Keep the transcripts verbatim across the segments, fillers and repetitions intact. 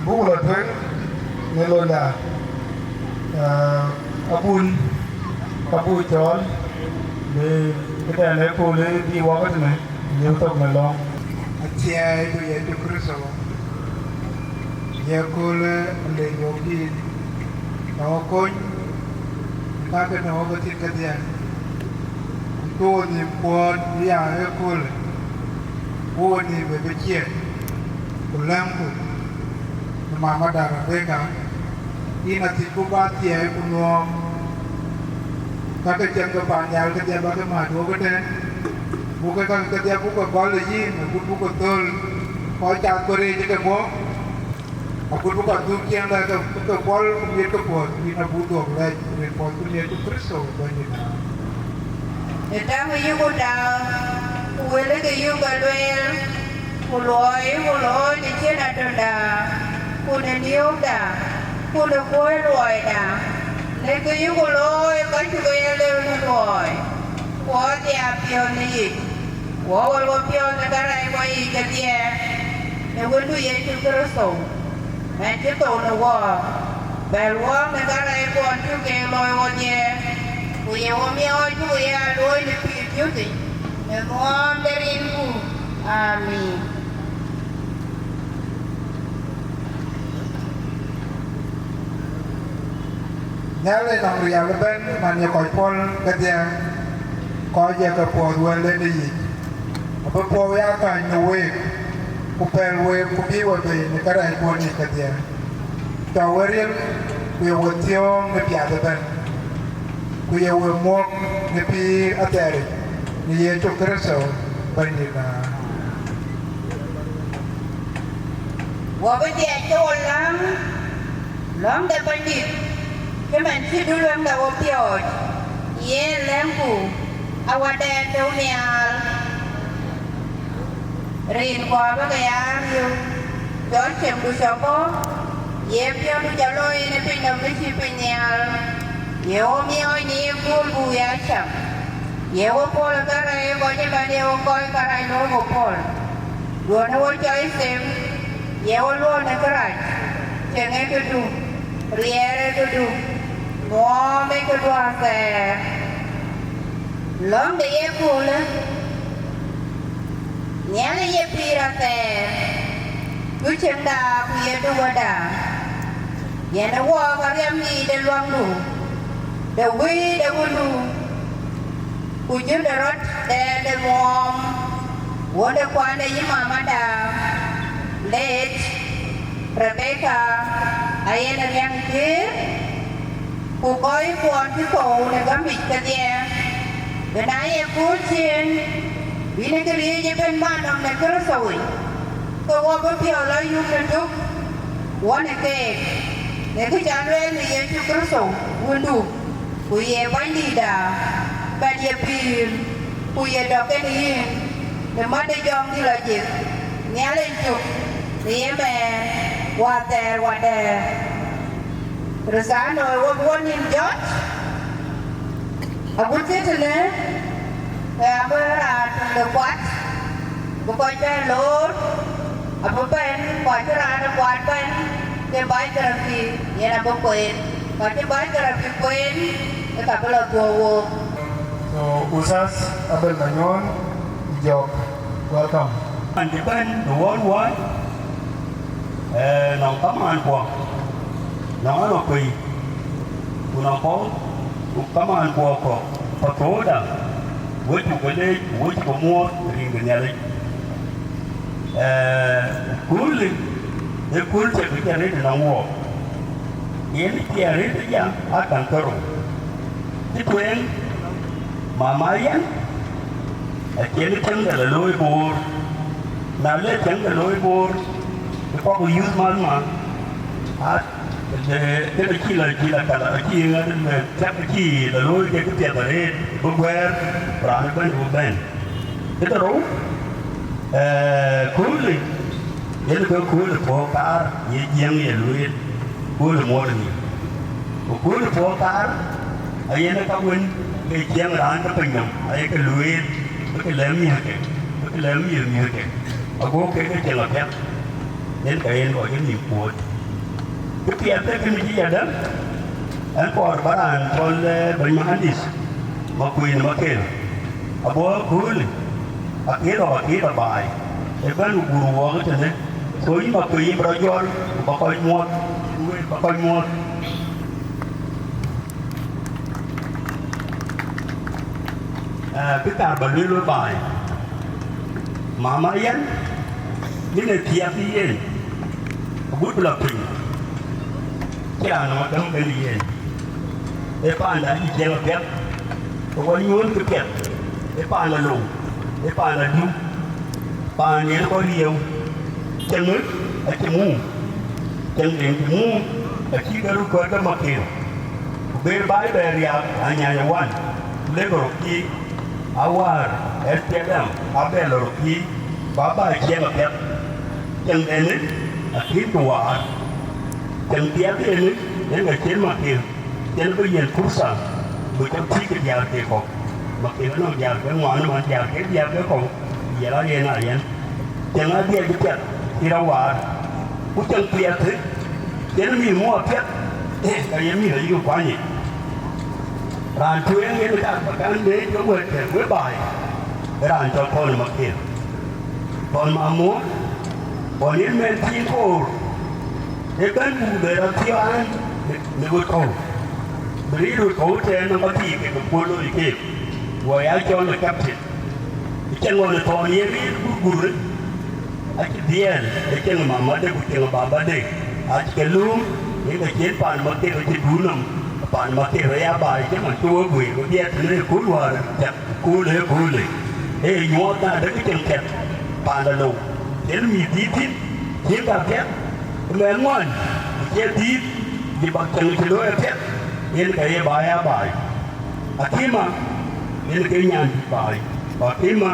Buk lɔ tueŋ në londa, ah, abun, abuk cɔɔl, bï këdɛn ë kööl bï wak tënë, liep thok në lɔ̈ŋ. Athiɛɛi ku Yecu Kërtho, ye kööl lec wok dït, tɔ̈ kony, ka ke tɔ̈ ke thïn kedhie, ku cuk wo nhïïm kuɔɔt bï ya ë kööl, ku wo nhïïm bï bï ciëën, ku lɛ̈ŋku, në mamada Rebeka, yïn athïn ku bä thiɛɛi ku nuɔɔk, ka ke cäŋ ke paannhial kedhie bä ke määt wok ëtɛ̈ɛ̈n, buk ke käk kedhie buk ke gɔl ë yïn, agut buk ke thöl kɔc cath ku rëëc ë ke bɔ̈, agut buk adhuk ciɛɛŋ lɛ̈k ke, ke pɔl ku miɛt ke puɔ̈th, yïn abuk dhuɔ̈k lɛc rin puɔth ku miɛt ku Kërtho Bɛ̈nydït. Ë taŋ ë yïku tääu, ku wël ë ke yïku ke lueel, ku luɔi ë ku looi të cïn atönda, ku në niöökda, ku në kuöc luɔida, në ke yïku looi kɔc cï ke ye lëu në luɔi, ku ɣɔ̈ɔ̈th ya piɔ̈ɔ̈th në yic, ku ɣɔ̈k wël wo piɔ̈ɔ̈th në karɛckuɔ yiic kedhie, në Wëndu Yecu Kërtho. Ɣɛn cï thou në wɔɔk, bɛ̈l wɔɔk në karɛckuɔn cuk keek looi ɣodhie, ku ye wo miɔɔc cuk ye aa luööi në pïïr piöth yic, në ŋuɔɔn de rinku. Amiin. Nhialic nɔm riɛl ëbɛ̈n man ye kɔc pɔ̈l kedhie, kɔc ye ke puɔ̈th wël ë yic, abï puɔ̈u ya käny në week, ku pɛ̈l week, ku bï we bei në karɛckuɔn yic kedhie. Cɔk we riël, ku ye we thiɔ̈ɔ̈ŋ në piath ëbɛ̈n, ku ye we muɔ̈k në pïïr athɛɛric, në Yecu Kërtho Bɛ̈nydïtda. Wɔ bï dhiɛc ke wo läŋ lɔ̈ŋ de Bɛ̈nydït, cïmën cï duluäŋda wo piɔ̈ɔ̈c, yen lɛ̈ŋku Awadɛɛr tɔ̈u nhial. Rin kɔɔr bä ke ya riëëu, cɔl cemdu cɔk bɔ̈, ye piɔ̈ndu jɔ looi në piny nɔm bï cï piny nhial, ye wo miɔɔc në ye kööl buk ya cam, ye wo pɔ̈l ë karɛc ë kɔc ëbɛ̈n, ye wo kɔc karɛc looi wo pɔ̈l. Duɔ̈në wo cɔc them, ye wo luɔ̈k në kërac, ceŋ ee këdu, riɛɛr ee këdu, ŋuɔɔm ee këdu athɛɛr. Lɔ̈ŋ de ye köölë, Nhialic ye pïïr athɛɛr, du ciɛŋda ku ye du wɛ̈tda. Yen ë wɔɔk ariɛm yiic de luaŋdu, de wëi de wundu, ku jön de rɔt dɛɛr de muɔɔm, wun de kuan de yï mamada, late Rebecca, ayen ariɛŋ pïïr, ku kɔc kuɔn cï thou në gämic kedhie, bï na ye kööl ciëën, bï në këriëëc ëbën man nɔm në Kërtho yic, ke wɔ bï piɔ̈u lɔ yum në tök, wɔ në keek, në kë ca lueel në Yecu Kërtho Wëndu, ku ye Bɛ̈nydïïtda, bɛ̈t ye pïïr, ku ye dɔk kenë yïn, në mat de jɔŋdït lɔ jik, Nhialic cök, në ye mɛɛn, wäthɛɛr wadɛɛr. Rithano ë wok wɔ nïn jɔt, agut cï tënë, ke abï raan töŋ de kuat, bï kɔc bɛ̈n loor, abï bɛ̈n, ku acï raan ë kuat bɛ̈n, ke biography yen abï kueen, ku acï biography kueen, ke ka bï lɔ dhuɔ̈k wook. So, Ustaz Abel Manyuɔn, Jok, welcome. An cï bɛ̈n në worldwide, eh, nɔŋ kamaan kuɔ, nɔŋ anɔŋ kuei, ku nɔŋ kɔ̈u, ku kamaan kuɔ kɔ̈k, pathooda, wek cuk ke leec, ku wek cuk ke muɔɔth rin ke Nhialic. Eh, kööl ë, ee kööl cï bï cä rëët ënɔŋ wɔɔk. Yen cï arëët aya aa käŋ ke rou. Cï tueŋ, mama yɛn, acïn cäŋ de la looi Boor. Na le cäŋ de looi Boor, ke kɔk ë yuth man ma, a, de, de, de cï la, cï la kala, cï ŋa de, de, cäk cï la looi ke kë piɛth arëët, bï guɛɛr, raan ëbɛ̈n bï bɛ̈n. Kë de rou, eh, kööl ë, yen ke kööl ë puɔ̈u kaar, ye jiëŋ ye lueel, kööl ë muɔɔr ë nïïm. Ku kööl ë puɔ̈u kaar, ayen ë ka wën ke ciɛɛŋ raan ke piny nɔm, aye ke lueel, bï ke lɛ̈k mïthke, bï ke lɛ̈k mïth mïthke, ago kek ke cieŋ apiɛth, yen ka yen kɔc ë nïïm kuööt. Kë piɛth ee kënë cï yadäŋ, ɛn kɔɔr bä raan cɔl, eh, bɛ̈ny Mahandïth, Makuëny Makel, abɔ̈ ëköölë, akël ɣɔn akël abaai, ëbɛ̈n ku guur wɔɔk ë tënë, so yïn Makuëny yï bï rɔt jɔl, ku bä kɔc muɔɔth, ku wek bä kɔc muɔɔth. Eh, kë kaar bä lueel we baai, mama yɛn, yïn ë thiath yen, agut bï lɔ piny, cï raan nɔm adäŋ bɛ̈n ë yen. Ee paanda cï ciɛɛŋ apiɛth, ke wɔ nyuöth kë piɛth, ee paanda lou, ee paanda dïu, paan yen kɔc riëëu, cieŋë acï mum, cieŋ den cï mum, acï ke röt kɔ̈ɔ̈c ke Makel, ku ber baai bɛ riaak anyany ë wan, ku lek röt thii, awäär S P L M abɛ lɔ röt thii, ku aba ciɛɛŋ apiɛth. Cieŋ den ë akïn ku waar, cieŋ piɛth yen ë, yen ka cïn Makel. Yen bï yiɛ̈n pursa, bï jɔ tïc ke diäär ke kɔ̈u. Makel anɔŋ diäär ke ŋuan, man diäär ke diäär ke kɔ̈u, yɛn a yen a yɛn. Cieŋ a diɛɛr bï piɛth, cï rɔt waar. Ku cieŋ piɛth, yen mïth muk apiɛth, ka ye mïth ayï kuany yic. Raan tueŋ yen ka bä kan leec ke wɛ̈t ke we baai, raan cɔl Kɔn Makel. Kɔn Mamuɔ̈r, Kɔn yen mɛn thiin koor. Ëbɛ̈n buk bɛ rɔt thiɔ̈ɔ̈n në, në ɣöt kɔ̈u, bï rëër ɣöt kɔ̈u tɛ̈ɛ̈n nɔm bä thii kek ke puɔ̈l looi keek, guɔ ya cɔl ë captain. Ë cieŋ ɣɔn ë thɔɔn ye rëër gurgurë, acï dhiɛɛl, ë cieŋ ë mamade ku cieŋ ë babade, acï ke lööm, yen ke cïn paan Makel acï duur nɔm, paan Makel aya baai cï man cï wek guëër, ku dhiɛɛl tënë ë kööl wäär cak. Köölë, köölë, ee nyuɔɔth na däk cieŋ piɛth, paanda lou, yen mïth dhiëth thïn, cieŋ ka piɛth, ë mɛnh ŋuan, ku cie dhiëth, ye bak cieŋ cï looi apiɛth, yen ka ye baai aa baai. Akïma, yen ke nyan dït baai, ku akïma,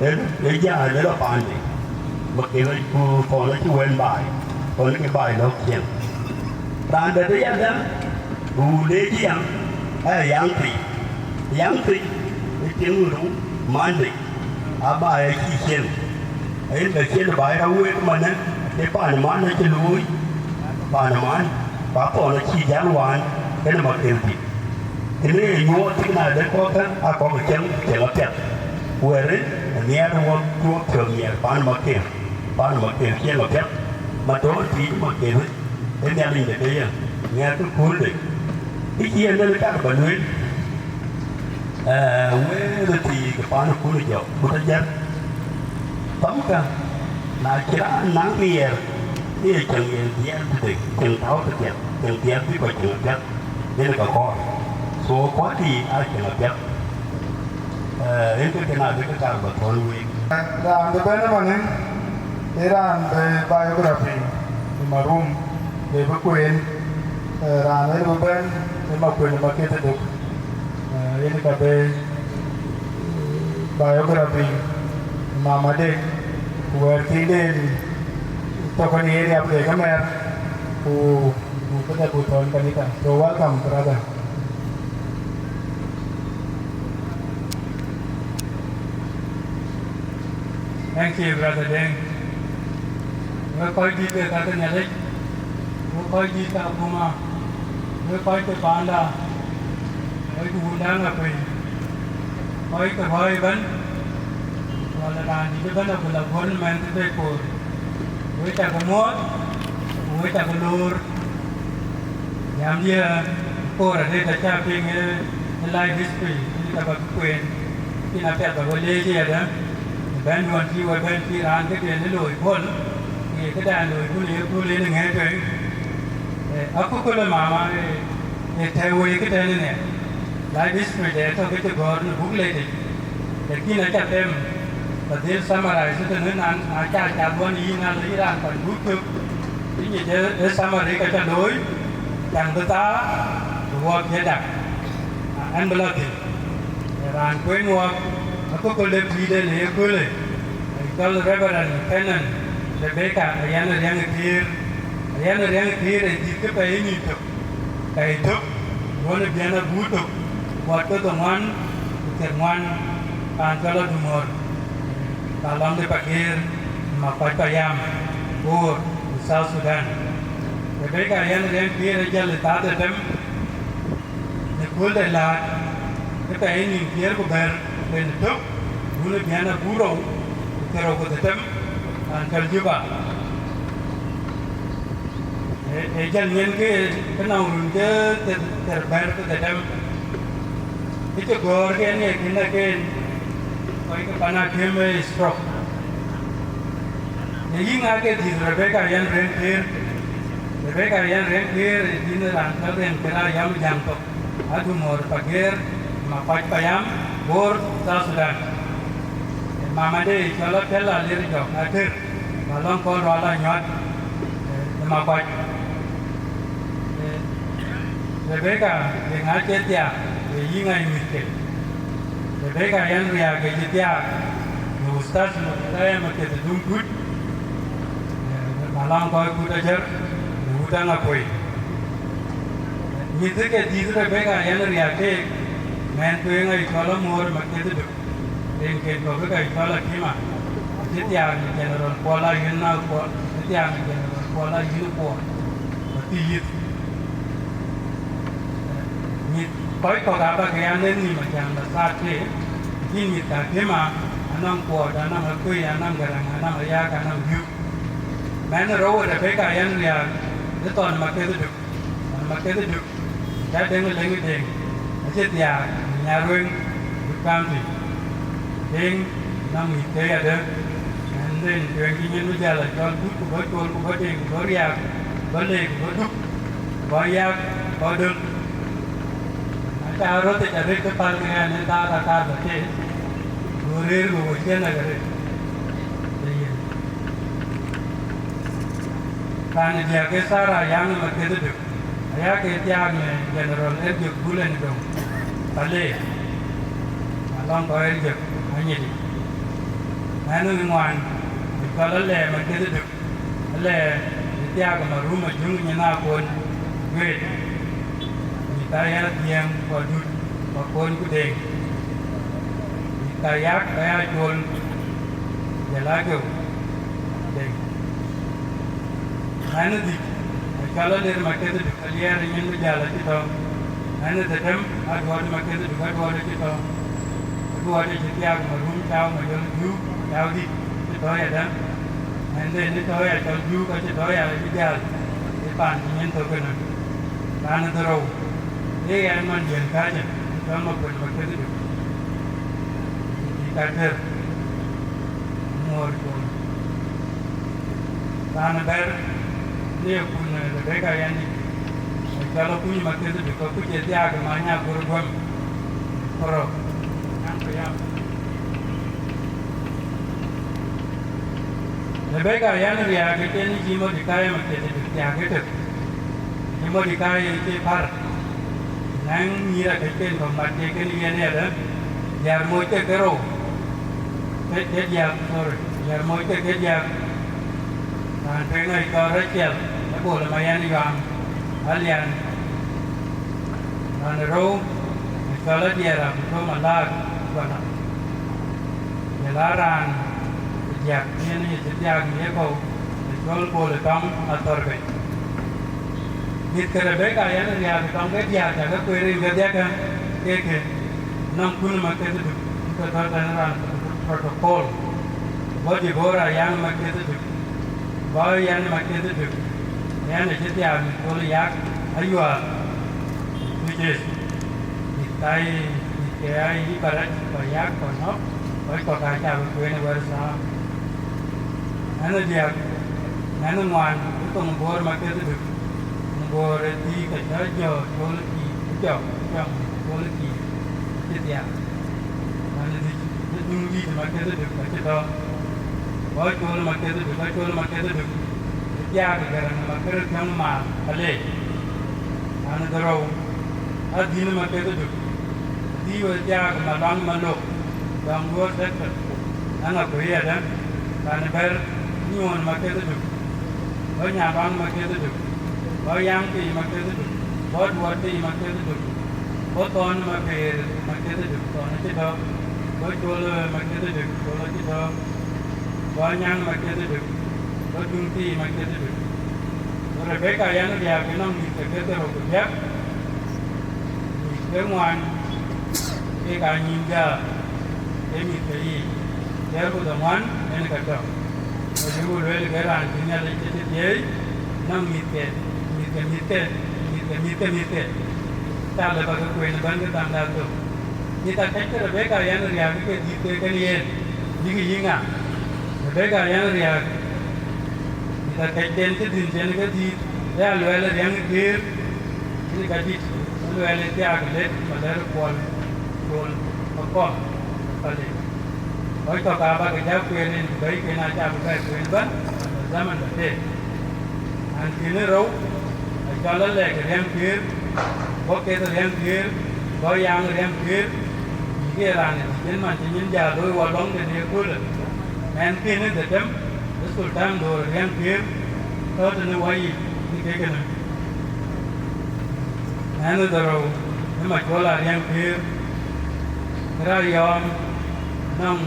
ee, ee jääl ë lɔ paande, bä ke lɔ ku thɔn acï wën baai, thɔn ke baai lɔ̈k cieŋ. Raan dɛ̈t ë yadɛ̈, ku leec yam, aya yam thii. Yam thii, ë tiŋ rou, Monday, aba ë cï cieŋ. Ayen bɛ cieŋ ba ë rɔt week manë, ë paan man acï looi, paan man, ba thɔn acï jäl wään, kenë Makel dït. Kënë ë nyuɔɔth thïn adë kɔ̈k kä aa kɔ̈k cieŋ, cieŋ apiɛth. Wɛ̈ɛ̈rë, ë nhiɛɛr wɔ tuɔɔk piɔ̈ɔ̈th nhiɛɛr paan Makër, paan Makër cieŋ apiɛth, matɔ̈ɔ̈r tiic Makër, ë Nhialic de ke ye, ŋɛk ë köölde. Kë cï en en cak bä lueel, ee, wëëth ë thiik ë paan ë kun ë jɔk, ku të jät. Pamkë, na cï raan naŋ riɛɛr, ke ye cieŋ yen dhiɛɛl tëde, cieŋ tääu tëdiɛt, cieŋ dhiɛɛl bï kɔc cieŋ apiɛth, yen ka kɔɔr. So, kuat yiic aa cieŋ apiɛth. Ee, yen ke kën adï ke kaar bä thɔ̈n week. Raan bï bɛ̈n ëmënë, ee raan bï biography ë Marum, bï bï kueen, ee, raan ë bï bɛ̈n ë Makuën Maketh Duk. Ee, yen ka bï biography mama de, ku wɛ̈ɛ̈r thiinden tɔ̈ kën ye riap de ke mɛ̈ɛ̈r, ku, ku këde ku thɔ̈n kanitha. So welcome, brother. Thank you, brother Deng. Wek kɔc dït ke ka ke Nhialic, wek kɔc dït ke akuma, wek kɔc ke paanda, wek wun daŋ apei, kɔc ke bɔ̈ ëbɛ̈n, wala raan dït ëbɛ̈n abï la guɔ̈r në mɛnh ke tei koor. Wek cakë muɔɔth, ku wek cakë loor. Jamdiɛ̈ koor arëët acä piŋ ë, ë life history, ë ka bä kë kueen. Lakin apiɛth bä we leec ëyadë, ë bɛ̈nduɔn cï we bɛ̈n cï raan këden ë looi puɔ̈l, ku ye këdan looi kun ë ye kööl en ë ŋɛ̈ɛ̈t tueŋ. Ee, akököl ë mama, ee, ee tɛ̈ɛ̈u wei këtɛ̈n ënɛ. Life history de tɔ̈ ke cï gɔ̈ɔ̈r në buk letic, lakin acä them bä dhil summarize tënë, na, na cä cath wän yïn, na lɔ yïn raan kuany buk cök, cï nyic ë, ë summary ka cä looi, caŋ bï thaar, bï wɔɔk cï dak. Na ɛn bï lɔ thïn, ee raan kueen wɔɔk, akököl de pïïrden ë ye köölë, ee cɔl Reverend Kenan Rebecca Ayan Riäŋ Kiir. Ayan Riäŋ Kiir ee dït ke pɛɛi nïn tök. Pɛɛi tök, ruɔ̈n ë biɛn aguur tök, buɔt ke dhoŋuan ku thiërŋuan, paan cɔl Adumɔ̈ɔ̈r, ka lɔŋ de Pakeer, Makuac Payam, Bor, ku South Sudan. Rebecca Ayan Riäŋ Kiir ë jäl ë thaa dhetem, në kööl de läät, ke pɛɛi nïn thiëër ku bɛ̈t, rin ë tök, ruɔ̈n ë biɛn aguur rou ku thiërrou ku dhetem, paan cɔl Juba. Ee, ee jal nyin ke, ke nɔŋ run ke thiër, thiërbɛ̈t ke dhetem. Kë cï gɔ̈ɔ̈r ke en ye kën ë ken, kɔc ke pan akïm ë stroke. Ee yï ŋa ke dhïth Rebecca Ayan Riäŋ Kiir? Rebecca Ayan Riäŋ Kiir ee dhïn raan cɔl Riäŋ Kiir Ayam Jäŋ Thok. Adumɔ̈ɔ̈r Pakeer, Makuac Payam, Bor, South Sudan. Ee, mamade cɔl Apiɛl Alier Jɔk Atër, ba lɔŋ kɔn rual anyuat, ee, ë Makuac. Ee, Rebecca, ye ŋa cï thiaak, ee yï ŋa ye mïthke? Rebecca Ayan Riäŋ Kiir cï thiaak, në Ustaz Murtadha Maketh Duk Kut, ee, ba lɔŋ kɔc Kut Ajär, në wut Aŋakuei. Mïth ke dhïth Rebecca Ayan Riäŋ Kiir, mɛnh tueŋ aye cɔl Amuɔ̈ɔ̈r Maketh Duk, rinken kɔ̈k ke ka cɔl Akima, acï thiaak në General Kuɔl Ayuen Naŋ Kuɔl, acï thiaak në General Kuɔl Ayuen Kuɔl, bä thï yith. Mïth kɔc kɔ̈k aa bä ke ya nen nïïm acaŋ bä thaak keek, lakin mïth ka Akima anɔŋ Kuɔɔt, anɔŋ Akuei, anɔŋ Gäräŋ, anɔŋ Ayak, anɔŋ Biuk. Mɛnh rou ë Rebecca Ayan Riäŋ, ë Thɔn Maketh Duk, Thɔn Maketh Duk, cä Deŋ Leŋ Deŋ, acï thiaak në Nyarweŋ, Duk County. Deŋ nɔŋ mïth ke yadë, mɛnh den tueŋ cï nyin bï jäl acɔl Kut ku bɔ̈ Col ku bɔ̈ Deŋ ku bɔ̈ Riäk, bɔ̈ Leek ku bɔ̈ Duk, bɔ̈ Yak, bɔ̈ Döl. Na cä röt ë ca rëët ke päl ke ɣɛn ë thaar akaar bä tëë, go rëër go wo ciën ë ke rëët. Ee yen. Raan ë diäk ke Thara Yaŋ ë Maketh Duk, aya ke thiaak në General Erjök Bul ë Döŋ, Pale, alɔŋ kɔc Erjök Anyidi. Mɛnh ë ŋuan, ë cɔl Alɛɛm Maketh Duk, Alɛɛm ë thiaak ë Marum Ajuŋ nyin Akon Juet, mïth aya Dhiëŋ ku Adut ku Akon ku Deŋ, mïth ka Yak aya Col, jɔl Ageu Deŋ. Mɛnh ë dhïc, ë cɔl Alier Maketh Duk, Alier ë nyin bï jäl acï tɔ̈, Ɣɛn ë dhetem, Aduɔɔt Maketh Duk, Aduɔɔt acï tɔ̈. Aduɔɔt acï thiaak Marum Cau Majɔl Juuk, Cau dït, acï tɔ̈ yadɛ̈. Ɣɛn de në tɔ̈ ya cɔl Juuk, acï tɔ̈ ya bï jäl ë paan cï nyin thök ënë. Raan ë dhorou, ee ɣɛn man diën kacë, cɔl Makuën Maketh Duk. Ë dït ka tër, muɔɔr col. Raan ë bɛ̈r në ye kun Rebeka yɛn yic, ë cɔl Akuny Maketh Duk, Akuc ë thiaak ë Many Agur Guäm, Poro, Nyaŋ Payam. Rebeka yɛn riääk ë cïn cï Mordekai Maketh Duk thiaak ëtök. Cï Mordekai ë cï pär, nɛ̈ŋ nyïïr akëcken kɔ̈k mat kek kënë yen yadɛ̈, diäär moc ke kerou, ke, ke diäk, sorry, diäär moc ke, ke diäk. Raan tueŋ ë cɔl Rachel, ë bol ë Mayɛn Yuaŋ, Alian. Raan ë rou, ë cɔl Adiɛɛr Abuto Malak Guala. Jɔl aa raan ë diäk, yen ë cï thiaak në yekɔ̈u, ë cɔl Bol ë Tɔŋ Athɔ̈r bei. Mïth ke Rebeka yɛn riääk ë tɔŋ ke diäär, cä ke kueer rin kedhiäkë, ke ke nɔŋ kun Maketh Duk, ke tɔ̈ tɛ̈n raan protocol. Bɔ̈ Debora yɛn Maketh Duk, bɔ̈ yɛn Maketh Duk, yɛn ë cï thiaak në col yak ayual, which is, mïth ka ye, mïth ke ya yï Barac, kɔc yak, kɔc nɔ̈k, kɔc kɔ̈k aa cä bï kueen ë wɛ̈t thaar. Ɣɛn ë diäk, ɣɛn ë ŋuan, ë thoŋ Bor Maketh Duk, thoŋ Bor ë thii ke cä jɔ col kï, ë jɔ, ë jɔ col kï, acï thiaak. Ɣɛn ë dhïc, ë dhuŋ dït Maketh Duk, acï tɔ̈. Bɔ̈ col Maketh Duk, bɔ̈ col Maketh Duk, ë thiaak ë Gäräŋ Maketh Thiɔ̈ŋ Maal, ale. Ɣɛn ë dhorou, Adhïn Maketh Duk, adhï we thiaak Maluaŋ Malok, Dɔŋ Duɔ̈ɔ̈r section, aŋa ku yɛt ë, raan ë bɛ̈r Nyuɔ̈ɔ̈n Maketh Duk, bɔ̈ Nyaluaŋ Maketh Duk, bɔ̈ Yaŋ Piic Maketh Duk, bɔ̈ Duɔ̈ɔ̈r Piic Maketh Duk, bɔ̈ Thɔn Mapeer Maketh Duk, Thɔn acï tɔ̈, bɔ̈ Col Maketh Duk, Col acï tɔ̈, bɔ̈ Nyaŋ Maketh Duk, bɔ̈ Tuŋ Piic Maketh Duk. Ku Rebeka yɛn riääk ë nɔŋ mïth ke ke dhorou ku diäk, mïth ke ŋuan, kek aa nyïïn gäär, ee mïth ke yiic, thiëër ku dhoŋuan en ke tɔ̈. Ku bï ku lueel ke raan cï Nhialic ke cï thieei, nɔŋ mïthke, mïthke, mïthke, mïthke, mïthke, mïthke, cä lëu ba ke kueen ëbɛ̈n ke thaŋda thök. Mïth akëc ke Rebeka yɛn riääk ke dhïth ke kën yen, bïk yï ŋa? Rebeka yɛn riääk, mïth akëcken cï dhïn cïn ke dhïth, ë aluɛɛl ë riäŋ ë këër, cïn ka dït, aluɛɛl ë thiaak lek, malɛ̈r kuɔl, kuɔl, akɔm, pale. Kɔc kɔ̈k aa bä ke jɔ kueen rin, ku bɛ̈iken acä bï bɛ kueen ëbɛ̈n, zaman bä teek. An, kën ë rou, acɔl alɛɛk ë riäŋ këër, bɔ̈ keth ë riäŋ këër, bɔ̈ yaaŋ ë riäŋ këër, yïk ye raan ë dït yen man cï nyin jäl looi wɔ lɔŋden ë köölë. Mɛnhkën ë dhetem, ë Thultan Dhoor ë riäŋ këër, tɔ̈ tënë wɔ yic në kek ënë. Mɛnh ë dhorou ë Macuɔl Ariäŋ Këër, ë raan yɔ̈ɔ̈m nɔŋ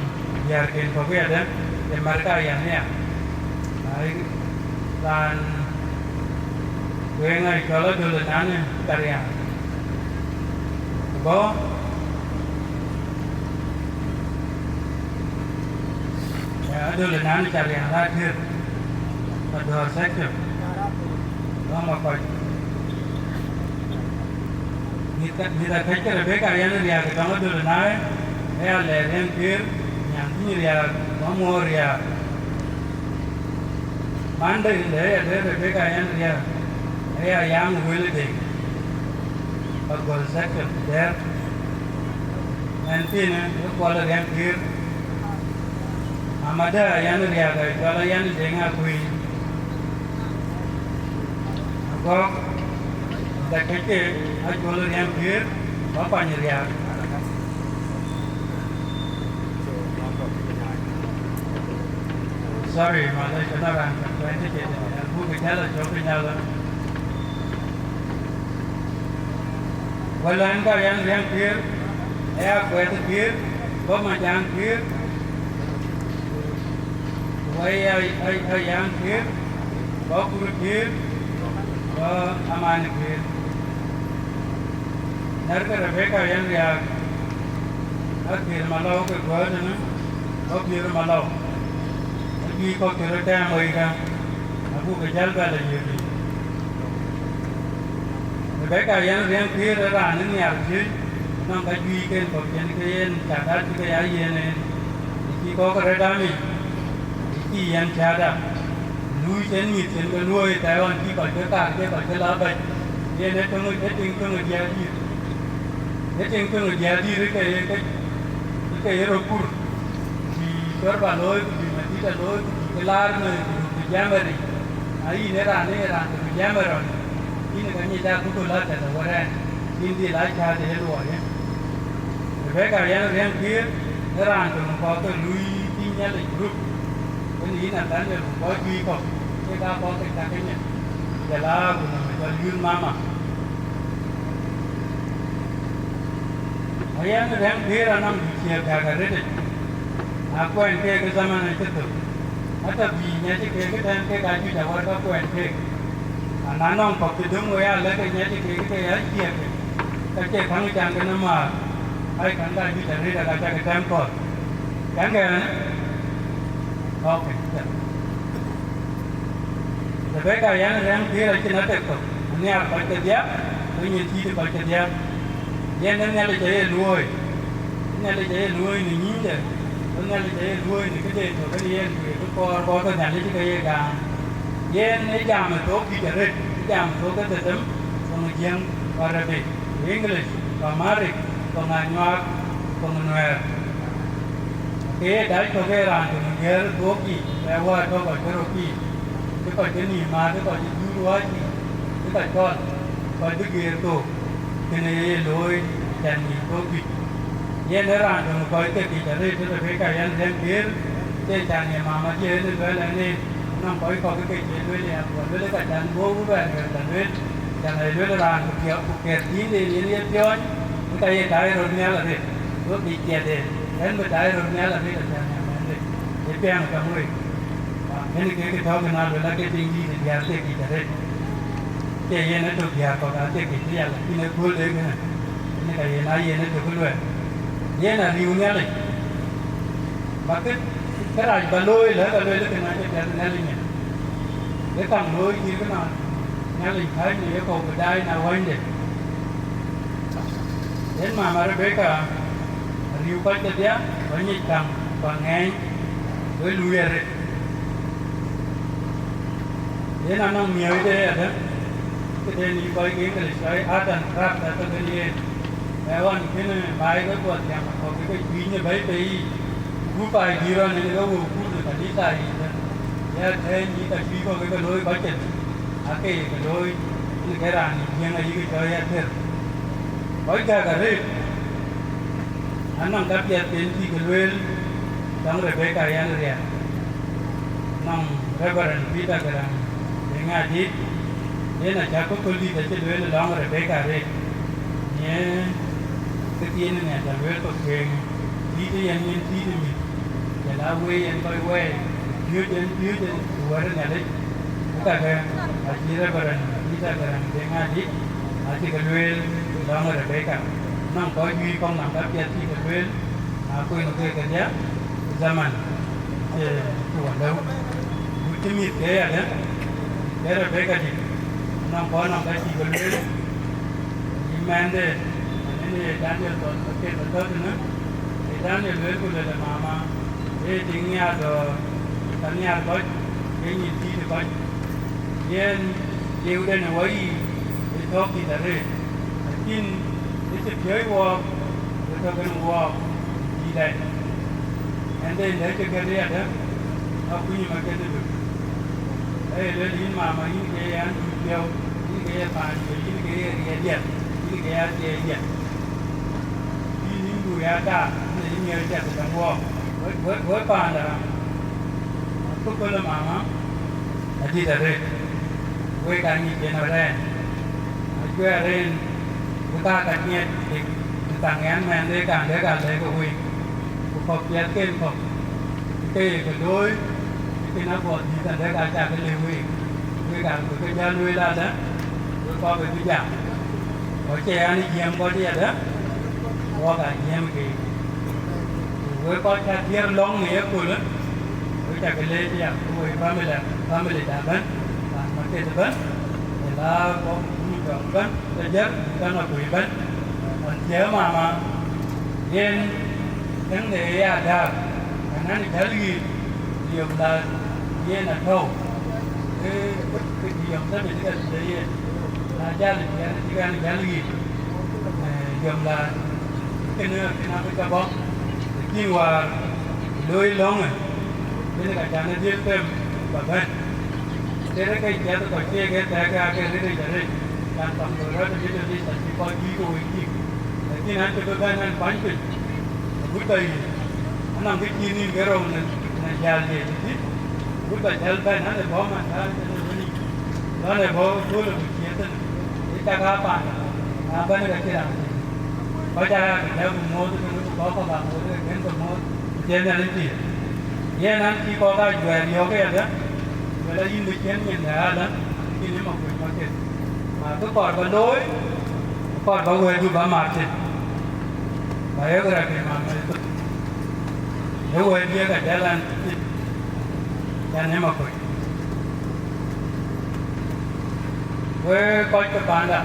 diäärken kɔ̈k yadɛ̈, ë Marka Yania. Ai, raan tueŋ ë cɔl Adöl ë Nän ë Cariaŋ. Bɔ̈, ë Adöl ë Nän ë Cariaŋ raan tëër, Adöör section. Lɔ̈ŋ ë kɔc. Mïth ka, mïth akëc ke Rebeka yɛn riääk ë tɔŋ Adöl ë Nän, ë ya lɛɛr riäŋ këër, nyan thiëny riääk, ku amuɔ̈ɔ̈r riääk. Mande lɛ̈ɛ̈r ya dɛ̈t Rebeka yɛn riääk, ë ya yaaŋ wël ë Deŋ, Agɔl section dɛ̈ɛ̈r. Ɛn thiinë ë kuɔl ë riäŋ këër. Amadë yɛn riääk ë cɔl ë yɛn Deŋ Akuëi. Agɔ̈k, dɛ̈kkëcke, Acuɔl riäŋ këër, bä kuany riääk. Sorry, malec, ënɔ raan ka kuɛn të cït, ë buk ë jäl acök piny alɔ. Wël ɛn ka yɛn riäŋ këër, ë ya kuɛth këër, bä mac jaŋ këër, ku wɛi ë, ë, ë yäŋ këër, bä kur këër, bä aman këër. Ɣɛn ke Rebeka Yen Riääk, Akëër Malɔu ke guäär tënë, Akëër Malɔu. Ajuëc kɔ̈k cï röt tɛ̈ɛ̈m wei kä, abukï jäl bɛ̈n la yök yic. Rebeka Yen Riääk Këër ë raan ë nhiar piööc, nɔŋ ka juëc ken kɔ̈k cïn ke yen cäk aa cï ke ya yen en, ë cï kɔ̈k rɛ̈t amic, ë cï yen cäätda. Luui cïn mïth cïn ke luööi thɛɛr ɣɔn cï kɔc ke kaar ke kɔc ke la bɛ̈c, yen ë töŋ, ë tiŋ töŋ ë diäär dïït. Ë tiŋ töŋ ë diäär dïït ke ye ke, ke ye röt kur, bï shorba looi, ku bï madida looi, ku bï ke laar në group de jamari. Na yïn ë raan, ë raan töŋ ë jamari ɣɔn, yïn ka nyic aa ku la tɛ̈th awär ɛn, yïn dhil aa cäätde ye luɔi. Rebeka Yen Riääk Këër ë raan töŋ kɔ̈k ke luui cï Nhialic group, wën yïn Nathaniel ku kɔc juëc kɔ̈k, kek aa kɔ̈k ke cak ke nyin, jɔl aa ku nɔm ë cɔl Youth Mama. Ayen Riääk Këër anɔŋ du ciëëk gäk arëtic, akuɛn keek ë dhaman acï thök. Ata bï nyiɛc keek ëtɛ̈ɛ̈n, kek ajuëc awär ka kuɛn keek. Ana nɔŋ kɔ̈k cï döŋ wei alɛ̈k ke nyiɛc keek ke ya ciɛɛk, ka cie käŋ can ke nɔm määr, ai, käŋ ka juëc arëët aka cak tɛ̈m kɔ̈th. Käŋ kɛn? Ok, tɛ̈. Rebeka Yen Riääk Këër acïn atek thok, anhiar kɔc kedhia, ku nyin tïït kɔc kedhia. Yen ë Nhialic aye luööi, ë Nhialic aye luööi në nyïïnde, ku Nhialic aye luööi në këde tök en yen, ku ye kë kɔɔr kɔɔr ke Nhialic ke ye gam. Yen ë jam ë thok juëc arëët, ë jam ë thok ke dhetem, thoŋ ë Jiëŋ, ku Arabic, ku English, ku Amharic, thoŋ ë Anyuak, thoŋ ë Nuɛɛr. Ke ye dac tök ë raan töŋ ë gɛ̈ɛ̈r ë thok yiic, ë wäär tɔ̈ kɔc ke röt yiic, cï kɔc ke nïïm määt, cï kɔc ë juur wääc yiic, cï kɔc cɔl, kɔc bï geer thook. Kënë ye looi, can nïïm thok juëc. Yen ë raan töŋ ë kɔc thiekic arëët, tëde Rebeka Yen Riääk Këër, cie can ye mama diɛ̈ en ë luɛɛl ɛn en, nɔŋ kɔc kɔ̈k ke cie lueel ë aguɔ lueel, ka can guɔ̈u bï bɛ̈n lueel, ka lueel, can aye lueel raan ku piɔ̈ɔ̈th, ku kɛ̈r thiinden yen ye piɔ̈ɔ̈ny, ë ka ye taai röt nhial arëët, duökï ciɛɛt en, ɣɛn bï taai röt nhial arëët, acan nhial ɛn de, ye piɛŋ ë käŋ wei. Yen ke kë tɔ̈u kën aa luel ake piŋ dïït ë diäär thiekic arëët. Cie yen ë tök diäär kɔ̈k aa thiekic ëya, lakin ë kööl de kënë, yen ka yen aa yen ë tök ë luɛɛl. Yen ariu Nhialic, bä kë, kërac bä looi lɛ̈k aluel kënë acï piɛth Nhialic nyin. Ë käŋ looi cït kënë Nhialic kääc në yekɔ̈u bï daai në awänyde. Yen mama Rebeka, ariu kɔc kedhia, ku anyic käŋ, ku aŋɛɛny, we luui arëët. Yen anɔŋ miɔ̈ɔ̈cde adë, këden yï kɔc ke English cɔl art and craft atɔ̈ kën yen. Ë ɣɔn kënë baai ke guɔ thiäŋ kɔ̈k ke juëc në bɛ̈i pei yiic, ku bï baai dïït rɔn en ke wëu kut në kanitha yic. Ya tɛ̈ɛ̈ny yï ka juëc kɔ̈k ke looi kɔc cin, aake ye ke looi, en ke raan ë Jiëŋ ayï ke cɔl ya tër. Kɔc gäk arëët, anɔŋ ka piɛth ken cï ke lueel, lɔŋ Rebeka Yen Riääk, nɔŋ Reverend Peter Garaŋ Deŋ Adït, yen acä kököl dït acï lueel lɔŋ Rebeka arëët, në këthiin ë ŋɛk lueel kɔ̈k tueŋ, dït ë yen nyin dït ë mïth, jɔl aa wëi yen kɔc wɛɛi, piööc yen piööc ë wɛ̈t ë Nhialic, ë kakë, acï Reverend Peter Garaŋ Deŋ Adït, acï ke lueel lɔŋ Rebeka, nɔŋ kɔc juëc kɔ̈k nɔm ka piɛth cï ke lueel, na kuenë ke kedhia, zaman cï, cï wɔ lëu. Ku cï mïth ke yadë, ke Rebeka dït, nɔŋ kɔc nɔm ka cï ke lueel, yï mɛnhde, ënë ye Daniel thɔn ke piɛth ë tɔ̈ tënë, ye Daniel lueel ku lueel, mama, ee tiŋ nhiaar dɔ̈ɔ̈r, ka nhiaar kɔc, ke nyin tïït kɔc. Yen liuuden ë wɔ yiic ë tɔ̈ kït arëët, lakin ë cï piööc wɔɔk, ë tɔ̈ kën wɔɔk dïït dai. Ɛn de lɛ̈k cï kën riɛt, akuny ë makedï duk. Aye lueel, yïn mama, yïn ke ye anduut piɔ̈u, yïn ke ye paan piɔ̈u, yïn ke ye riɛɛt diɛt, yïn ke ye athiɛɛi diɛt. Yïn, yïn du ya taak, yïn ayï miɔɔc piɛth ë däŋ wɔɔk. Wek, wek, wek paanda, akököl ë mama, adït arëët, wek aa nyic yen arɛɛn, acuɛɛr en, bï ka ka ŋiɛc tek, në thaŋ ɛn mɛnhde kan dek alɛ̈k ke wei, ku kɔ̈k piɛthken kɔ̈k, ke ye ke looi, ke kën aguɔ dhïth adek acä ke lëu week, wek aa ke ke jäl lueel adë, wek kɔ̈k ë bï jam. Acie an jiɛɛm kɔc yadë, wok aa jiɛɛm keek. Ku wek kɔc cä tiɛɛr lɔ̈ŋ në yeköölë, wek cä ke leec ya, ku wek family, family da bɛ̈n, raan Maketh bɛ̈n, ë la kɔ̈k kuc tɔŋ bɛ̈n, ke jër, ke na kuc bɛ̈n. Ɣɔn thiëëk mama, yen tëŋ de ya dääk, anɛn jäl ɣiit, yom la yen atɔ̈u. Ee, ke yom tëmë cï ka le yen, la jäl yen cï kan jäl ɣiit. Ee, yom la, kënë, kënë abï ke bɔ̈, lakin wäär looi lɔ̈ŋë, kënë ka cän ë dhil them ba bɛ̈n. Tëde ke ciɛth kɔc keek ë thɛɛk ke ake rëëc arëët, kan tɔŋ ke rɔt ë Middle East acï kɔc juëc ke wek tik. Lakin an, cï bï bɛ̈n an, kuany piny, agut bä yïn, anɔŋ kë cï nïn ke rou në, në jäl ye cï thïn, agut bä jäl bɛ̈n an, ë bɔ̈ man, an, ë wëni, lɔn ë bɔ̈ köölë ku ciëthënë, ë cak aa paan, na bɛ̈n ke cï raan thïn. Kɔc aa ke jɔku muɔ̈ɔ̈th, ke ku kɔ̈k kɔ̈k aa muɔ̈ɔ̈th, ke kën ke muɔ̈ɔ̈th, ku cï Nhialic pïïr. Yen an, cï kɔ̈k aa juɛɛr yɔ̈ɔ̈k ëyadë, wël ayïn bï ciɛ̈n nyin de alä, cïn ë Makuëc Maketh. Ma kë kɔɔr ba looi, kɔɔr ba wɛ̈ɛ̈tdu ba mat thïn. Biography mama ë thok. Ë wɛ̈ɛ̈t ye ka jal an, cïn, cän ë Makuëc. Wek kɔc ke panda,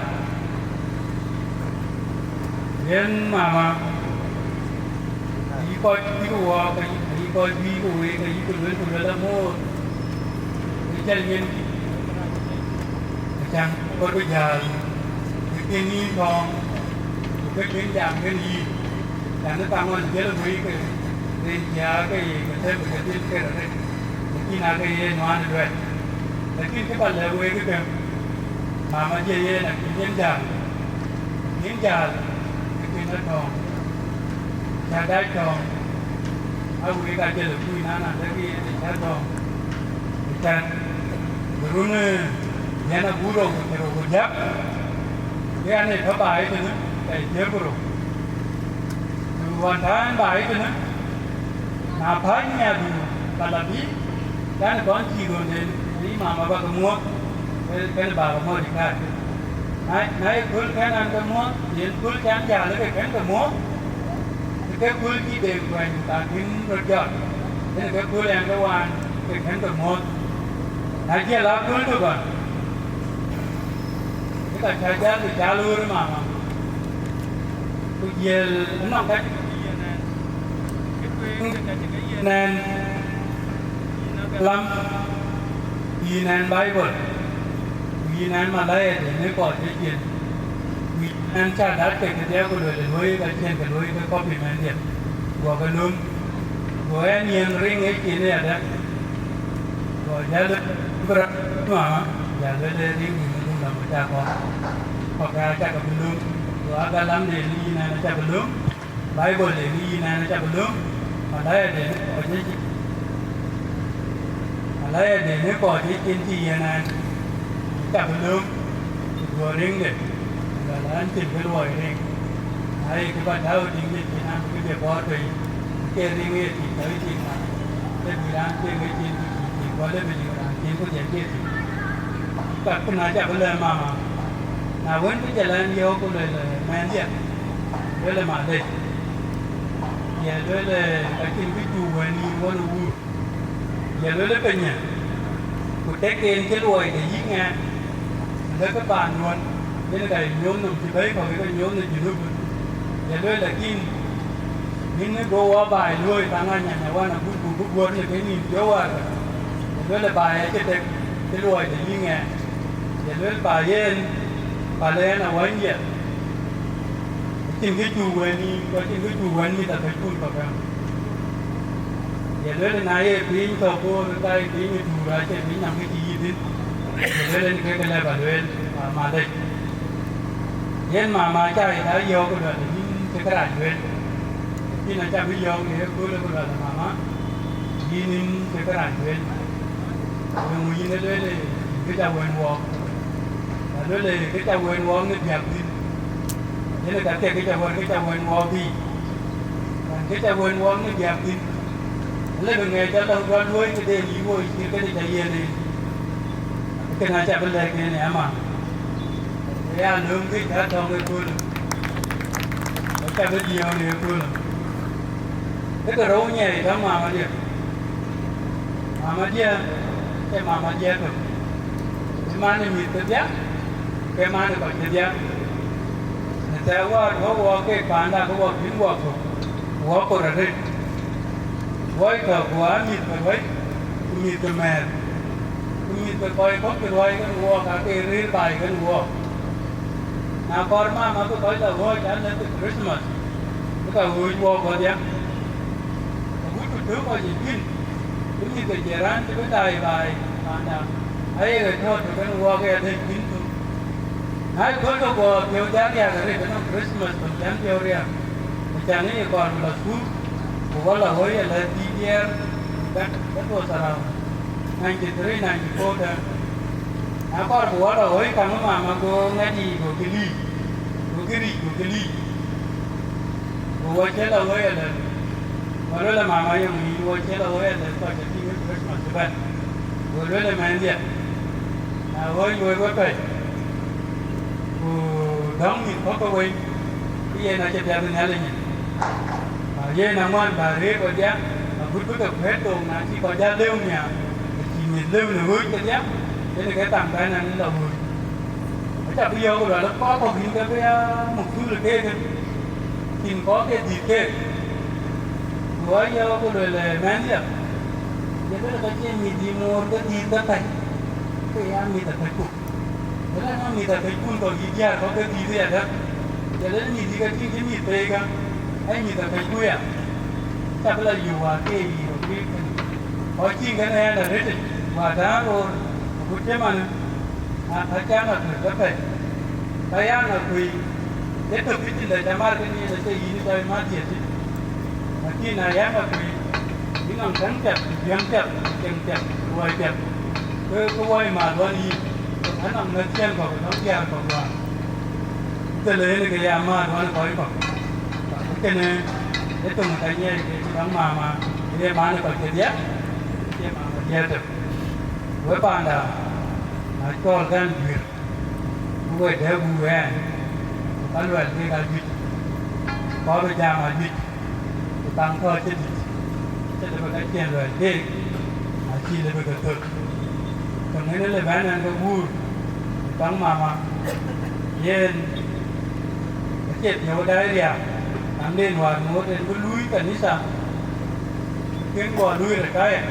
yen mama, ayï kɔc bï ke wɔɔk, ayï kɔc bï ke week, ayï ke luel, ku luel amoor, ë cäl yen, acan kɔc bï jäl, ke kën yïn tɔ̈ɔ̈ŋ, ku ke kën jam kën yïn. Cän ë thaŋ ɣɔn jël wëi ke rëëc ya ke ye ke them ke dhil ke rɛ̈t, lakin ake ye nuan ë duɛt. Lakin kë ba lɛ̈k wek ë këm, mama jie yen akï nyin jäl, nyin jäl, ke kën ë tɔ̈ɔ̈ŋ, cä dac tɔ̈ɔ̈ŋ, a wek a jël ë kuc nana lɛ̈k yen ë cä tɔ̈ɔ̈ŋ, ë cän bï run ë yɛn agut rou ku thiërrou ku diäk, ke an, ë tɔ̈ baai tënë, ka ye thiëër ku rou. Ku ɣɔn tään baai tënë, na päc miäkdu, ka la bï, kɛn kɔn cïï ɣönden, bï mama ba ke muɔ̈th, ke, kɛn baba muɔ̈th ë kääc. Na, na ye kööl kɛn an, ke muɔ̈th, yen kööl cän jäl ke kɛn ke muɔ̈th, ke ke kööl cï deŋ kuɛny, ku ka kïn röt jɔt, yen ke kööl ɛn ke waan, ke kɛn ke muɔ̈th. Na jiɛl aa kööl tök ɣɔn, ke ka cä jäl, ku jäl ɣöör ë mama. Ku jiël ënɔŋ ka cï ke yen ɛn, cï kueŋ ke ka cï ke yen ɛn, yïn agalam, yïn ɛn Baibol, ku yïn ɛn malaya de në kɔɔr cï cin, ku yïn ɛn cä dat ke këdhie ku luel ë luɔi ka cïn ke luɔi ke kɔpi mɛnhdiɛ̈, guɔ ke löm, guɔ ɛn yen riŋ ë cin ë yadë, guɔ jäl bï rɔt mama, jäl luel ë riŋ wïn ë gum dɔm ë cä kɔɔr, kɔ̈k ë acä ke bï löm, guɔ agalam de në yïn ɛn acä bï löm. Baibol de në yïn ɛn acä bï löm, malaya de në kɔc ë cin, malaya de në kɔc ë cin cï yen ɛn acä bï löm, ku duɔ̈r riŋde, ku luɛl an, cïn kë luɔi riŋ. Na ye kë ba tääu tiŋ de cin an, bï këde bɔ̈ɔ̈r pei, ke riŋ ye tik tɔ̈ ë tik man, le bï raan cieŋ ë cin ku cïï tik, ku le bï liu raan cin ku dhiɛl ke tik. Ka kun acä bï lɛ̈k mama, na wën, bï jël ɛn yɔ̈ɔ̈k ku luel, ee, mɛnhdiɛ̈, luel, ee, malec. Ye luel, ee, ka cïn kë cuk wën yïn wën ë wuur. Ye luel, ee, pinyë, ku tek en cï luɔi de yïk ŋɛɛn, lëkkë paanduön, yen ka ye nyuöth nɔm cï bɛ̈i kɔ̈k ke nyuöth në Junub. Ye luel, lakin, yïn ë go wɔ baai luööi, ka ŋa nyanya wan agut ku bï guɔ̈t në ke nïn piɔ̈u wäär. Ye luel, ee, baai acï tek cï luɔi de yïk ŋɛɛn. Ye luel, pa yen, pal ë ɣɛn awäny ye, acïn kë cuk wën yïn, ku acïn kë cuk wën mïth akëckun kɔ̈k gäm. Ye luel, na ye piny thɔ̈k koor, ka ye piny ë tuur, acie piny nɔm kë cï yï thïn. Ye luel, yen kek lɛ̈k ba lueel, pa malec. Yen mama acä ye da yɔ̈ɔ̈k ku luɛl, yïn cï kërac lueel. Lakin acä bï yɔ̈ɔ̈k në ye köölë ku luɛl, mama, yïn, yïn cï kërac lueel. Eeŋö yïn ë lueel, ee, kë ca wën wɔɔk? Alueel, ee, kë ca wën wɔɔk në biäk thïn. Yen ka thiek kë ca wën, kë ca wën wɔɔk bï. Wën kë ca wën wɔɔk në biäk thïn, alë bï ŋɛc alë gɔl luöi këden yï woi cït këde ca yen en. Kënë acä bï lɛ̈k en ë ama. Ya lööm ke cä tɔŋ ëköölë, ku cä bï diëëu në ëköölë. Ë ke rou nyiɛɛi tɔ̈ mamadiɛ̈. Mamadiɛ̈, ke mamadiɛ̈ tök. Ë man ë mïth kedhia, ke man ë kɔc kedhia. Në thɛɛr wäär wɔ wɔ keek paanda ke wɔ bïn wɔ kök, ku wɔ kor arëët. Wɔ tɔ̈ ku aa mïth ke ruäi, ku mïth ke mɛ̈ɛ̈r, ku mïth ke kɔc kɔ̈k cï ruäi kenë wɔɔk, aake rëër baai kenë wɔɔk. Na kɔɔr mama bï kɔc la ɣɔ̈ɔ̈c alɛ̈th ë Christmas, bï ka ɣööc wɔɔk ɣɔ̈diɛ̈. Agut ku tök kɔc ë pïn, bï mïth ke jiɛɛr raan cï bï daai baai paanda, aye ke tɔ̈ tök kenë wɔɔk ë adhëc pïn tök. Na ye kööl tök guɔ piɔ̈u jal riääk arëët ënɔŋ Christmas tök cän piɔ̈u riääk, acan ë ye kɔɔr bï la thuk, ku wɔ la ɣööc alɛ̈th thii diɛɛr, that, that was around ninety three, ninety four tɛ̈n. Na kɔɔr bï wɔ la ɣööc käŋ ë mama, go ŋɛ̈t yiic, go kë liic, go kë ric, go kë liic. Ku wɔ cï la ɣööc alɛ̈th, wɔ lueel ë mama, yöŋ yïn, wɔ cï la ɣööc alɛ̈th kɔc cï tïŋ ë Christmas ëbɛ̈n. Go lueel ë mɛnhdiɛ̈, na ɣööc wek wepɛ̈c, ku dɔ̈ŋ mïth kɔ̈k ke wei, ke yen acï piath ë Nhialic nyin. Yen aŋuän bä rëër wediɛ̈, agut bï ke kuɛ̈ɛ̈t thook, na cï kɔc jäl lëu nhiaar, ke cï mïth lëu në ɣööc kedhia, yen ke tham bɛ̈n ɛn la ɣööc. Acä bï yɔ̈ɔ̈k ku luɛl kɔc kɔ̈k yïn ke bï aa muk thul ë keek, cïn kɔc ke dhïth keek. Ku ayɔ̈ɔ̈k ku lueel ë mɛnhdiɛ̈, ye lueel ka cie mïth yï moor ke dhïth ke pɛ̈c, ke ya mïth apɛ̈cku. Ëlë nɔŋ mïth apɛ̈ckun kɔ̈k yï diäär kɔ̈k ke dhïth ëyadäŋ, ye lueel mïth yï ke tïŋ cï mïth peeika, ee mïth apɛ̈cku ya. Acä bï la yök wäär ke yï röt wïïk kënë. Kɔc cïn kënë ɣɛn arëtic, wäär tɛ̈ɛ̈n roor, agut cï manë, a- acä ŋa kuëc ke pɛ̈c, ka ya ŋa kuëc, ye tök kë cïn dɛ cä mar kënë yen acie yïn cä mat thiëëc. Lakin na ya ŋa kuëc, bï nɔŋ täŋ piɛth, ku biäŋ piɛth, ku ceŋ piɛth, ku luɔi piɛth, ke ke wɔ ë määt ɣɔn yïn, anɔŋ mɛ̈thciɛ̈n kɔ̈k, anɔŋ diäär kɔ̈k wäär. Thëlë yen ke ya määt ɣɔn ë kɔc kɔ̈k. Ku kënë ë töŋ ë ka nyiɛɛi ke cï dɔŋ mama, ye man ë kɔc kedhie, cie mama diɛ̈ tök. Wek paanda, na cɔɔl kɛn guiir, ku wek dɛ̈ guur ɛn, ku ka luɛl kek ajuëc, ku abï jam ajuëc, ku thaŋ tɔ̈ cï dït, cï lëbë ka ciɛn luɛl keek, acï lëbë ke thök. Töŋ en ë lëbɛ̈n ɛn ke guur, ku thaŋ mama, yen acie piɔ̈u dai riääk, ɣanden wäär ŋoot en bï luui kanitha, kën guɔ luui retire,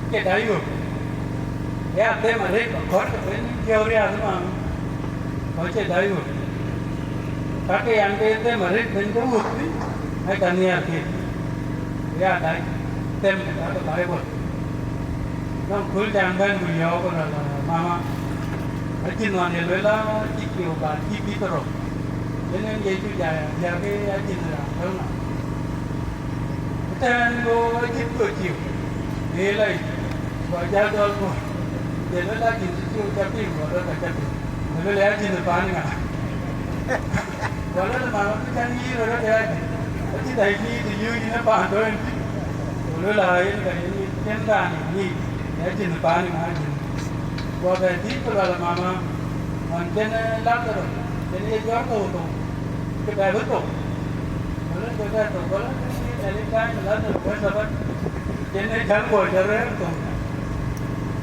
cie dai ɣöök. Ë ya them arëët ba kɔ̈r ke ben piɔ̈u riääk ëmam, kɔc cie dai ɣöök. Ka ke yan ke them arëët ben ke ɣöök thïn, ë ka nhiaar keek. Ë ya dai them ke ka ke Baibol. Nɔŋ kööl can bɛ̈n ku yɔ̈ɔ̈k ë rɔt, mama, acïn ɣɔn ye lueel acï ciu ba cï Petero. Yen en Yecu jai, jai ke acïn raan tɔ̈u ŋa. Ëtɛ̈ɛ̈n go acït kö ciu, ë lɔ yic, guɔ jäl dɔl guɔ̈r. Ye lueel acïn cï ciu ca piŋ, guɔ lueel ka ca piŋ. Ye lueel acïn paan ŋa. Guɔ lueel mama, bï cän yïn rɔt ë acïn. Acïn dai yïn të yööc yïn ë paan tɔ̈ en thïn. Go lueel aa yen ka yen cïn raan yic, acïn paan ŋa acïn. Guɔ bɛ thiëc ku luɛl mama, ɣɔn cïn Ladharo, cïn ye jɔ̈ɔ̈r thou thou, cï bɛ bï thou. Go lueel ke bɛ thou, go lueel ke cï Nhialic kääc në Ladharo wën Sabath, cïn ye jäl guɔ cä rëër thou.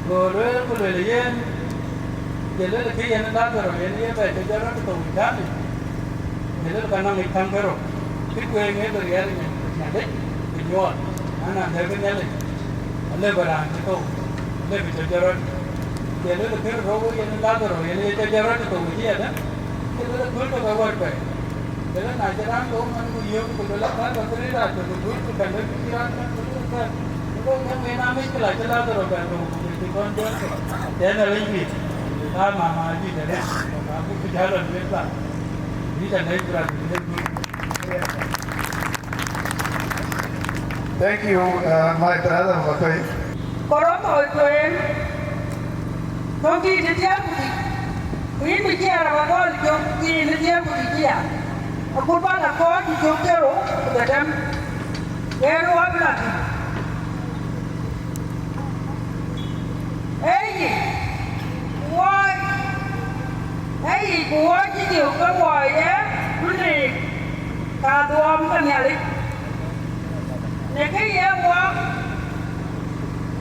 Go lueel ku lueel yen, ye lueel ke yen Ladharo yen ye bɛ cä jɔt rɔt thou ë cäm yic. Ye lueel ka nɔŋ yic käŋ kerou, cï kueeŋ ë bï riɛl nyin Nhialic, ku nyuɔɔth, na na lëk Nhialic, alëu bï raan cï thou, alëu bï cä jɔt rɔt. Ye lueel kë rou yen Ladharo yen ye cä jɔt rɔt thou cï yadäŋ, ye lueel kööl tök awär pɛ̈i. Ye lueel na cï raan thou man ku yöök ku lueel athäl ba thël raan tök ku duöl ku kɛ̈n lëk cï raan kɛ̈n ku lueel athäl. Ku lueel kɛ̈n wen aa mickila cï Ladharo bɛ thou ku cï kɔn jɔt thou. Yen Nhialic bï, aa mama juëc arëët, ka buk cä lɔ lueel ba. Thank you, uh, my brother Matoi. Koroto tueŋ, tɔ̈ŋkï të diäk ku dhïc, ku yïn bï jiɛɛr aba gɔl jök yïn të diäk ku dhïc aya. Agut bä la kɔɔc cï cök cï rou ku bɛ dɛm, ee rou abï la thïn. Ee yic, ku wɔ, ee yic, ku Dhuɔɔm ke Nhialic, në kë ye wɔɔk,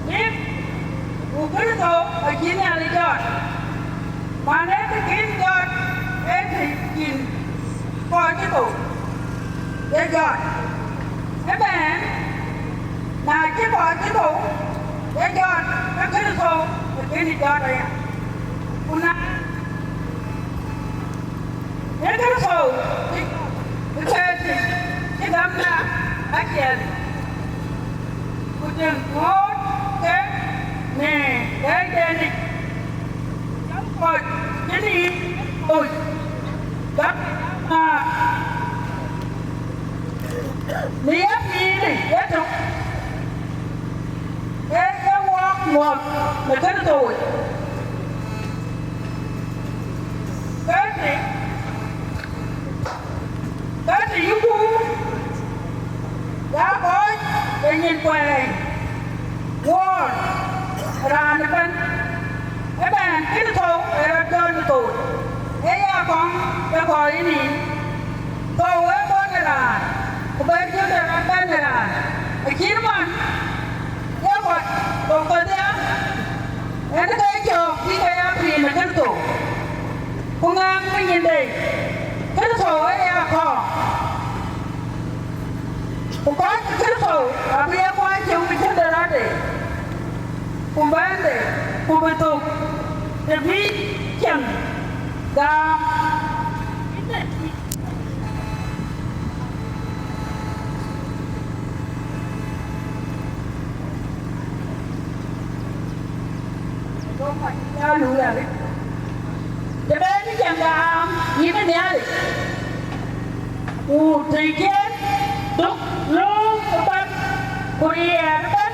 bïk, ku Kërtho acï Nhialic jɔt, man ee të kïn jɔt, ee të cïn kɔc cï thou ye jɔt. Ëbɛ̈n, na cï kɔc cï thou ye jɔt, ke Kërtho akën jɔt aya. Ku na Ee Kërtho, ë kɛ̈ɛ̈c cï gämda aciɛl, ku tïŋ ŋoot ke në lɛ̈ɛ̈cden yic, jam kɔc cï nïïm kuc, gäm maa në ye pïïr yetök, ee ye wɔɔk ŋuɔ̈th në Kërtho yic. Kërtï, kërtï yïku ya kɔc ë nyin kuɛɛny, wuɔɔr raan ëbɛ̈n, ëbɛ̈n Kërtho ë rɔt jɔt në thou, ee ya kɔŋ ë kɔc ë nïïm. Thou ë bɔ̈ në raan, ku bɛ̈n jɔt ë rɔt bɛ̈n në raan, acït man ye kɔc thou kedhie, ënë ke cɔɔk bï ke ya pïïr në Kërtho, ku ŋɛɛm ke nyinde, Kërtho ë ya kɔɔk, ku kɔc ke Kërtho abï ye kuany cieŋ bï cïn de rɔtde, ku bɛ̈nde, ku bï thök, të bï cieŋ gam. Të bɛ̈n cieŋ gam yïn ë Nhialic, ku të cïn duk lööŋ ëbɛ̈n, ku riɛɛr ëbɛ̈n,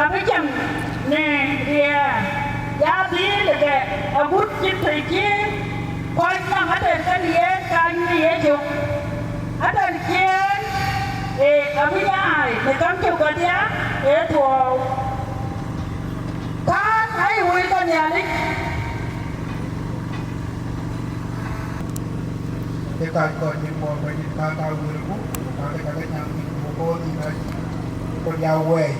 abï cieŋ në riɛɛr, ya dhil ë ke agut cï të cï kɔc nɔm ater ke riɛɛr kany në Yecu. Ater ciëën, ee, abï nyaai në käŋ cök kedhie, ee thuɔɔu. Kään ayï wëi ke Nhialic. Ke kac kɔc yïn mɔ̈u bɛ̈ny yïn, ka ka wëlku, ku ka ke ka ke nyaŋ yïn, ku ko yïn rac, ku ya wɛɛi.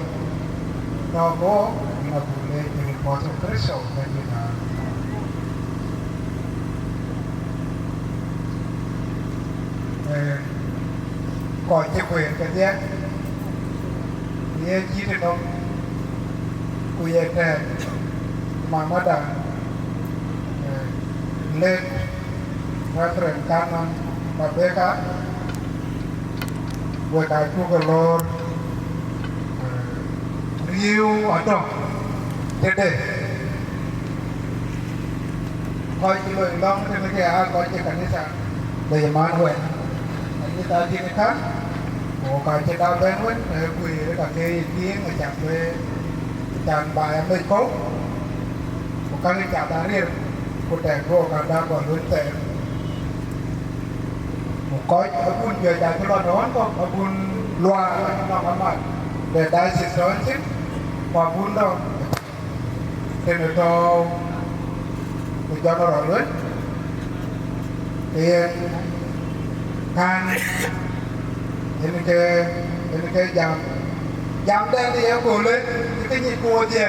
Tɔ̈ bɔ̈ yïn abuk leec në rin puɔth ë Kërtho Bɛ̈nydït. Ee, kɔc cï kueer kedhie, ye cït ënɔm, ku ye tɛ̈ɛ̈n, mamada, ee, late Reverend Canon Rebecca, wek acuk ke loor, ee, riëëu atɔ̈ tëde. Kɔc cï loi lɔ̈ŋ tënë ke aa kɔc cï kanitha de Emanuel. Kanitha tïŋ ë kän, ku ka cï da bɛ̈n wën, ee, kueer ka ke ye tïŋ, acan bï, acan ba ya mec kɔ̈u, ku käŋ ë cath ariër, ku tɛ̈k duɔ̈ɔ̈r ka da gɔl wën thɛɛr. Ku kɔc abun juëc acï lɔ në ɣɔn kɔ̈k, abun luaar acï nɔm amat, de diocese tɔ̈ thïn, ku abun dɔ̈ tënë tɔ̈u, ku jɔn rɔt wën, ke yen kän, yen ke, yen ke jam. Jamdɛn ye köölë, ke nyic ku wodhie,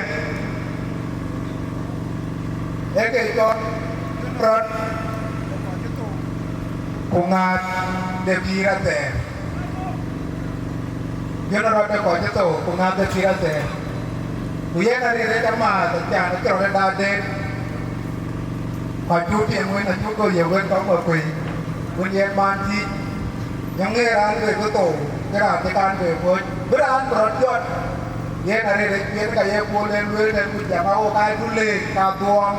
ee ke cɔl rɔt, ku ŋääth de pïïr athɛɛr. Jɔn rɔt de kɔc cï thou, ku ŋääth de pïïr athɛɛr. Ku yen arëët rɛc amääth, acan acï rɔt ë daat deet. Ku acuk piɛŋ wën, acuk gɔl ye wën kɔ̈k kɔ̈k kuëi, wën yen man thiic. Yɔŋ ŋeer raan lueel bï thou, ke raan cï kan lueel kuöc, bï raan bï rɔt jɔt. Yen arëët rɛc, yen ka ye Paul en lueel tɛ̈n, ku jam, a ɣok aa dul leec ka dhuɔɔm.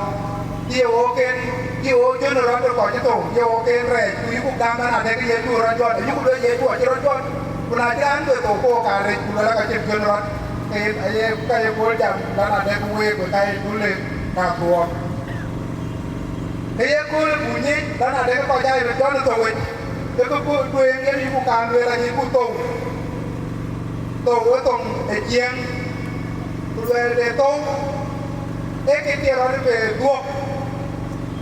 Cï ye ɣok en, cï ye ɣok jön rɔt de kɔc cï thou, cï ye ɣok en rɛɛc, ku yïku gam ɣɛn adɛ̈ ke Yecu rɔt jɔt, ayïku lueel Yecu acï rɔt jɔt, ku na cï raan bï thou ke ɣok aa rɛɛc, ku lueel aka cïn jön rɔt, ke yen aye, ka ye Paul jam, lan adɛ̈ ke week, we ka ye dul leec ka dhuɔɔm. Ke ye kööl ë buk nyic, lan adɛ̈ ke kɔc aa ye rɔt jɔt ë thou wec, ke ke ku tueŋ yen yïku kan lueel ayïku thou. Thou ë thoŋ ë ciɛɛŋ, ku luɛɛl de thou ee ke cï rɔt ë ke dhuɔ̈k.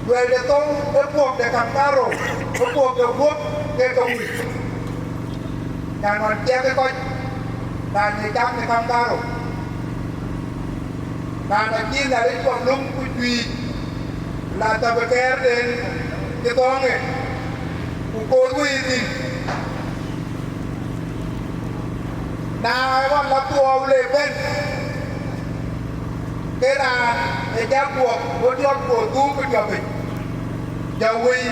Luɛɛl de thou ee puɔ̈k de käŋ karou, ee puɔ̈k de guöp ke ke wïc. Can ɣɔn ciɛk ë kɔc, raan ë cam në käŋ karou, raan acï Nhialic kɔm löŋ ku cuiic, la thäp ë kɛɛrden cï thɔ̈ɔ̈ŋë, ku koor wëi thïn. Na ɣɔn la thuɔɔu le bɛ̈n, ke raan ë cak guɔ̈p, go tiɔp, go dhuk ë tiɔpic, jɔ wëi,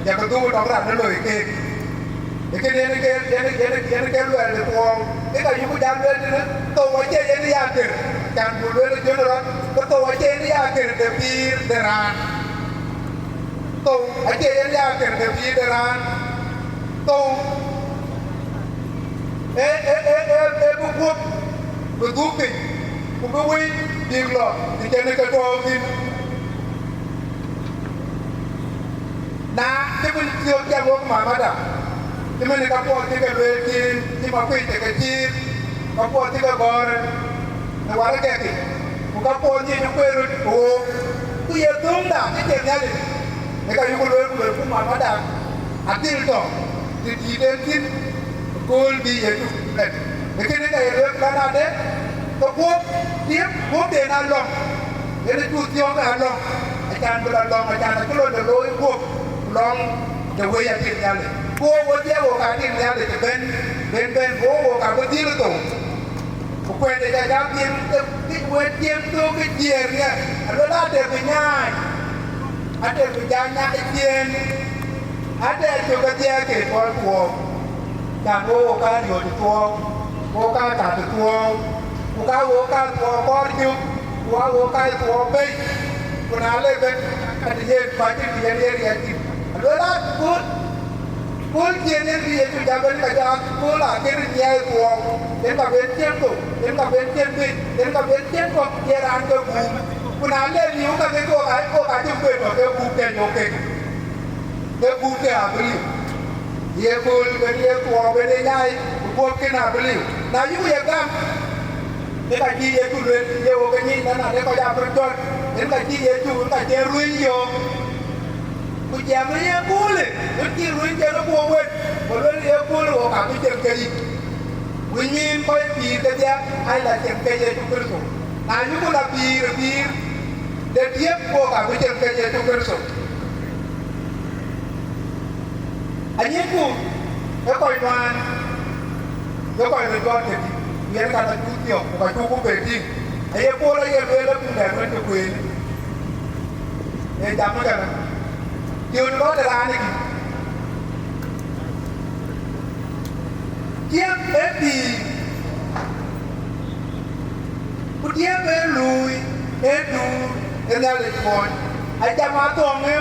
jakë dhuk ë tɔŋ raan ë loi keek. Ee kënë yen ke, yen, yen, yen ke luɛɛl de thuɔɔu, ke ka yuku jal lueel tënë, thou acie yen ya kër, can ku lueel ë jön rɔt, ke thou acie yen ya kër de pïïr de raan. Thou acie yen ya kër de pïïr de raan. Thou ee, ee, ee, ee, ee bï guöp bï dhuk piny, ku bï wëi bïk lɔ të cïn ke tɔ̈ɔ̈u thïn. Na cï bï thiɔ̈k jam wok mamada, cï mën ka puɔth cï ke lueel cï, cï ma kuc të ke cïïr, ka puɔth cï ke gɔ̈ɔ̈r në warëgɛkï, ku ka puɔth nyic ë kueer röt ë wook, ku ye thöŋda cï cïn Nhialic, ë ka yuku lueel ku lueel ku mamada, adhil tɔ̈ të dïït en thïn, ëkööl bï Yecu bɛ̈n. Ee kënë ka ye lueel lɔn adë, ke guöp tiëp, guöpden alɔŋ, yen ë cu thiɔ̈k alɔŋ, acan bï lɔ lɔŋ, acan acï lon de looi guöp, ku lɔŋ de wëi atik Nhialic. Ku wo wo dhiɛl wo ka tik Nhialic ëbɛ̈n, ben bɛ̈n, wo wo ka bï dhil thou. Ku kuɛ̈nde ca jam tiɛŋ, ke, ke wëët tiɛŋ thok ke jiëër riɛl, aluel ade bï nyaai, ade bï jam nyaai ciëën, ade cök ke dhiɛɛr ke kɔc thuɔɔu. Can wo wo ka riööc thuɔɔu, wo ka kat thuɔɔu, ku ka wo ka thuɔɔu kɔɔr cök, ku a wo ka thuɔɔu bei, ku na le ben, ka të yen kɔc cï yen ye riɛɛc thïn. Aluel ade kööl, kööl ciëën yen bï Yecu jam ben ka jɔ kööl akën nyiɛɛi thuɔɔu, yen ka ben ciëën thou, yen ka ben ciëën piny, yen ka ben ciëën kɔ̈k, ye raan ke guum. Ku na le liu ka ke kok, ai kok acï kueet tɔ̈ ke guum ke nyök kek. Ke guum ke abï liu. Ye kööl ben ye thuɔɔu ben ye nyaai, ku guöp kën abï liu. Na yuk ye gam, ke ka cï Yecu lueel, ye wo ke nyic nɔn ade kɔc abï jɔt, yen ka cï Yecu, yen ka cï ruëny yöök. Ku jam ë ye köölë, wën cï ruëny cïn ë guöp wën, ku luel ye köölë wo ka bï cem ke yic. Wën nyin kɔc pïïr kedhie, ai la cem ke Yecu Kërtho. Na yuk la pïïr ë pïïr de tiëp, wo ka bï cem ke Yecu Kërtho. Anyicku ë kɔc nuaan, ke kɔc röt jɔt kedï, ku yen ka la cuk thiɔ̈k, ku ka cuk ku be tïŋ. Aye Pol aye lueel ë buk dɛ̈t wën cï kueen. Ee jam ëkënë, tiööc rɔt ë raan ë kï. Tiëp ë pïïr, ku tiëp ë luui ë duur ë Nhialic kuɔny. Ajam athɔ̈ŋ ë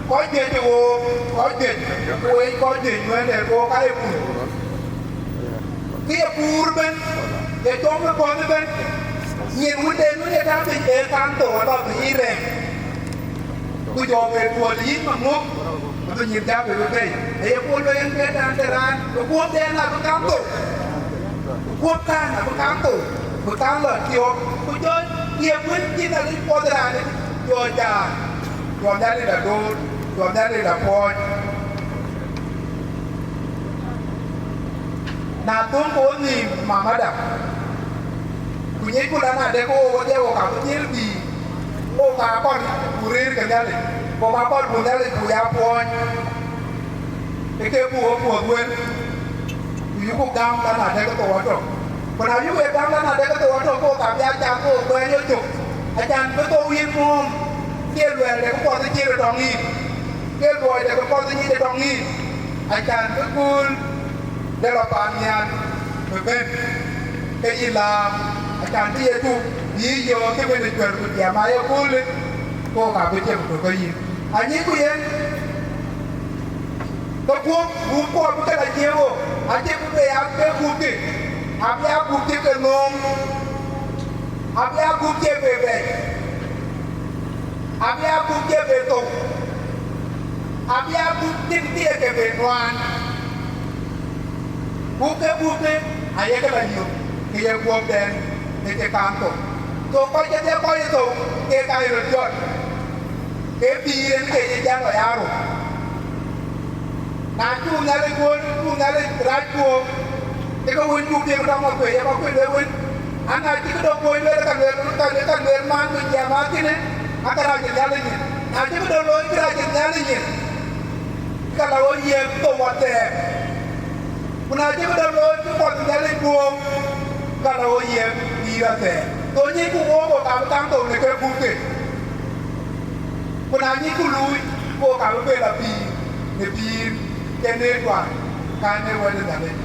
kɔc juëc ë wook, kɔc juëc, ku wec kɔc juëc nuɛɛnde wook aa ye kuc. Ke ye kuur ëbɛ̈n, ye tɔŋ ë kɔ̈th ëbɛ̈n, nyin wënden wën ye tääu piny ee kaŋ thou alɔ bï yï rɛɛm. Ku jɔ be tuɔɔl yïn maŋök, abï nyin jam bï bei. Aye Pol lueel yen ke dan de raan, ku guöpden abï kaŋ thou, ku guöp kan abï kaŋ thou, bï kaŋ lɔ tiɔp, ku jɔ tiëp wën cï Nhialic puɔth raan, jɔ jaar, jɔ Nhialic la doot, jɔ Nhialic la puɔɔny. Na thöŋ ke wo nhïïm mamada, ku nyicku la na dek ke wo wodhie, wo ka bï dhil bï, wo ka kɔn ku rëër ke Nhialic, wo ka kɔn ku Nhialic ku ya puɔɔny, ë ke buk wo puɔ̈th wël, ku yuku gam la na dek ke thou atök. Ku na yuku ye gam la na dek ke thou atök, ke wo ka bï a cam ke wo kuɛɛny wo cök, acan bï thou yïn muɔ̈ɔ̈m, ke luɛɛl de ke puɔth cï röt tɔŋ yïn, ke luɔi de ke puɔth nyic ë tɔŋ yïn, acan bï kööl de lɔ paannhial bï bɛ̈n ke yï laam, acan bï Yecu bï yï yöök cï bï cuɛ̈r ku tiɛm aa ye köölë, ke wo ka bï cem tök ke yïn. Anyicku yen, ke guöp, guöp ku abï ke la jiëëk wo, acï bï be ya ke guöpkï, abï ya guöp cï ke nööm, abï ya guöp cï be bɛ̈c. Abï ya gup ke be thou, abï ya gup tïŋ thiëëk ke be nuaan, gup ke gup ke ayek la yök, ke ye guɔ̈pden ë ke kaŋ thou. Thou kɔc kedhie kɔc ë thou, ke ka ye röt jɔt, ke pïïr en ke ye jal lɔ ya rou. Acuk Nhialic kuöc, cuk Nhialic rac kuöök, ë ke wën cuk piŋ tɔŋ akuëc, ë kɔc kuëc lueel wën, an, na cï këdɔ̈k kuöc lueel, ka lueel, ka lueel, ka lueel man ku jiɛɛm akënë, ake rac ë Nhialic nyin. Na cï këdɔ̈k looi, cï rac ë Nhialic nyin, ka la ɣo yiëk thou wathɛɛr. Ku na cï këdɔ̈k looi, cï kuɔth Nhialic kuöök, ka la ɣo yiëk pïïr athɛɛr. Thou nyic ku wook, wo ka bï kaŋ thou në ke gup ke. Ku na nyic ku luui, wo ka bï bɛ̈n la pïïr në pïïr, cïn ë tuaany, kan ë wɛ̈t ë Nhialic.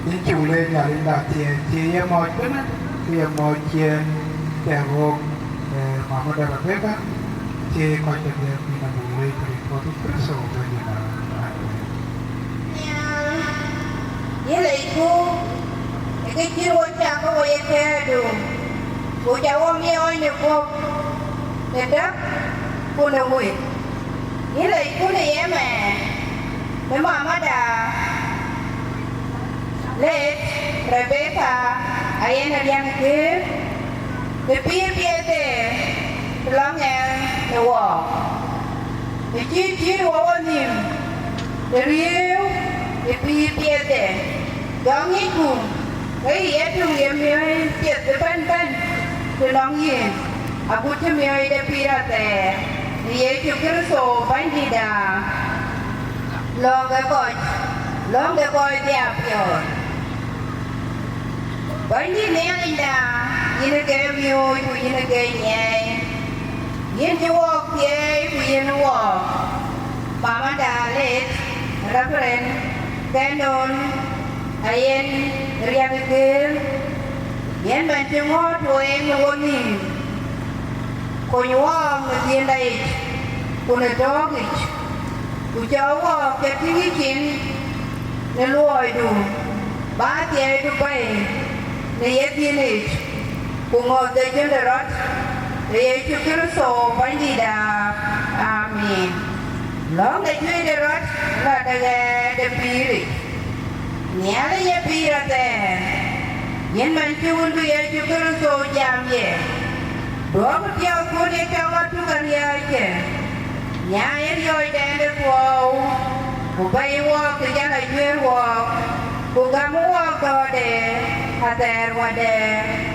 Yïn cuk leec Nhialic, na thiëëc cï ye mɔ̈c kënë, cï ye mɔ̈c ciëën tɛ̈ɛ̈k ɣok, eh, Mama de Rebecca, cï kɔc kedhie kuïn abuk leec këril Kuɔth Kërtho Bɛ̈nydït. Amen. Yïn lecku, ë kë cï wo cak ke wo ye kɛ̈ɛ̈tdu, ku ca wo miɔɔc në guɔ̈p, në däk ku në wëi. Yïn lecku në yemɛɛn, në mamada, late Rebecca, ayen ë riɛnkië, në pïïr piɛthde, të lɔ ŋɛɛr në wɔɔk. Në cï cït wɔ wo nïïm, të riëëu ë pïïr piɛthde, jɔ ŋicku, ke ye tuŋ ye miɔɔc piɛth ëbɛ̈nbɛ̈n të nɔŋ yïn, agut cï miɔɔcde pïïr athɛɛr, në Yecu Kërtho Bɛ̈nydïtda. Lɔ̈ŋ de kɔc, lɔ̈ŋ de kɔc bï a piɔ̈ɔ̈th. Bɛ̈nydït Nhialicda, yïn ë ke miööc ku yïn ë ke nyiɛɛi, Yïn cï wɔɔk thiëëi ku yïn wɔɔk, mamada late Reverend Kenon Ayen Riɛk Geer, yen bɛ̈ny cï ŋɔ̈ɔ̈t tueŋ në wo nïïm, kony wɔɔk në dhiënda yic ku në tɔ̈ɔ̈k yic, ku cɔk wɔɔk ke tïŋ yïcin në luɔidu, bä thiɛɛidu pɛ̈i në ye dhiënic, ku ŋɔ̈th de jënde rɔt, në Yecu Kërtho Bɛ̈nydïïtda. Amin. Lɔ̈ŋ de juëc de rɔt la de ɣɛɛr de pïïric. Nhialic ee pïïr athɛɛr, yen man cï Wëndu Yecu Kërtho jam ye. Duɔ̈kkë piɔ̈ɔ̈thkun ye cɔk atuk ariääckë, nyaai riɔ̈ɔ̈cdɛn de thuɔɔu, ku bɛ̈i wɔɔk të jɔl ajuëër wɔɔk, ku gäm wɔɔk dhɔ̈ɔ̈rde athɛɛr wadɛ̈.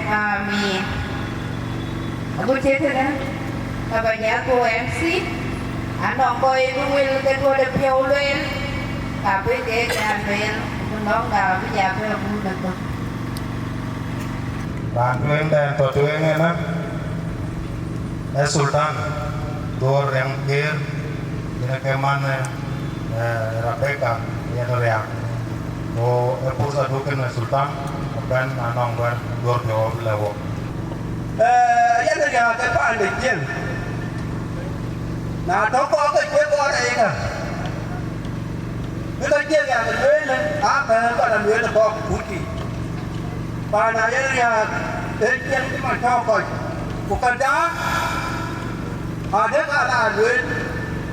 Amin. Agut cï tënë, ka bä jal ku M C, anɔŋ kɔc bï wël ke duɔ̈ɔ̈t ë piɔ̈u lueel, ka bï kek jal lueel, ku nɔŋ ka bï jal bɛ guur në thök. Raan tueŋdɛn tɔ̈ tueŋ ënë, ee Sultan Duɔ̈ɔ̈r Riɛŋ Geer, yen ke man, eh, Rebecca yen riääk. Ku ë pursa du kënë Sultan, abɛ̈n anɔŋ wɛ̈t duɔ̈ɔ̈r piɔ̈u abï lɛ̈k wok. Eh, yen riääk ke paan de ciëŋ. Na tɔ̈ kɔɔr ke cie kɔɔr rɛɛc ëkä, bï ke cie riääk lueel, aa bɛ̈ɛ̈r kɔn a lueel kɔɔr kuc yiic. Paan a yen riääk, ee ciɛɛŋ cï man tɔ̈ kɔc, ku ka daak, adek ala lueel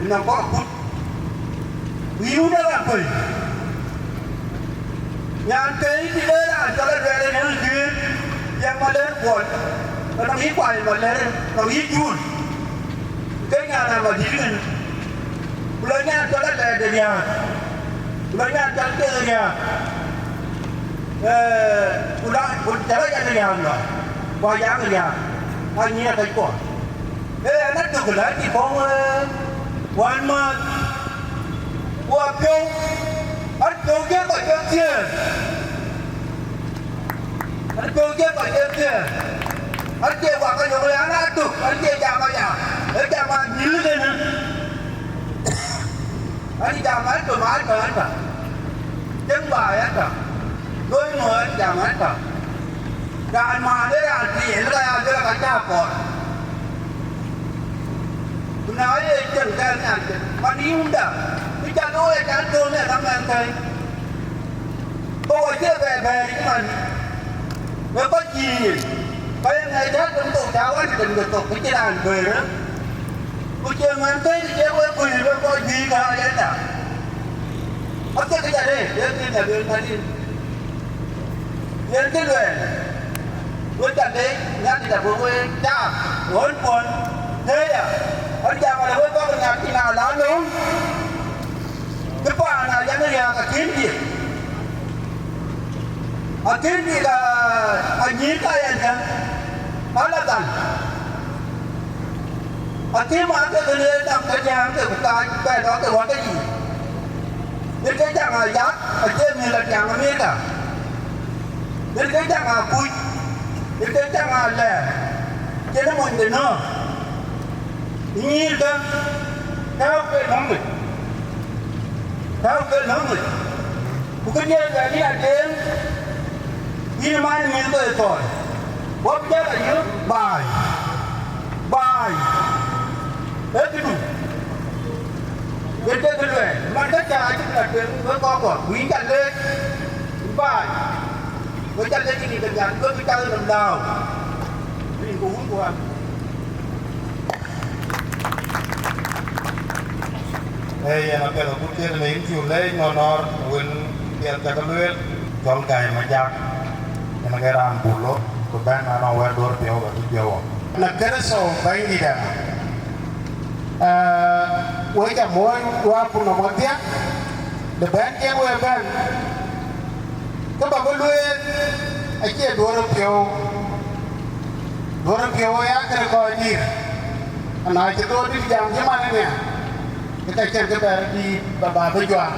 nɔŋ kɔc kut, ku yïn de raan kuëi. Nyan kei cï le raan cɔl Aluɛɛl ë nɛ̈ŋ juëër, ciɛɛŋ Malɛ̈r kuɔl, ke nɔŋ yï kuany Malɛ̈r, nɔŋ yï Jul. Ke nyan Amadït ënë, ku lɔ nyan cɔl Alɛɛr de riääk, ku lɔ nyan cɔl Keth riääk, ee, ku lɔ, ku cä lɔ yɛn riääk lɔ, ku Ayaŋ riääk, anyiëë kɔc kuɔ. Ee, ɛn atök lɔ, acï kɔ̈ŋ, ee, wään määth, ku apiɔ̈u, apiɔ̈u jël kɔc ke thiëër. An piɔ̈u cie kɔc ke thiëër. An cie wak ke yök an aa tök, an cie jam aya, ee jam an nyïl kënë. An jam an tök, an tök, an tök. Cieŋ baai an tök. Looi ŋö an jam an tök. Raan man ee raan tiɛɛl, ka ya luel ka cä kɔɔr. Ku na ye cieŋ kɛn nyan cieŋ, man yïnda, bï ca looi an tök në ka mɛn kɛ̈i. Ku wɔ cie bɛ bɛ̈ɛ̈r cï man, we kɔc cïï yen, ka ye ŋɛc dɛ̈t dom thok cä ɣɔn dom ke thok, ke cïn raan bɛ̈ɛ̈r. Ku cie ŋuɛ̈n thëëi, cie wek kuc, we kɔc juëc kääc ënda. Acie kë ca rëër, ee kë ca lueel man yen. Yen kë luɛɛl, we ca leec, Nhialic abï we caak ɣönkuɔn, tëë ya, ɣön jam ale we bɔ̈ ke Nhialic cïn a la lööŋ. Kë paan a yɛn riääk akën diëk, akën diëk, a, anyïïr ka yɛn kë, ala dhal. Akën maan ke kën ee dam ke diääŋ ke ku kaac bɛ lɔ ke wä ke yiic. Yen ke jaŋ a yak, acie mïth la tiaŋ Amerika. Yen ke jaŋ a kuc, yen ke jaŋ a lɛɛr, cïn ë mony de nɔ̈ɔ̈r. Nyïïrkë, tääu ke nɔ̈k mec, tääu ke nɔ̈k mec. Ku kënë ye luɛɛl yen adeŋ, yïn man ë mïth ke thɔɔc, wä bï jɔl a yök baai, baai, ee këdu. Yen ke kë luɛɛl, man ka cä acï la tueŋ wek kɔc kɔ̈k, ku yïn ca leec baai, wek ca leec yïn ke Nhialic, wek bï cath nɔm lääu, rin ke wun ku ɣän. Ee, yen apiɛth agut thiëëk në yïn cuk leec nɔnɔɔr wën piɛth cä ke lueel, cɔl Gäi Majak, yen ke raan Bul Lok, ku bɛ̈n anɔŋ wɛ̈t duɔ̈ɔ̈r piɔ̈u bä bï piɔ̈u wɔ. Në Kërtho Bɛ̈nydïïtda, ee, we ca moony wäär puɔ̈u nɔm ɣɔn thiäk, de bɛ̈n cï en we bɛ̈n, ke bä bï lueel acie duɔ̈ɔ̈r piɔ̈u. Duɔ̈ɔ̈r piɔ̈u aya kënë kɔc dït, ana cï dhɔ̈ɔ̈r dït jam cï man ënhial, ke ka cïn kë bɛ̈ɛ̈r dït bä bä bï juak.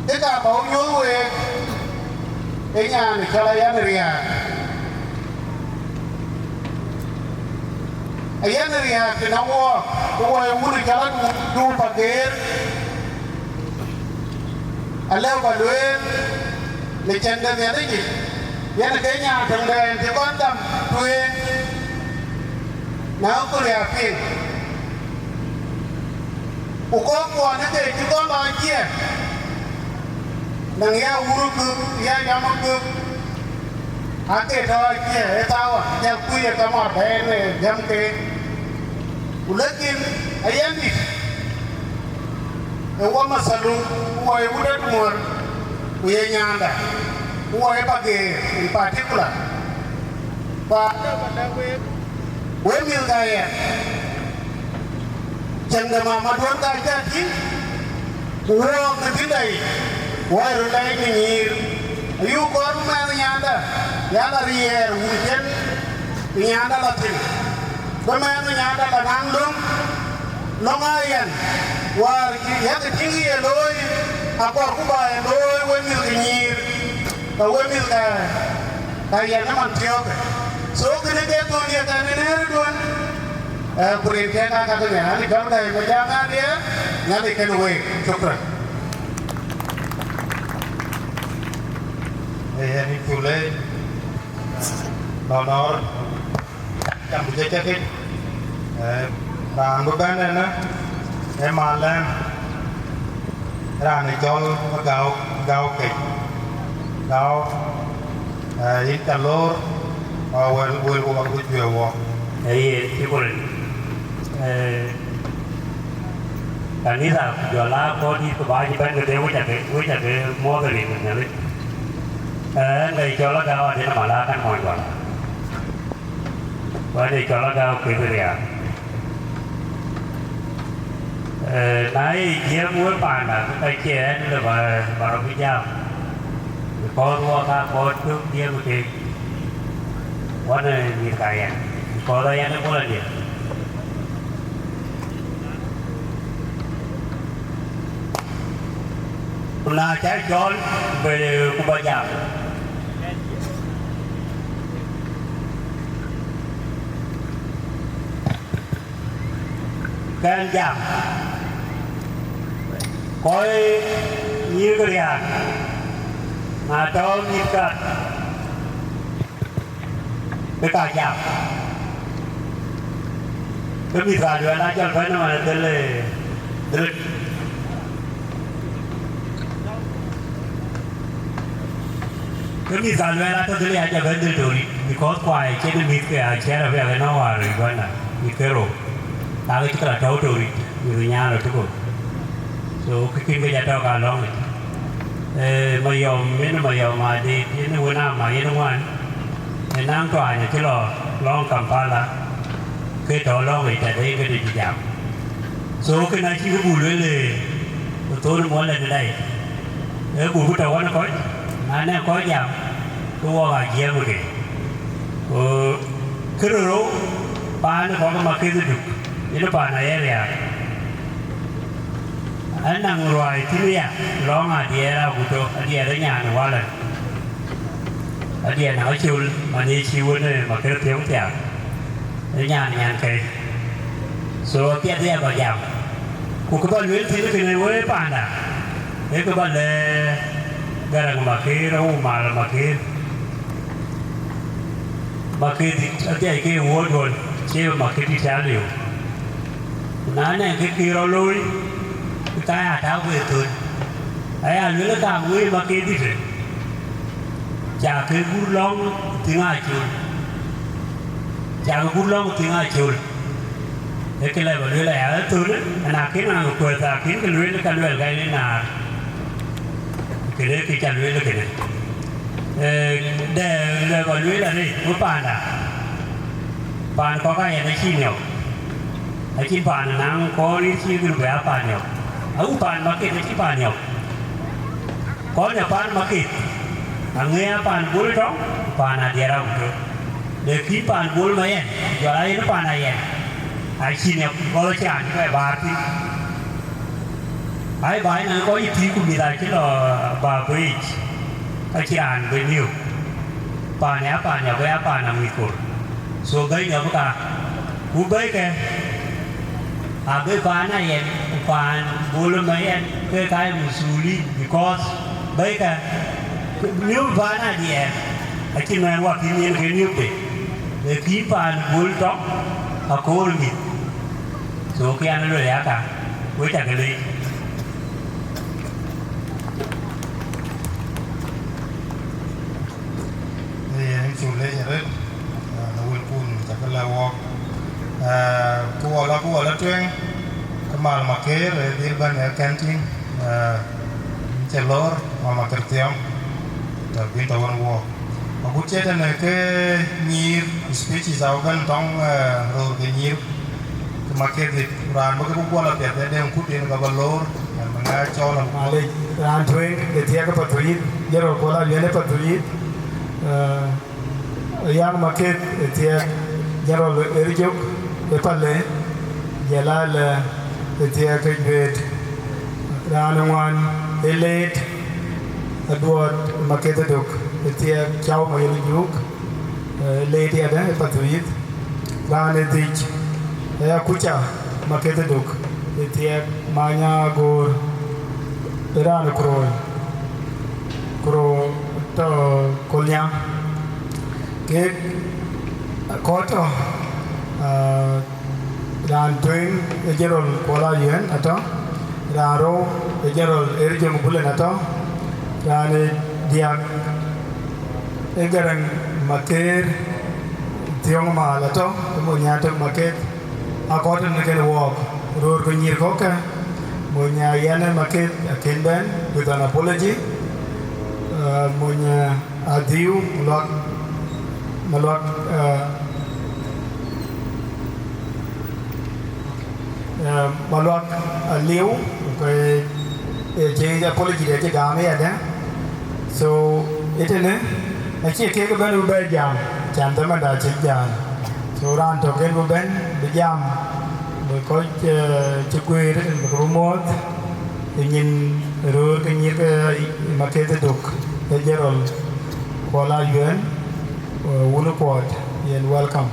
Ke ka bä wä nyuɔ̈th week, ee nyan cɔl Ayen Riääk. Ayen riääk tënë wook, ku wɔ ye wun ë cɔl adu, du Pageer, alëu ba lueel në cäŋ de Nhialic yic, yen ke nyan töŋden cï kɔn gam tueŋ në Akuria piŋ. Ku kɔckuɔn ë ke cï kɔn lɔ ciɛɛŋ, nɔŋ ya wur gök, ya yam gök, ake tɔ ciɛɛŋ ë thawa, jal kuc ë kamɔ bɛ̈ɛ̈r në gäm ke. Ku lekin ayen dït, ë wɔ masalu, ku wɔ ë wut Aduɔ̈ɔ̈r, ku ye nyaanda, ku wɔ ë Pageer in particular. Ku alëu ba lɛ̈k week, wek mïth ka yɛn, cäŋ de mama duɔ̈n ka cä tïŋ, ku wok në tïŋda yic, wɔ ë röt lɛc në nyïïr. Ayuk kɔɔr bï mɛnh nyaanda ya la riɛɛr wun cen bï nyaanda la thïn, bï mɛnh nyaanda la naŋ löŋ, löŋ aa yɛn, wäär cï yak tïŋ ye looi, akɔɔrku ba ye looi wek mïth ke nyïïr, ka wek mïth ka, ka yɛn ë man thiɔ̈ɔ̈kë. So kënë ke thöŋ ye kɛn ë nɛ̈ɛ̈rëduön, eh, ku rin kɛn aa kakë Nhialic cɔl gäi ku jam aa diɛɛr, Nhialic kën week. Shukran. Ee, yɛn ë cuk leec, nɔnɔɔr, jam ku jɔ cä kec. Eh, raan bï bɛ̈n ënë, ee Malɛm, raan ë cɔl Gäu, Gäu Kec. Gäu, eh, yïn ca loor, wa wël, wël ku ba ku juëc wɔ. Ee, yen, shukran. Eh, kanitha ku jɔl aa kɔc dït ku ba cï bɛ̈n kedhie, wek ca ke, wek ca ke muɔ̈ɔ̈th rin ke Nhialic. Eh, ɣɛn ke cɔl Agäu Aden Malak, ɣɛn mony Gɔl. Ku ɣɛn ë cɔl Agäu Kueth Riääk. Eh, na ye jiɛɛm wek paanda, ke ka cie ɣɛn lë ba, ba rɔt bï jam. Because wɔ ka kɔc tök jiɛɛm keek. Wɔ në mïth ka yɛn. Because ayɛn ë bol andiɛ̈. Ku na cä cɔl, bë ku ba jam. Kɛn jam, kɔc nyïïr ke riääk, na tɔ mïth kat, ke ka jam. Ke mïth ka luɛɛl aa jɔl bɛ̈n ëmɛn dhël, dhël. Ke mïth ka luɛɛl atɔ̈ dhil ya jɔ bɛ̈n dhil Torit, because kuai cïn mïth ke aciɛɛr apiɛth ënɔɔnë wäär Uganda, mïth ke rou, aake cï ke la tɔ̈u Torit, mïth nyan rɔt tëkö. So, kë kïn ke jɔ tɔ̈ ka lɔ̈ŋ yic. Eh, Mayɔm, yen Mayɔm Adit, yen wën ama yen ŋuan, ë naŋ tuany acï lɔ lɔ̈ŋ Kampala, ke tɔ̈ lɔ̈ŋ yic tɛ̈dë yen këde cï jam. So, kënë acï kë buk lueel, ë thon muɔl ë tëdai, ee buk bï tɔ ɣɔn ë kɔc, na nɛŋ kɔc jam, ke wɔk aa jiɛɛm ke. Ku kë rou, paan ë kɔ̈k ë Maketh ë Duk, yen paan aye riääk. Anaŋ ruääi thïn aya, lɔ̈ŋ adiɛɛr agut tɔ, adiɛɛr ë nyan ë walɛ. Adiɛɛr naŋ acol, man ye cï wën ë Maketh piɔ̈u thiaak. Ë nyan, nyan kɛ̈i. So, apiɛth aya ba jam. Ku kë ba lueel thïn kënë wëë panda, ee kë ba lɛ̈k Garaŋ Maketh, awu mal Maketh. Maketh dït, adhiac ke wuɔ̈ɔ̈t duɔ̈n, cie Maketh dït cä liu. Ku na nɛŋ kë kï rɔt looi, ke ka ya tääu ke thöl. Aya lueel kaam wëë Maketh dïtë. Cakë gur lɔ̈ŋ thiŋ acol. Cakë gur lɔ̈ŋ thiŋ acol. Ee kë lɛ̈k ba lueel aya ë thöl, ëna kën ŋa kuɛth, akën kë lueel ka luɛl ka yen ë naar. Kënë kë ca lueel kënë. Ee, dɛ lɛ̈k ba lueel arëët, wek panda. Paan kɔ̈k ayɛn acï niɔp. Acïn paan ë naŋ kɔɔr yï cï gën bɛ a paan niɔp. Awu paan Maketh acï paan niɔp. Kɔn ë paan Maketh, aŋëë a paan Bol tɔŋ, ku paan Adiɛɛr agut tɔ. Lëkkï paan Bol Mayɛn, jɔl a yen paan Ayɛn, acïn ë gɔl cï raan cï bɛ baar thïn. Ai, baai nɔn kɔc yï tïï ku mïth acï lɔ ba bï yic, ka cï raan bï niu. Paan ë a paan niɔp, ë a paan amïth kor. So, bɛ̈ny niɔp ka. Ku bɛ̈ɛ̈ikë abï paan Ayɛn ku paan Bol ë Mayɛn ke ka ye masuulin, because bɛ̈ɛ̈ikë nyuöth paan Adiɛɛr, acïn mɛn wakïn yen ke nyuöthde, ë kï paan Bol tɔŋ akoor mïth. So, kë yan luel aka, wek cä ke leec. Ee, yɛn cuk leec arëët, ah, në wëlkun cä ke lɛ̈k wɔɔk. Ah, ku wala, ku wala tueŋ, ke mal Makër, ee dhil bɛ̈n ë kɛn tïŋ, ah, cï lor, mama Kërthiɔm, tɔ̈ bïn tɔ̈ wën wɔɔk. Agut cï tënë ke nyïïr, speeches abï bɛ̈n tɔŋ, ah, röör ke nyïïr, ke Makër dhil raan bï ke bï guɔl apiɛth ë deŋ kut yen ka bä lor, yɛn bï ŋa cɔɔl abï. Malec, raan tueŋ ë thiëëk ë Pathuyith, General Kuɔl Ayuɛn ë Pathuyith, eh, Riäŋ Maketh ë thiëëk, General Erjok ë Pale, Jalal, eh, ë thiëëk ë Juet, raan ë ŋuan ë Leet, Aduɔɔt Maketh ë Dök ë thiëëk, Cau Mayel Juuk, eh, Leet yadë ë Pathuyith, raan ë dhïc, eh, Akuca Maketh ë Dök ë thiëëk, Manya Agoor, ë raan ë Kuroi, Kuroi tɔ̈ Kolnyaŋ. Kek kɔc tɔ̈, ah, raan tueŋ ë General Kuɔl Ayuɛn atɔ̈, raan rou ë General Erjok Bulen atɔ̈, raan ë diäk ë Garaŋ Makër Thiɔ̈ŋ Maal atɔ̈, ë mony nya tök Maketh, akɔ̈t tënë kën wɔɔk, röör ku nyïïr kɔ̈kkë, mony nya yɛn ë Maketh akën bɛ̈n, with an apology, ah, mony, ah, Adhiu Maluak, Maluak, eh, eh, Maluak Aliu, ke, eh, cï apology de cï gam yadë. So, ëtënë, acie kek bɛ̈n bï bɛ jam, can dhamanda cï jam. So, raan tök en bï bɛ̈n bï jam, bï kɔc, eh, cï guëër ëtën bï ke bï muɔ̈ɔ̈th, ë nyin röör ke nyïïr ke Maketh ë Dök, ë General Kuɔl Ayuɛn, eh, wun ë Kuɔt, yen welcome.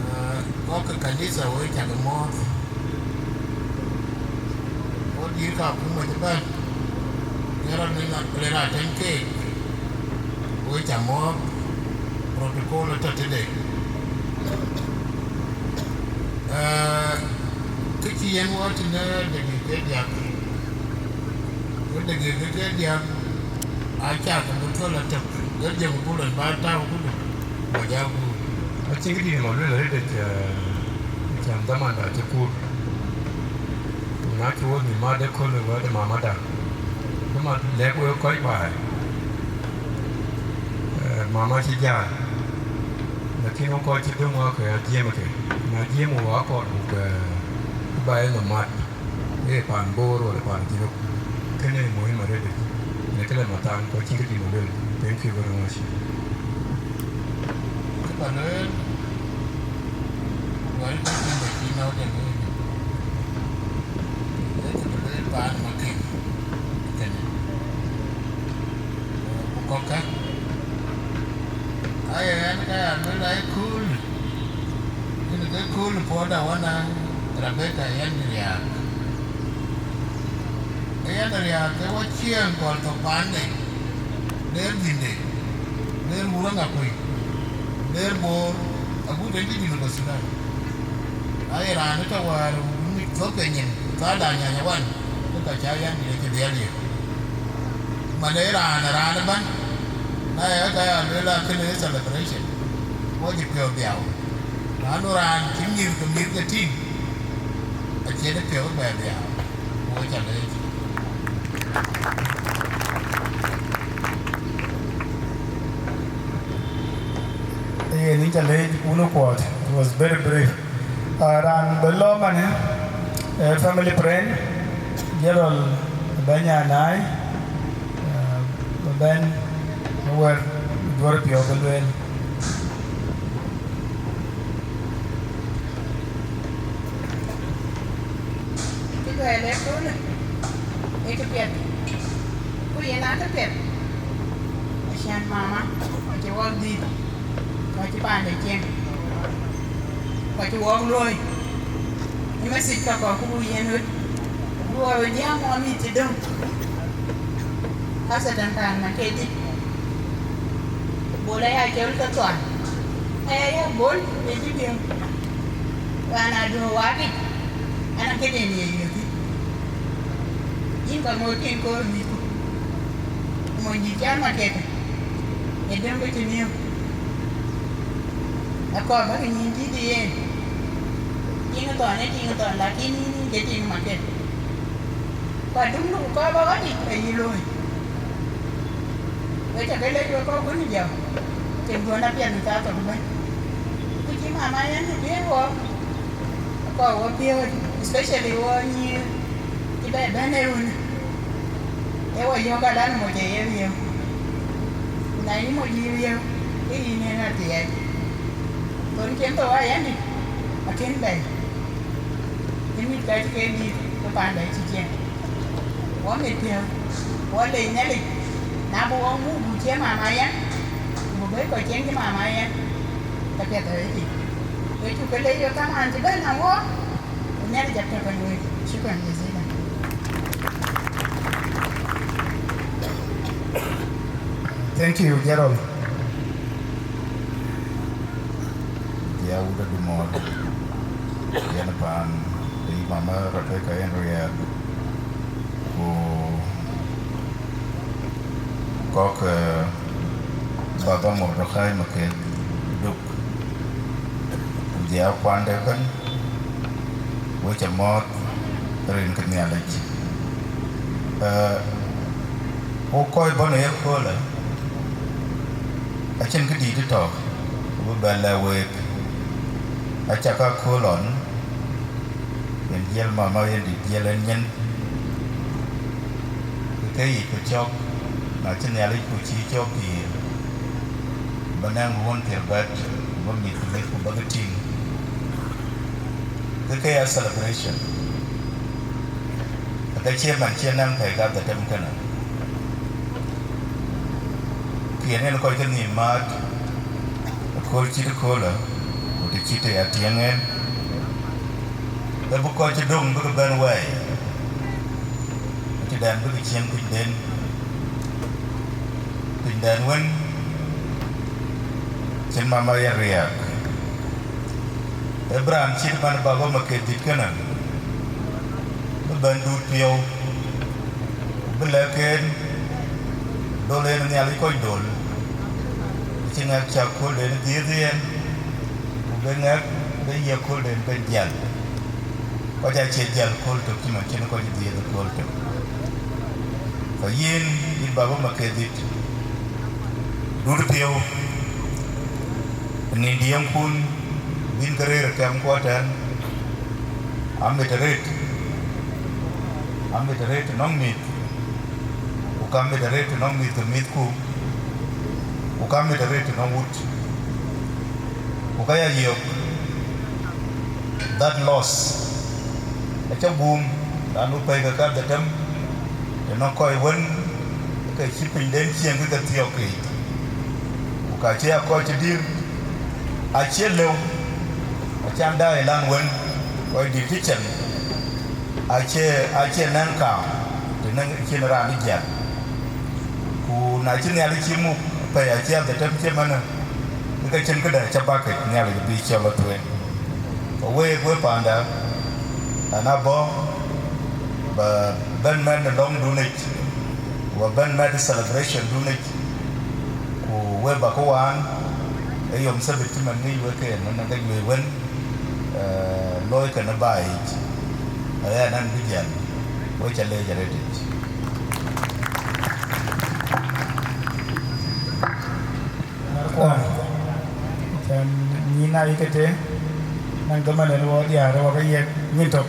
Ah, wɔk ke kanitha, wek cä ke muɔ̈ɔ̈th. Wo dïïr ka akuma cï bɛ̈n, yen rɔt nin le raan tɛ̈ny keek, wek cä muɔ̈ɔ̈th, protocol atɔ̈ tëde. Eh, kë cï yen wɔ tënë degik ke diäk, ku degik ke diäk, aca ke bï thöl atök, ke jɔŋ bul en bä tääu këdu, ku bä ja guur. Acïn kë dït lɔ luel arëët, eh, can dhamanda cï kuur. Ku na cï wo nhïïm mat ëkööl, wɛ̈t ë mamada, bï mat lɛ̈k wek kɔc baai. Eh, mama cï jäl, lakin wok kɔc cï döŋ wak ke ajiëëm ke, na jiëëm wok akɔɔr buk, eh, buk baai nɔm mat. Ee pan Bor wala pan Junub, kënë muhim arëët, në këlë mathan, ku acïn kë dït ba lueel. Thank you very much. Kë ba lueel, wɛ̈l kë cïn ba cïn nɔ̈k de lueel. Ee kë ba lueel pan Maketh kënë. Ku kɔ̈kkë, aye ɣɛn ka ya lueel, aye kööl. Yen ke kööl puɔ̈da wën a Rebeka yɛn riääk. Yɛn riääk ke wä ciëën gɔl thok paande, der dhïnde, der wurë ŋa kuc, der Bor, agut en cï Junub Thudan. Aye raan ë tɔ wäär ŋic thok ke nyin, thaada nyanya wan, ke ka ca yɛn dït acï dhiɛl ye. Man ee raan, raan ëbɛ̈n, na ye ka ya lueel akënë ye celebration, wɔ cï piɔ̈u dhiau. Na nu raan cï mïth ke mïth ke tïŋ, acie de piɔ̈u bɛ dhiau, wɔ ca leec. Yen yïn ca leec wun ë Kuɔt, it was very brief. Ah, raan bï lɔ manë, eh, family friend, General Bɛ̈ny Anai, ah, bï bɛ̈n ë wɛ̈t duɔ̈r piɔ̈u bï lueel. Kë luɛɛl ëköölë, ee kë piɛth. Yen aake piɛth, acän mama, acï wɔk dhil, acï paande cieŋ, acï wɔk luɔi. Ë message ka kɔɔr ku yen wek, ku wɔ röt jam wɔ mïth cï döŋ, hasatan paan Makedi. Bol aya cɔl ke thuan, aya ya Bol ë cï piŋ. Raan aduö wakic, an, akëden ye yöthi. Yïn ka moc piŋ koor mïthku, ku mony dït cän Makedi, ë döŋ ke cï niëëm. Akɔɔr bäk nyin dït ë yen. Tiŋ thɔn ë tiŋ thɔn, lakin yïn, yïn ke tiŋ Makedi. Ku adöŋdu ku kɔɔr bä ɣɔ̈tic, ke yï looi. Wek ca ke lec wek kɔ̈k wën jam, cïn duön apiɛth në thaa thok ëbɛ̈n. Ku cï mama yɛn të bï wɔ, akɔɔr wɔ piööc, especially wɔ nyïïr cï bɛ bɛ̈n ë wun. Ee wɔ yɔ̈ɔ̈k alan moc ë ye riëëu. Ku na yï moc yï riëëu, ke yïn en athiɛɛc. Thon cïn thou ayɛn dï, akën bɛ̈i. Ë mïth ka cï ke dït, ke panda cï ciɛɛŋ. Wɔ mit piɔ̈u, wɔ lec Nhialic, na bï wɔ muk buk cie mama yɛn, ku bï bɛ̈i kɔc cieŋ cï mama yɛn, ke piɛth ë week yic. Ke cuk ke lec wek kamaan cï bɛ̈n na wɔ, ku Nhialic atɔ̈ kenë wek. Shukran jazilan. Thank you, Gerald. Ya wut adumɔɔr, yen paan ë mama Rebecca yen riɛɛr, ku kɔ̈k, eh, baba Mordecai Maketh Duk, ku jɛ akuande ëbɛ̈n, wek ca mɔ̈ɔ̈th rin ke Nhialic. Eh, wok kɔc bɔ̈ në ye köölë, acïn këdït tɔ̈ ku bï bɛ lɛ̈k week, acak akööl ɣɔn, yen jiël mama yen dït jiël en nyin, ke ke yic ku cɔk, na cï Nhialic ku cï cɔk pïïr, bï nɛŋ ruɔ̈n thiërbɛ̈t, ku bï mïth ku mïth ku bäk tïŋ, ke ke ya celebration. Ke cie man cï nɛŋ pɛ̈i kadhetem kënë. Kiɛn en kɔc ke nhïïm määt, ëkööl cït ëköölë, ku të cït të ya tiɛŋ en, ë bï kɔc cï döŋ bïk bɛ̈n wɛɛi, ku cï dɛn bïk ciëŋ pinyden, pinydɛn wën cïn mama ye riääk. Ë bï raan cït man baba Maketh dït kënë, bï bɛ̈n duut piɔ̈u, ku bï lɛ̈k en, dol en Nhialic kɔc dol, cï ŋɛk cä köölden dhiëëth yen, ku bï ŋɛk bï ye köölden bɛ̈n jiɛl. Kɔc acie jiɛl kööl tök cï man cïn kɔc dhiëëth kööl tök. Ka yïn, yïn baba Maketh dït, dut piɔ̈u, nïn diëëŋkun bïn ke rëër ë kɛm kuɔ tɛ̈n, amit arëët, amit arëët tënɔŋ mïth, ku ka mit arëët tënɔŋ mïth ke mïthku, ku ka mit arëët tënɔŋ wut, ku ka ya yök that loss, acä guum, raan nu pɛ̈i ke kadhetem, tënɔŋ kɔc wën ke cï pinyden cieŋ ke ke thiɔ̈k yiic, ku ka cï ya kɔc cï dïr, acie lëu, acan daai lan wën, kɔc dït cï cen, acie, acie nɛŋ kaam, të nɛŋ cïn raan ë jiɛl. Ku na cï Nhialic cï muk pɛ̈i acie adhetem cï ëmënë, ke cïn këdɛ̈ cä bäk kec Nhialic bï cɔl ë tueŋ. Ku week, we panda, ɣɛn abɔ̈ bä bɛ̈n mɛt në lɔ̈ŋdunic, ku bä bɛ̈n mɛt ë celebration dunic, ku we bä kë waan ë yom Thabath cï man ŋic wek en, ënɔŋ ke juëc wën, eh, looi kënë baai yic, aya nɛn bï jiɛl, we cä leec arëtic. Kuɔn, cän nyïn aa yï ke tëë, naŋ dhaman en wɔ diäär wɔ ke yiëk nyin tök.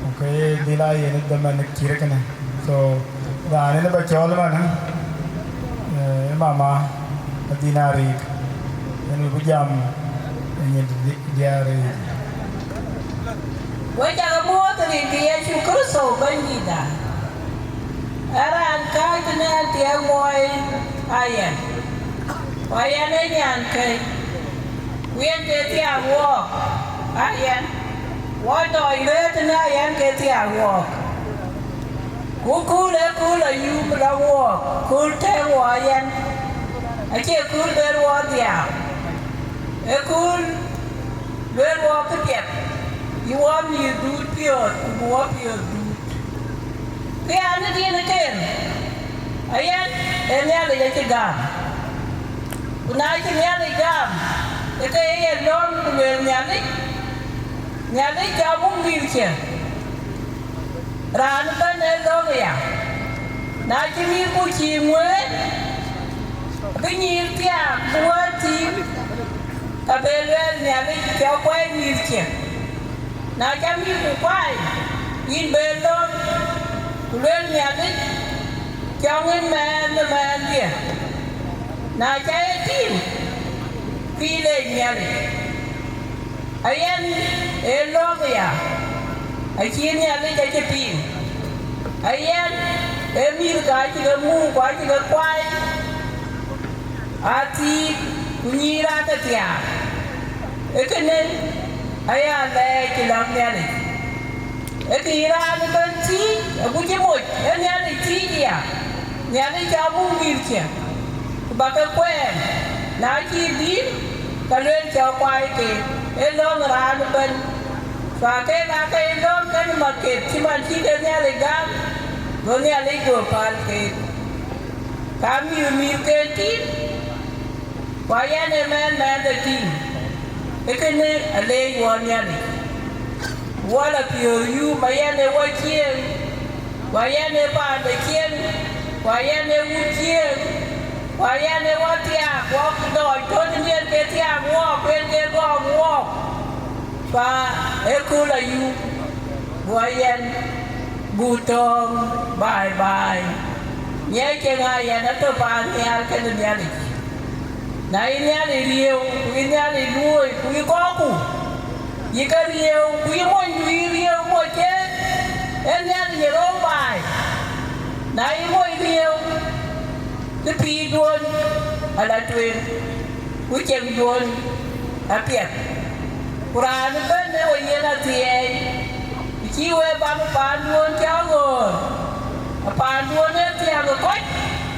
Ku ke dhil aa yen dhaman cït kënë. So, raan en bä cɔɔl ëmënë, eh, mama Adhina Arik, en bï jam ë nyin diäär yic. Wek cä ke muɔɔth rin ke Yecu Kërtho Bɛ̈nydïtda. Ë raan kääc tënë Athiɛɛk Muɔi Ayɛn, ku Ayɛn ee nyan kɛ̈c, ku yen ke thiaak wɔɔk Ayɛn, wɔ dɔɔc rëër tënë Ayɛn ke thiaak wɔɔk. Ku kööl ee kööl ayuum lɔ wɔɔk, kööl tɛ̈ɛ̈k wɔ Ayɛn, acie kööl lueel wɔ dhiau, ee kööl lueel wɔ këpiɛth, bï wɔ mïth duut piɔ̈ɔ̈th, ku bï wɔ piɔ̈ɔ̈th duut. Kë ya në diɛ̈n ë ken, Ayɛn ee Nhialic acï gam. Ku na cï Nhialic gam, ke ke ye lɔ̈ŋ ku lueel Nhialic, Nhialic cä muk mïthkiɛ̈. Raan ëbɛ̈n ee lɔ̈ŋ aya. Na cï mïthku cïï ŋuëën, bï nyïïr thiaak, bï wëët thïn, ka be lueel Nhialic cä kuɛɛi mïthkiɛ̈. Na cä mïthku kuany, yïn be lɔ̈ŋ, ku lueel Nhialic, cɔŋ yïn mɛɛn ë mɛɛndiɛ̈. Na cä ye tïŋ, ke yï leec Nhialic. Ayɛn ee lɔ̈ŋ aya, acï Nhialic acï piŋ. Ayɛn ee mïth ka cï ke muk, ku acï ke kuany, athiik, ku nyïïr aake thiaak. Ee kënë aya lɛɛc cï läŋ Nhialic. Ee kë yï raan ëbɛ̈n thiëëc, agut cï moc, ee Nhialic thiëëc aya, Nhialic cä muk mïthkiɛ̈, ku bä ke kuɛɛn. Na cï dhil, ka lueel cä kuany keek, ee lɔ̈ŋ raan ëbɛ̈n. Ku aa keek aake ye lɔ̈ŋ kenë maketh, cï man cï ke Nhialic gam, go Nhialic go päl keek. Ka mïth mïthken tïŋ, ku Ayɛn ee mɛɛn mɛɛnde tïŋ, ee kënë aleec wɔ Nhialic. Wɔ lɔ piɔ̈ɔ̈th yuum, Ayɛn ee wɔ cieŋ, ku Ayɛn ee paande cieŋ, ku Ayɛn ee wut cieŋ, ku Ayɛn ee wɔ thiaak, wɔ dɔɔc tɔ̈ tëndiɛ̈n ke thiaak wɔɔk, ku en ke gɔɔk wɔɔk. Pa ee kööl ayuum, guɔ Ayɛn, buk tɔ̈ɔ̈ŋ baai baai. Ŋiɛc ceŋ Ayɛn atɔ̈ paan nhial kenë Nhialic. Na yï Nhialic riëëu, ku yï Nhialic luööi, ku yï kɔɔkku, yï ke riëëu, ku yï monydu yï riëëu, moc ke ee Nhialic ë röör baai. Na yï moc riëëu, ke pïïrduön ala tueŋ, ku ceŋduön apiɛth. Ku raan ëbɛ̈n ee we yiɛ̈n athiɛɛi, të cï we bam ë paanduön cä ɣöör, ë paanduön ee thiäk ë kɔc,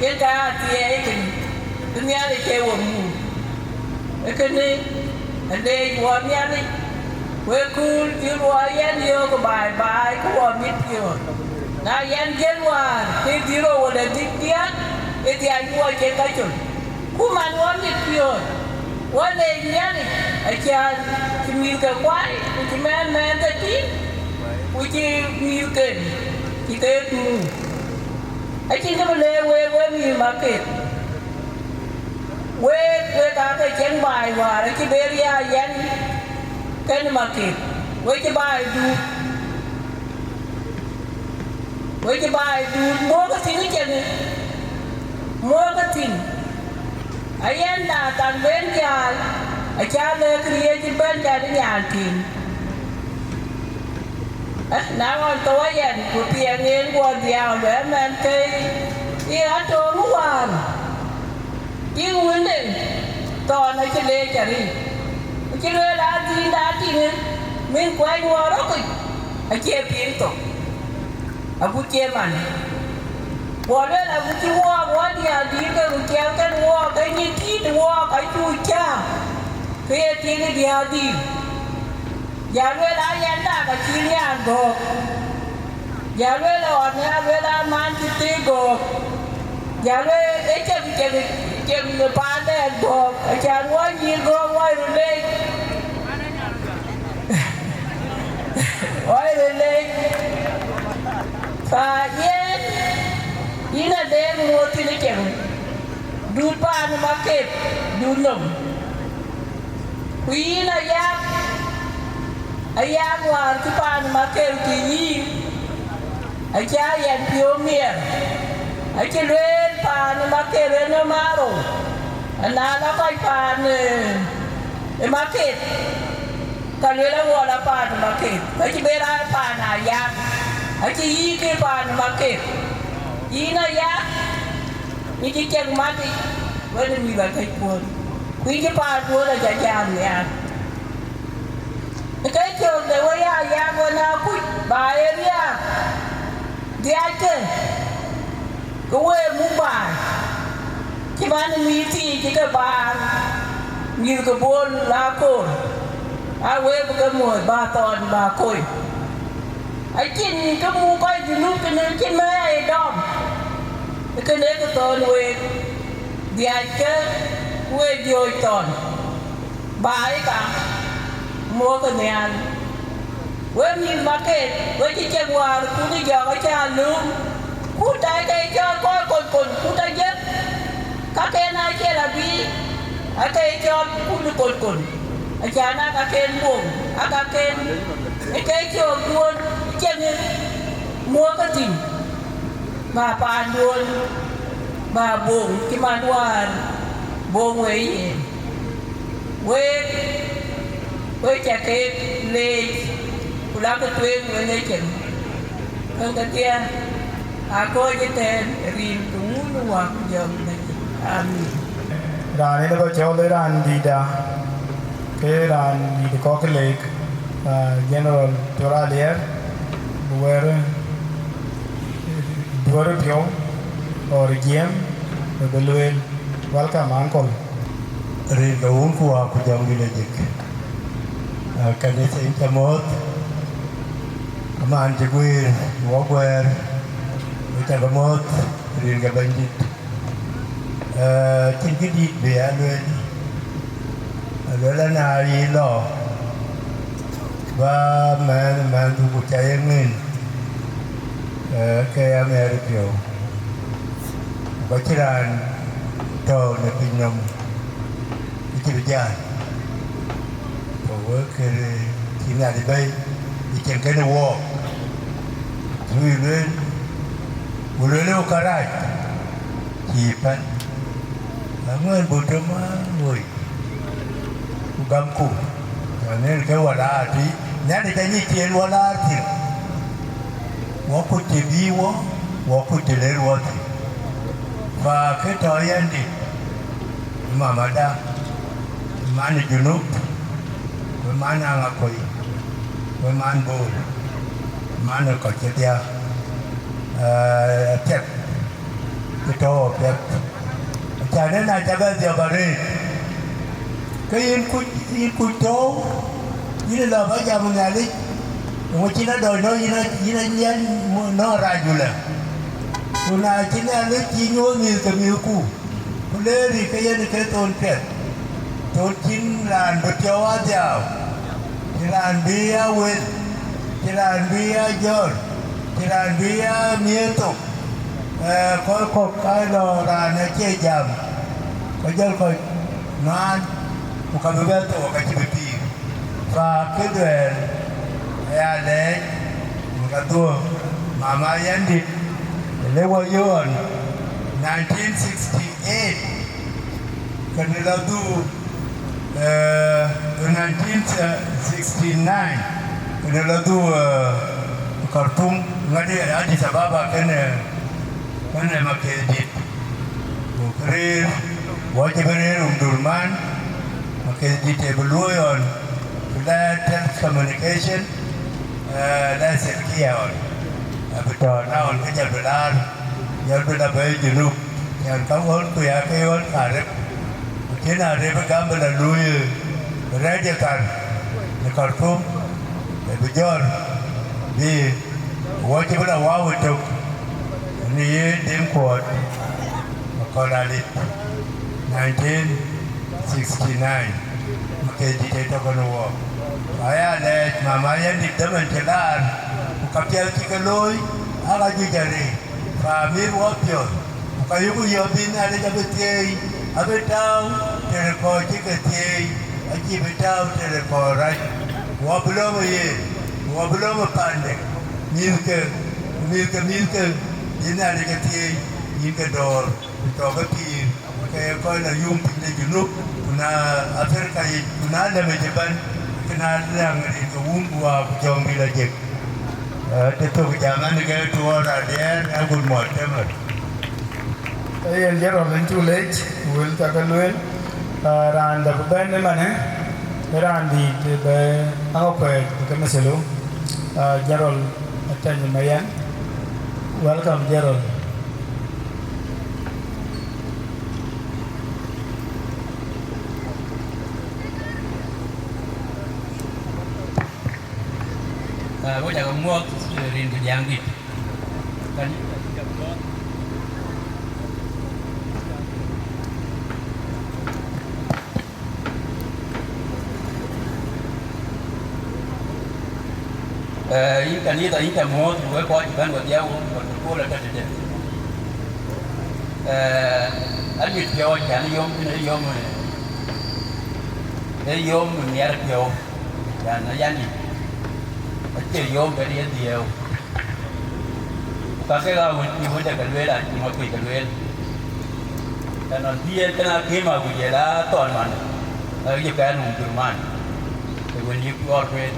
yen ka athiɛɛi kënë, bï Nhialic ke we muk. Ee kënë, aleec wɔ Nhialic, wek kööl dhil wɔ Ayɛn yöök baai baai, ku wɔ mit piɔ̈ɔ̈th. Na Ayɛn dhil wäär, ke dhil rou wala dhil diäk, ke dhiac wɔ cï ka col. Ku man wɔ mit piɔ̈ɔ̈th, wɔ leec Nhialic, acän cï mïthke kuany, ku cï mɛɛn mɛɛnde tïŋ, ku cï mïthken cï keek muk. Acïn kë bï leec week, wek mïth Maketh. Week, wek aake cieŋ baai wäär acï ber ya Ayɛn kenë Maketh, we cï baai duut, we cï baai duut, muɔ̈ɔ̈k ë thïn ë cieŋë, muɔ̈ɔ̈k ë thïn. Ayɛn na thaŋ ben jäl, acä lɛ̈k riëëc ëbɛ̈n, cä dï nyan tïŋ. Eh, na ɣɔn thou Ayɛn, ku piɛŋ en guɔ dhiau, luɛɛl mɛn ke ë atoŋ wäär, yï wënde thɔn acï leec arëët. Acï lueel adhil da tïŋë, min kuɛny wɔ rɔ̈k yic, acie piŋ thok, agut cie man. Guɔ lueel agut cï wɔɔk wɔ diäär dïït ke ku ciɛɛl kën wɔɔk, ke nyin tïït wɔɔk, acu cääk, ke ye tiŋ ë diäär dïït. Ja lueel Ayɛn dak acï nyan gɔ̈ɔ̈k. Ja lueel ɣɔn ë alueel aman cï thii gɔ̈ɔ̈k. Ja lueel ë cem, cem, cem paandɛn gɔ̈ɔ̈k, acan wɔ nyïïr gɔ̈ɔ̈k wɔ röt leec. Wɔ röt leec. Ka yen, yïn Adeŋ muɔ̈ɔ̈th thïn ë cem, dut paan ë Maketh, dut nɔm. Ku yïn Ayak, Ayak wäär cï paan ë Maketh cï yïn, acï Ayɛn piɔ̈u miɛt, acï lueel paan ë Maketh ë nɔm aa rou, ana lɔ kɔc paan ë, ë Maketh, ka lueel awuɔl a paan ë Maketh, ka cï ben aa paan Ayak, acï yïk ë paan ë Maketh. Yïn aya, yïn cï cek mat yic, wën ë mïth akëc puɔ̈l, ku yïn cï paanduön aca jam nhiaar. Ë ke cök de wëi aa yak wën aa kuc, ba ye riääk, dhiackë, ke wëë muk baai, cï man ë mïth thii cï ke baar, mïth ke Bol la koor, aa wëë bï ke muɔ̈ɔ̈th, ba thɔn, ba kony. Acïn kë muk kɔc Junub kënë cïn mɛ̈ɛ̈r ë dɔm, kënë kë thɔn week, dhiackë, ku wek jooc thɔn, baai ka, muɔ̈kkë nhial. Wek mïth Maket, wek cï cek wäär kut ë jɔk acä lööm, kut tɔ̈ ke cɔl kɔc kony kony, kut ajëk, kaken acie lɔ biic, ake cɔl kut ë kony kony, acan aa kaken boŋ, aa kaken ë ke cöökduön cieŋ muɔ̈kkë thïn, ba paanduön, ba boŋ cï man wäär boŋ wei yen. Week, wek ca keek leec, ku lakë tueŋ wek ecin. Käŋ kedhie aa kɔc ëtɛ̈ɛ̈n rin ke Wun, Wä ku Jɔŋdït. Amin. Raan en ë ba cɔl ë raan dïïtda, ke raan dïït kɔ̈k leek, ah, General Col Aliɛr, bï wɛ̈ɛ̈r, bï wɛ̈ɛ̈r piɔ̈u, or jiɛɛm, bï bï lueel. Welcome, uncle. Rin ke Wun ku Wä ku Jɔŋdït Lajik. Ah, kanitha yïn ca mɔ̈ɔ̈th, aman cï guiir, wɔ guɛɛr, wek ca ke mɔ̈ɔ̈th, rin ke Bɛ̈nydït. Eh, cïn kë dït bï ya lueel, alueel an, na yï lɔ, ba mɛ̈ɛ̈n, mɛ̈ɛ̈ndu ku ca ye ŋën, eh, ke ya mɛ̈ɛ̈r piɔ̈u. Ku ka cïn raan tɔ̈u në piny nɔm, acï bï jäl. Ku wek kërë cï Nhialic bɛ̈i, ë cïn kënë wɔɔk, cï wïc lueel, ku lueel ë kärɛc, cï pɛ̈n. Aŋuɛ̈ɛ̈n buk tɔ̈ maan woi, ku gamku, cän en ke walaar tï, Nhialic anyic cï en walaar thïn. Wɔ kuc të bï wɔ, wɔ kuc të lëër wɔ thïn. Fa kë tɔ̈ yɛn dït, ë mamada, ë man ë Junub, ku ë man Aŋakuei, ku ë man Bol, ë man ë kɔc kedhie, eh, apiɛth, kë tɔ̈u apiɛth. Acan en aca bɛ dhiɔp arëët, ke yïn kuc, yïn kuc tɔ̈u, yïn ë lɔ ba jam Nhialic, eeŋö cïn adɔc nɔ̈k yïn a, yïn a nyiɛɛn nɔ̈k rac wulë? Ku na cï Nhialic cï nyuöth mïth ke mïthku, ku leerï ke yen ke thon piɛth, thon cïn raan bï piɔ̈u aa dhiau, cïn raan bï aa wël, cïn raan bï aa jɔ̈ɔ̈r, cïn raan bï aa miëër thok. Eh, kɔc kɔ̈k ka lɔ raan acie jam, ke jɔl kɔc nuaan, ku ka bï bɛ thou ka cï bï pïïr. Fa kë duɛɛl aya lɛɛc, ku ka dhuɔ̈k mama yɛn dït, të le wɔ yöön nineteen sixty-eight, kënë lɔ dhuk, eh, nineteen sixty-nine, kënë lɔ dhuk, eh, Khartoum, ŋadï Addis Ababa, kënë, kënë Maketh dït. Ku kë rëër, wɔ cï bï rëër Omdurman, Maketh dït ë bï luöi ɣɔn, ku la telecommunication, eh, la sirkia ɣɔn. Abï tɔ̈ na ɣɔn ke jɔl bï laar, jɔl bï la bɛ̈ɛ̈i Junub, yan ka ɣɔn ku ya ke ɣɔn ka rep. Ku cïn a rep ë gam bï la luöi, bï rɛ̈ɛ̈c ë thar në Khartoum, ë bï jɔ̈ɔ̈r bï wɔ cï bï la wau ëtök në ye Deŋ Kuɔɔt Makɔl Alit, nineteen sixty-nine, Maketh dït ë tɔ̈ kënë wɔ. Aya lɛɛc mama yɛn dït dhamën cï laar, ku ka piɛth cï ke looi, aa ka juëc arëët, fa mïth wɔ piɔ̈ɔ̈th. Ku ka yökï yɔ̈ɔ̈k bï Nhialic abï thieei, abï tääu tëde kɔc cï ke thieei, acïï bï tääu tëde kɔc rac. Ku abï lɔ̈ɔ̈m ë yen, ku abï lɔ̈ɔ̈m ë pande, mïthke, ku mïthke mïthke, bï Nhialic ke thieei, yïn ke dɔ̈ɔ̈r, ku tɔ̈ ke pïïr, ke ye kɔc la yum piny de Junub, ku na Afrika yic, ku na lɛ̈m yic ëbɛ̈n, ke na lɛ̈ŋ rin ke Wun ku Wä ku Jɔŋdït Lajik. Ë, të thök jam an, ke tuɔɔr radiɛɛr, a good morning, tëmë. Ee yen General, yïn cuk leec, wël ca ke lueel. Ë, raan dɛ̈ bï bɛ̈n ëmënë, ë raan dït bï Aŋakuei ke methelu. Ë, General Atɛny Mayen. Welcome, General. Ë, wek ca ke muɔ̈th, ë, rin ke diäŋdït. Kan yïn ca ke muɔ̈th. Ë, yïn kanitha, yïn ca muɔ̈th, ku wek kɔc cï bɛ̈n wedhie, wek protocol atɔ̈ tëde. Ë, aluit piɔ̈u, acan yom, kën ee yom, ë, ee yom miɛt piɔ̈u. Yan, ayan dït. Acie yom bɛ̈t ye dhiëëu. Ku ka kek aa wën cï wënde ke lueel, acï ŋɔ̈k ke lueel. Ënɔn bï yen kën akïm akuc ye la thɔn man, ë, ye kɛn wun jur man. Ke wën yï kuɔɔr kueen,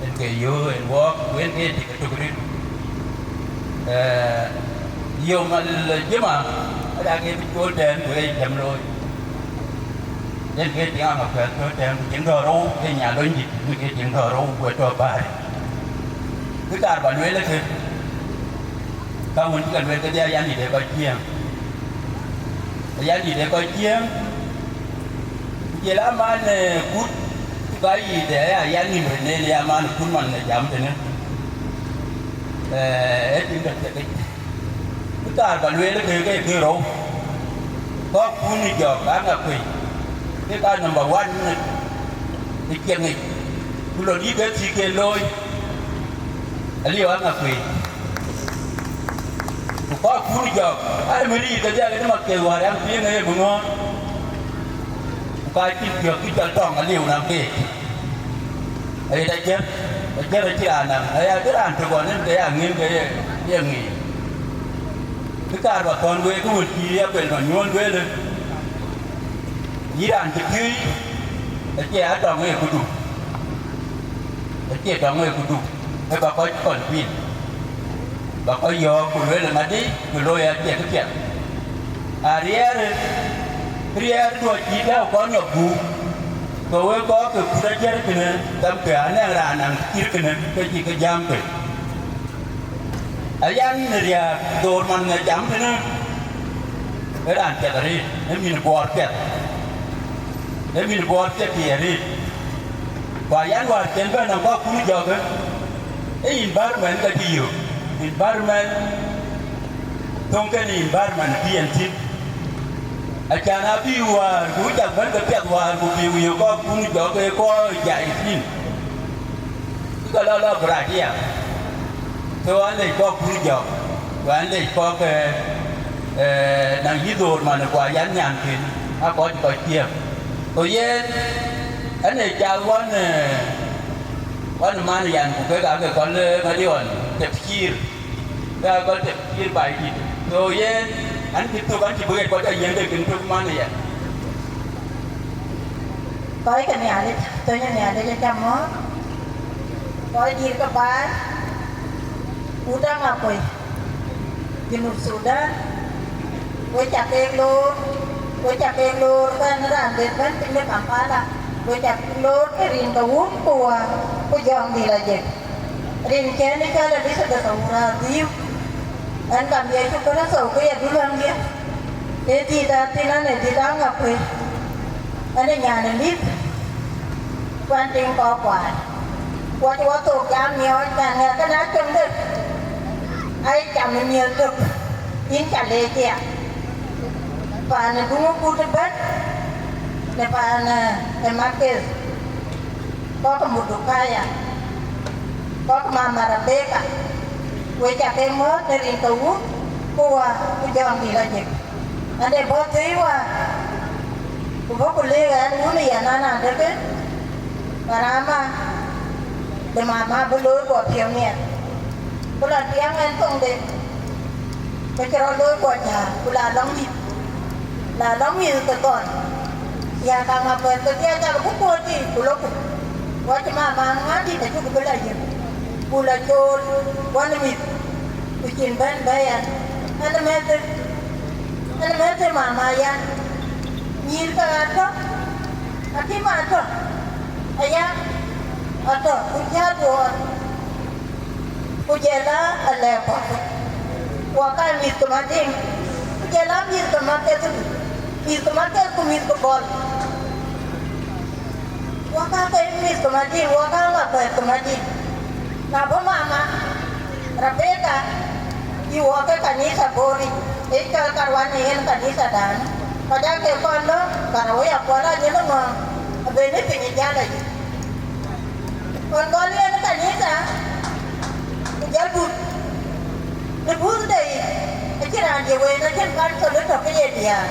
en ke yöö en wɔɔk, ku en ke tik ë tök rït. Ë, yom al jima, ada ke bï col tɛ̈ɛ̈n, ku ee jam looi. Yen ke tiŋ Aŋakuei tɔ̈ tɛ̈ɛ̈n, ku tiŋ dɔ̈ɔ̈r rou, ke nya lony dït, yen ke tiŋ dɔ̈ɔ̈r rou, ku ë tɔ̈ bäär. Kë kaar ba lueel ë kë, ka wën cï ke lueel kedhie, ayan dït ë kɔc ciëëŋ. Ayan dït ë kɔc ciëëŋ, ku jël aman, ë, kut, ku ka yic de aya, ayan nïm rin en, ë aman kut man ë jam tënë. Ë, ee tiŋ de thiek yic. Kë kaar ba lueel ke, ke, ke rou. Kɔ̈kkun ë jɔk Aŋakuei, ke ka number one ë ciɛɛŋ yic. Ku lon yï ke thïk ke looi, aliu Aŋakuei. Ku kɔ̈kkun ë jɔk, aa, mïri ke dhiak ë mat ke wäär an, piŋ ë ye bï ŋɔ̈ɔ̈r. Ku ka cïn piɔ̈k cï cɔl tɔŋ aliu nɔm keek. Ayï da jër, da jër acï raan naŋ, aya cï raan tök ɣɔn en ke ya ŋiɛ̈n ke ye, ye ŋic. Kë kaar ba thɔ̈n wek, kë wën cï ya pel nɔn nyuɔ̈ɔ̈n lueel, yï raan cï piööc, acie a tɔŋ ee këdu, acie tɔŋ ee këdu, ee ba kɔc kɔn kuïn. Ba kɔc yɔ̈ɔ̈k ku lueel ŋadï, ku looi acie këpiɛth. Ariɛɛr, riɛɛr duɔ̈c cï tääu kɔn nyɔk guur, ke wek kɔc ke kut ajiɛɛr kënë, dhamkë anɛŋ raan naŋ cït kënë, ke cï ke jääm ke. Ayan riääk dhoor man ë jam tënë, ë raan piɛth arëët, ë mïn buɔɔr piɛth, ë mïn buɔɔr piɛth ye arëët. Ku ayan wäär cen bɛ̈n nɔm kɔ̈kkun jɔkë, ë environment ka cï yök, environment, thöŋ kën environment bï en thïn. Acan abï wäär, ku cak bɛ̈n ke piɛth wäär, ku bï yök kɔ̈kkun jɔkë kɔc jai thïn. Ke lɔ lɔ bï rac aya. So, an lec kɔ̈k pur jɔk, ku an lec kɔ̈k, eh, eh, naŋ yï dhoor man, ku ayan nyanken, a kɔc kɔc ciëëm. Ku yen, an ee cath wan, eh, wan man yan, ku kek ake kɔl, eh, ŋadï ɣɔn, tep cïïr. Ke ake kɔl tep cïïr baai dït. So, yen, an cï thök, an cï bï ɣet kɔc ayiɛ̈n ke kën tök man yan. Kɔc ke Nhialic, thöny ë Nhialic acä mɔ̈ɔ̈th. Kɔc dït ke baai, wut Aŋakuei, Junub Thudan, we ca keek loor, we ca keek loor, bɛ̈n raan de bɛ̈n piny de Kampala, we ca keek loor ke rin ke wun ku wäär, ku jɔŋdït ajëk. Rin cɛn ë cɔl Elizabeth Awur Adhiu, ɛn kam Yecu Kërtho ke ye duluäŋdiɛ̈. Ee dït a thin an, ee dït Aŋakuei, ɛn ee nyan ë lith, ku ɛn tiŋ kɔ̈k kuaar. Ku acï wɔ thok jam miɔɔc, kan ŋɛk kënë acöŋde, aye cam ë miëth tök, yïn ca leec aya. Paan ë Duŋ ë Kut ëbɛ̈n, në paan ë Maketh, kɔ̈k ë Mordekaya, kɔ̈k ë Mama Rebeka, we ca ke mɔ̈ɔ̈th në rin ke wun ku wäär ku jɔŋdït ajëk. Ande bɔ̈ thëi wäär, ku bɔ̈ ku leek ɛn wun ë yɛn an, an, dëkë, ba raan ma de mama bï looi guɔ piɔ̈u miɛt. Ku la tiɛŋ ɛn thoŋde, ke cï rɔt looi guɔ jääl, ku la lɔ̈ŋ mïth, la lɔ̈ŋ mïth ke thɔn. Ya kaŋ a pɛ̈th ke dhiac, yak bï kuööt yiic, ku loku. Ku acï mama ŋäär dït acuk bï la yök. Ku la cool wän mïth, ku cïn bɛ̈n bɛ̈ɛ̈i an, an mɛ̈thë, an mɛ̈thë mama ya, nyïïr ke atɔ̈, akïm atɔ̈, aya, atɔ̈, ku cä duɔɔr, ku jɛl aa alɛɛk kɔ̈k, ku aka mïth ke Madiŋ, ku jɛl aa mïth ke Maketh, mïth ke Maketh ku mïth ke Bɔl. Waka ke mïth ke Madiŋ, waka ŋa kuɛth ke Madiŋ. Na bɔ̈ mama Rebeka, yï wɔ ke kanitha Boric, ë cɔl Karwan ë yen kanitha dan. Kɔc aa ke kɔn lɔ, Karawe ya kuɔl a nyin ŋɔ̈ɔ̈ŋ, abënë piny ë jal ayï. Kɔn gɔl yen kanitha, ku jɔl but. Në buth de yic, acïn raan ye wëën, acïn kan thɔn ë tɔ̈ ke ye diäär.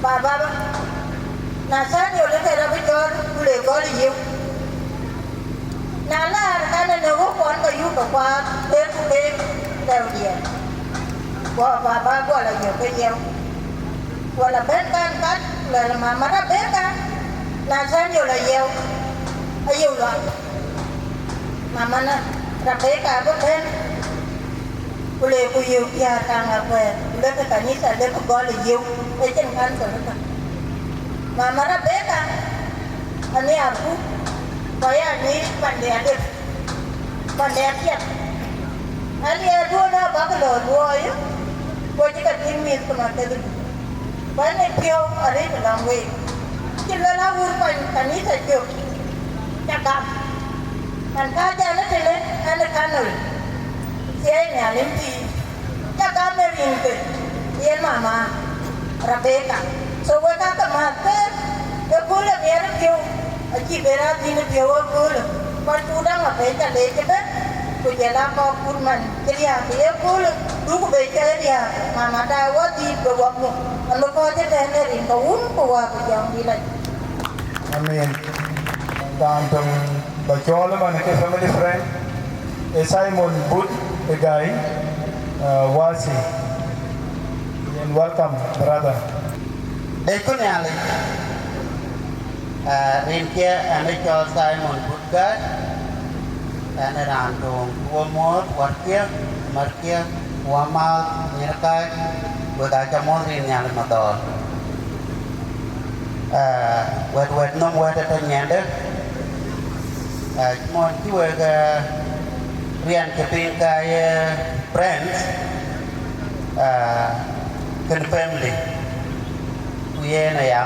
Baba, Nathaniel ë ke rɔt bï cɔɔl, ku le gɔl ë yïu. Na laar kan ë në wok kɔn ke yuk ke kuaar, ler ku keek lɛ̈u diɛɛr. Guɔ baba guɔ la yök ke yeu. Guɔ la bɛ̈n kan kat, ku luɛl mama Rebeka, Nathaniel ayeu, ayeu luaŋ. Mama na Rebeka abï bɛ̈n, ku le ku yök diäär kaŋ akuɛɛr, ku lek kanitha lek gɔl ë yeu, ecin kan thɔn ë tɔ̈. Mama Rebeka, anhiaarku, ku aya nyïïr pande adek, pande apiɛth. Aliɛɛrduön abäk lɔ luɔɔi, ku acï ke tïŋ mïth ke Maketh. Bɛ̈n ë piɔ̈u arëët ë lɔŋ week. Cï luel awur kuany kanitha cök, ca gam. An, ka jɛn ë tënë, ɛn ë kanöl, thiëëi Nhialic pïïr. Ca gam ë rinke, yen mama Rebeka. So wek aa ke mäth keek, ëkööl ë miɛt ë piɔ̈u, acï ben a thïn ë piɔ̈u ëkööl. Kɔc ku daŋ apɛi ca leec ëbɛ̈n, ku jɔl aa kɔc kut man cï riääk ë yekööl, duk bei cɔl riääk, mama daai wä dhïït be wä muk. An, bï kɔc ëtɛ̈ɛ̈n ë rin ke wun ku wäär ku jɔŋdït lɔ. Amen. Raan töŋ ba cɔɔl ëmën ke family friend, ë Simon But ë Gai, uh, Wasi. Yen welcome, brother. Dec ku Nhialic, uh, rinkiɛ ɛn ë cɔl Simon But Gai, ɛn ë raan töŋ ku wä muɔ̈ɔ̈th, wärkiɛ, märkiɛ, wä määth, nyïïrkääc, wek aa ca muɔ̈ɔ̈th rin Nhialic Madhɔɔl. Ah, wɛ̈t wɛ̈t nhom wɛ̈t ë tɔ nyiɛnde. Ah, cïmɔn cï wek, ah, riɛnke piŋ ka ye friends, ah, kën family. Ku yen aya,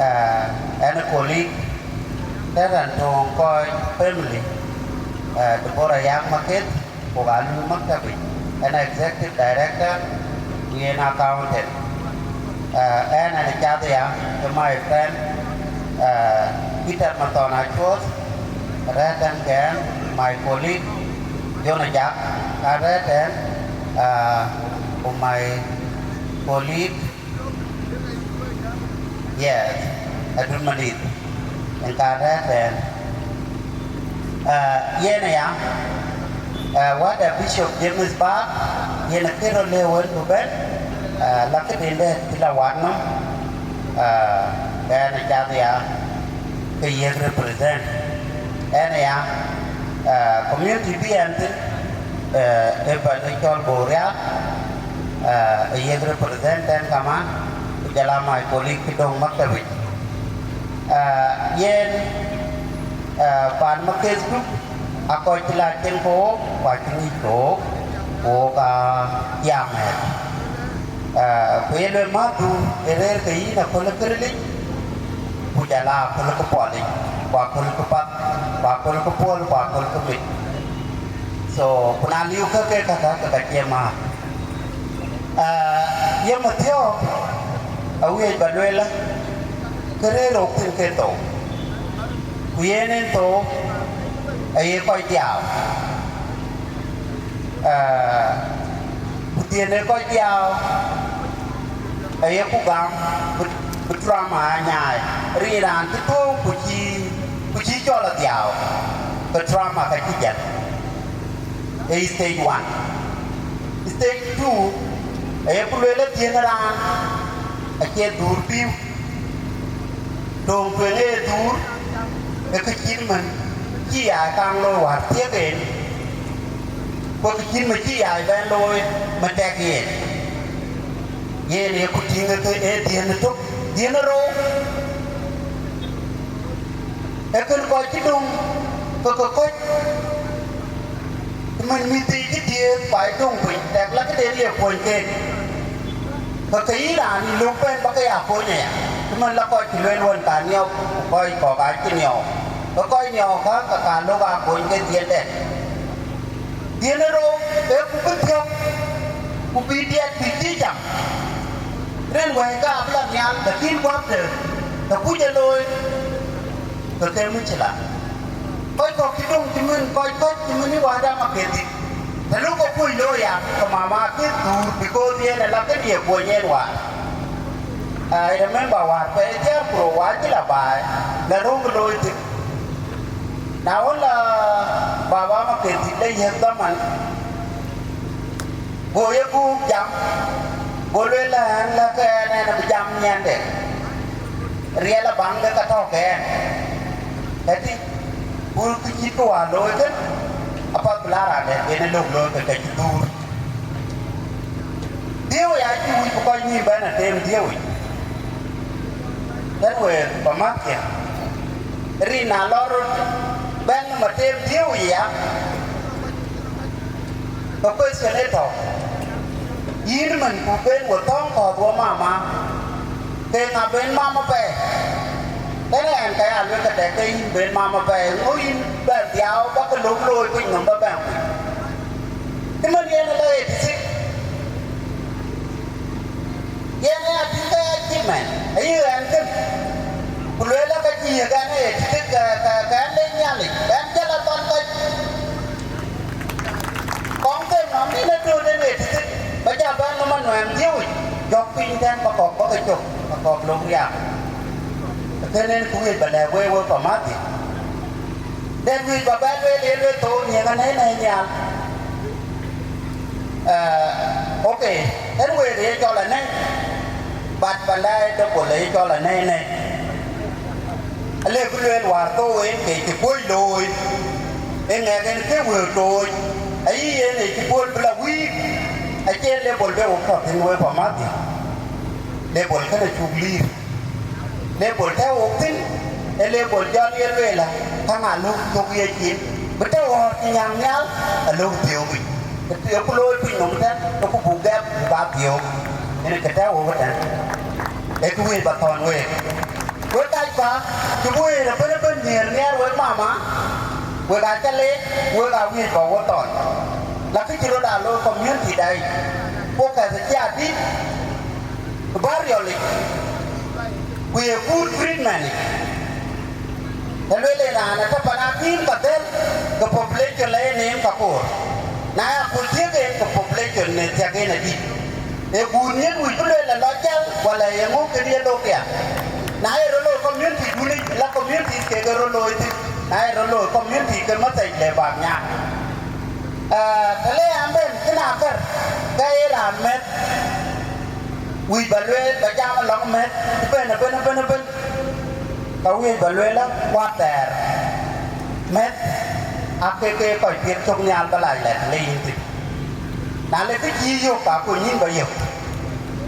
ah, ɛn ë colleague, tɛ̈ raan töŋ kɔc family, ah, Deborah Yak Maketh, ku ka lui maktabic, ɛn executive director, ku yen accountant. Ah, ɛn ɛn cath ya, ke my friend, ah, Peter Mathon Acuɔth, rɛ̈ɛ̈r tɛ̈n kɛn, my colleague, John Ajak, ka rɛ̈ɛ̈r tɛ̈n, ah, ku my colleague, Yes, Adut Madït, en ka rɛ̈ɛ̈r tɛ̈ɛ̈n. Ah, yen aya, ah, wäda Bishop James Bak, yen akëc rɔt lëu wën ku bɛ̈n, ah, la këden dɛ̈t cï la wat nɔm, ah, ɛn acath ya ke yiëk represent. Ɛn aya, ah, community bï ɛn thïn, eh, ë pan ë cɔl Borial, eh, ë yiëk represent ɛn kaman, ku jɔl a my colleague cï döŋ maktabic. Eh, yen, eh, pan Maketh Duk, akɔc cï la cieŋ ke wook, ku acï ŋic ke wook, ku wook aa ya mɛ̈ɛ̈t. Eh, ku ye luel mäthdu ë rëër ke yïn aköl ë këric, ku jɔl a aköl ë këpuɔlic, ku aköl ë këpath, ku aköl ë këpuɔl, ku aköl ë këmit. So, ku na liu käkë käkä, ke ka cie määr. Ah, ye Mathiɔ̈k, awiëc ba lueel, ke rëër rok thïn ke thou. Ku yen en thou, aye kɔc dhiau. Ah, ku thiënë kɔc dhiau, aye ku gam bï, bï trauma aa nyaai. Rin raan cï thou ku cï, ku cï cɔl adhiau, ke trauma ka cï jɛl. Ee stage one. Stage two, aye ku lueel ë thiënë raan, acie dhuur pïu. Töŋ tueŋ ee dhuur, ee kë cït mën, Cï ya kaŋ looi wäär thiëëk en, ku kë cïn më cï ya bɛ̈n looi më tɛk yen. Yen ee ku tïŋ ke ee dhiën ë tök, dhiën ë rou. Ee kën kɔc cï döŋ ke ke kɔc, cï mën mïth thii cï dhiëëth, ku aa döŋ piny, tɛk la këden ye kuɔny keek. Ke ke yïn raan yï lök bɛ̈n ba ke ya kuɔny aya, cï mën la kɔc cï lueel wën ka niɔp, ku kɔc kɔ̈k aa cï niɔp. Ke kɔc niɔp kä, ke ka lök aa kuɔny ke dhiëndɛn. Dhiën ë rou, ee ku bï thiɔ̈k, ku bï diɛt bï dhïc jam. Rin wɛ̈i ka abï la nhial, lakin guäpde, të kuc e looi, ke ke mïcïla. Kɔc kɔ̈k cï döŋ cï mën, kɔc kɔ̈k cï mën ë wäda Makëdhït. Të luk ke kuc looi ya, ke mama akï thuur, because yen ë la kën ye kuɔny en wäär. I remember wäär pɛɛi thiäär ku rou wäär cï la baai, la röŋ looi thïn. Na wën la baba Makëdhït la yiëk dhaman, go ye guuk jam, go lueel la ɣɛn la ke ɣɛn, ɣɛn abï jam nyiɛnde, riɛl abaŋ de ka tɔ̈u ke ɣɛn. Ëtï, ku kë cït kë wäär looi kën, apath bï la raan dɛ̈t en ë lök looi ke ke cï dhuur. Dhiëëu ya cï wïc bï kɔc nïïm bɛ̈n atem dhiëëu yic. Tën week ba mäthkiɛ̈, rin na lɔ rot bɛ̈n nɔm atem dhiëëu yic ya, ke question ë tɔ̈u, yïn mën ku ben we thɔ̈ŋ kɔ̈th we mama, ke ŋa ben mam apɛi? Tën ɣɛn ka ya luel ke tɛ̈k ke yïn ben mam apɛi, ŋö yïn bɛ̈n dhiau ba ke lok looi piny nɔm ba bɛ̈n kuc? Cï mën yen ë la eighty six, yen ë atïŋ ke achievement ayï ɣɛn kën, ku lueel la ka cï yiëk ɣɛn ë eighty six, ke, ke, ke ɣɛn lec Nhialic, ke ɣɛn jël athɔn kɔc. Kɔŋ them nɔm yen ë dööt en eighty six, ba jal bɛ̈n nɔm anuɛɛm dhiëëu yic, jɔ̈k piny tɛ̈n ba kɔ̈k ba ke cök, ba kɔ̈k lok riaak. Kënë en ku wiëc ba lɛ̈k wek, wek pa mäthdiɛ̈. Dɛ̈t wïc ba bɛ lueel, ye lueel thou nyiëëŋ anɛ̈i nɛ̈i nhial. Eh, okay, ɣɛn week ye cɔl anɛ̈i, but panda ë double ye cɔl anɛ̈i nɛ̈i. Alëkë lueel wäär thou en ke cï kuöc looi, ee ŋɛk en ke wëu tooc, ayï yen ë cï puɔl bï la wïïk, acie level de wok tɔ̈ thïn wek pa mäthdiɛ̈. Level kënë cuk liir. Level tɛ̈ wok thïn, ee level jɔl ye lueel, käŋ aa lök thök ye cin, bï tɛ̈ ɣɔ̈ɔ̈r cï nyam nhial, alök dhiëëu yic. Ee ku looi piny nɔm tɛ̈n, ke ku buk gɛp, buk aa dhiëëu. Yen kë tɛ̈ wok ëtɛ̈n. Ee kë wïc ba thɔ̈n week. Wek kac päk, cï wëër ëbën ëbën nhiëër nhiɛɛr wek mama, wek aa cä leec, wek aa wïc ba wo thɔ̈n. Lakï cï röt aa looi community da yic. Focus acï adït, bä riɔl yic, ku ye good treatment yic. Të lueel en raan atɔ̈ pan akïm ka dhël, ke population la ye neem ka koor. Na ya kööl thiëëk en, ke population në thiak en adït. Ee guur nyin wïc bï lueel la lɔ jäl, wala ye ŋö kën ye lok ya. Na ye rɔt looi community dun yic, la community kek rɔt looi thïn. Na ye rɔt looi community ke message le bak nyaai. Ah, të le an bɛ̈n, kën akär, ke ye raan mɛ̈th. Wïc ba lueel, ba jam alɔŋ mɛ̈th, ëbën, ëbën, ëbën, ëbën. Ka wïc ba lueel, la, wäthɛɛr mɛ̈th, ake ke kɔc piɛth cök nhial ba lac lɛ̈k le yïn thïn. Na le kë cï yök, ka kony yïn ba yök.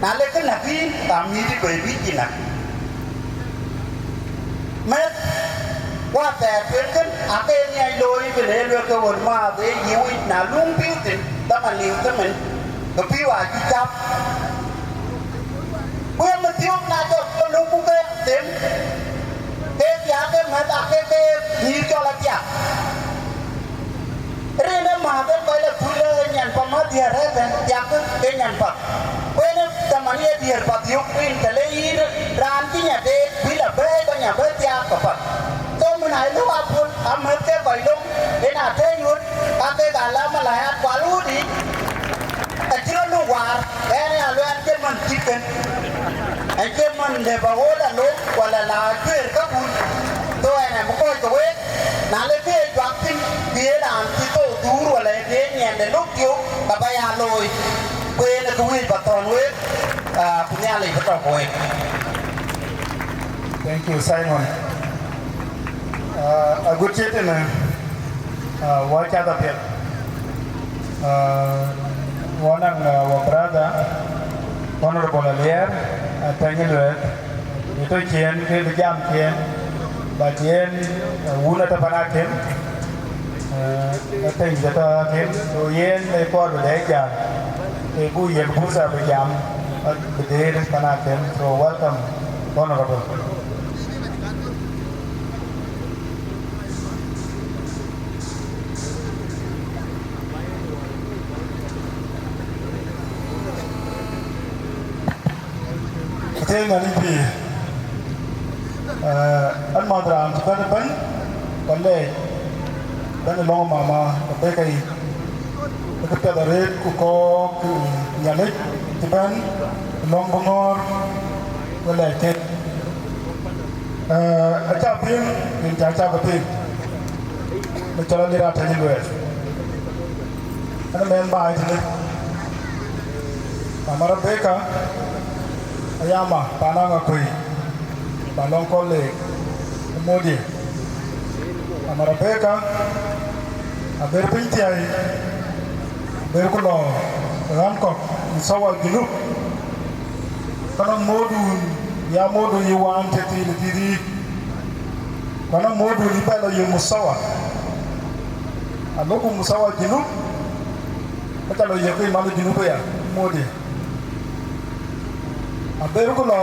Na le kë näk yïn, ka mïth bï bï cï näk. Mɛ̈th, wäthɛɛr tueŋ kën, ake ŋiɛc looi bï le luel ke ɣöt määth ë yiëë wïc, na luŋ pïu thïn, dhaman liu thïn mën, ke pïu acï cäp. Ku ë mathiɔ̈k na jɔl ke luk ku ke them, ke thiaak ke mɛ̈th ake ke nyïïr cɔl athiak. Rin ë määth ë kɔc la thul ë nyan pa mäth diäär rɛ̈ɛ̈r tɛ̈n, thiaak ke nyan path. Ku en ë dhaman ye diäär path yök rin të le yïn raan cï nya deet, bï la bɛ̈ɛ̈i ba nya bɛ̈ɛ̈i thiaak ke path. So, mën aa luk apuɔl, amɛ̈th ke kɔc lom, en aa tëëny ɣöt, ka kek aa la malaya kual ɣöt yiic, acï rɔt luk waar, ɣɛn ë aluɛɛl cï man cït kën. Acï man lëu ba ɣööt alom, wala la cuëër käkun. So, ɣɛn ë bï kɔc ke week, na le kë ye juak thïn, bï en raan cï thou dhuur, wala ye kë ye nyiɛnde luk tiöök, ka ba ya looi. Ku en ë kë wïc ba thɔ̈n week, ah, ku Nhialic bï tɔ̈ ke week. Thank you, Simon. Ah, agut cït ënë, Ah, wɔ cath apiɛth. Ah, wɔ naŋ, ah, wɔ brother, Honorable Alier, ah, Atɛny Lueth, ë tɔ̈ ciëën ke bï jam ciëën, but yen, ah, wun atɔ̈ pan akïm, ah, Atɛny ke tɔ̈ akïm, so yen ë kɔɔr bï dɛ jam, ë buk yen fursa bï jam, ah, bï dëër pan akïm. So welcome, Honorable. Athiɛɛi Nhialic pïïr. Eh, an, mäth raan cï bɛ̈n ëbɛ̈n, ku leec bɛ̈n ë lɔ̈ŋ mama Rebeka yic. Ë këpiɛth arëët ku kɔɔk, eh, Nhialic cï bɛ̈n ë lɔ̈ŋ bï ŋɔ̈ɔ̈r, ku leec kek. Eh, acä piŋ, rin cä cä ke piŋ, në cɔl Alier Atɛny Lueth. Ɛn mɛn baai tënë. Mama Rebeka, aya ma, paan Aŋakuei, ba lɔŋ kɔn leek, ë Modi. Mama Rebeka, aber piny thiai, aber ku lɔ ɣän kɔ̈k, në thawa Junub. Ka nɔŋ Modun, ya Modun yï waan tëthiin ë thïthii. Ku anɔŋ Modun yï bɛ lɔ yök Musawa. Alɔku Musawa Junub, ka ca lɔ yök ke man Junub aya, Modi. Aber ku lɔ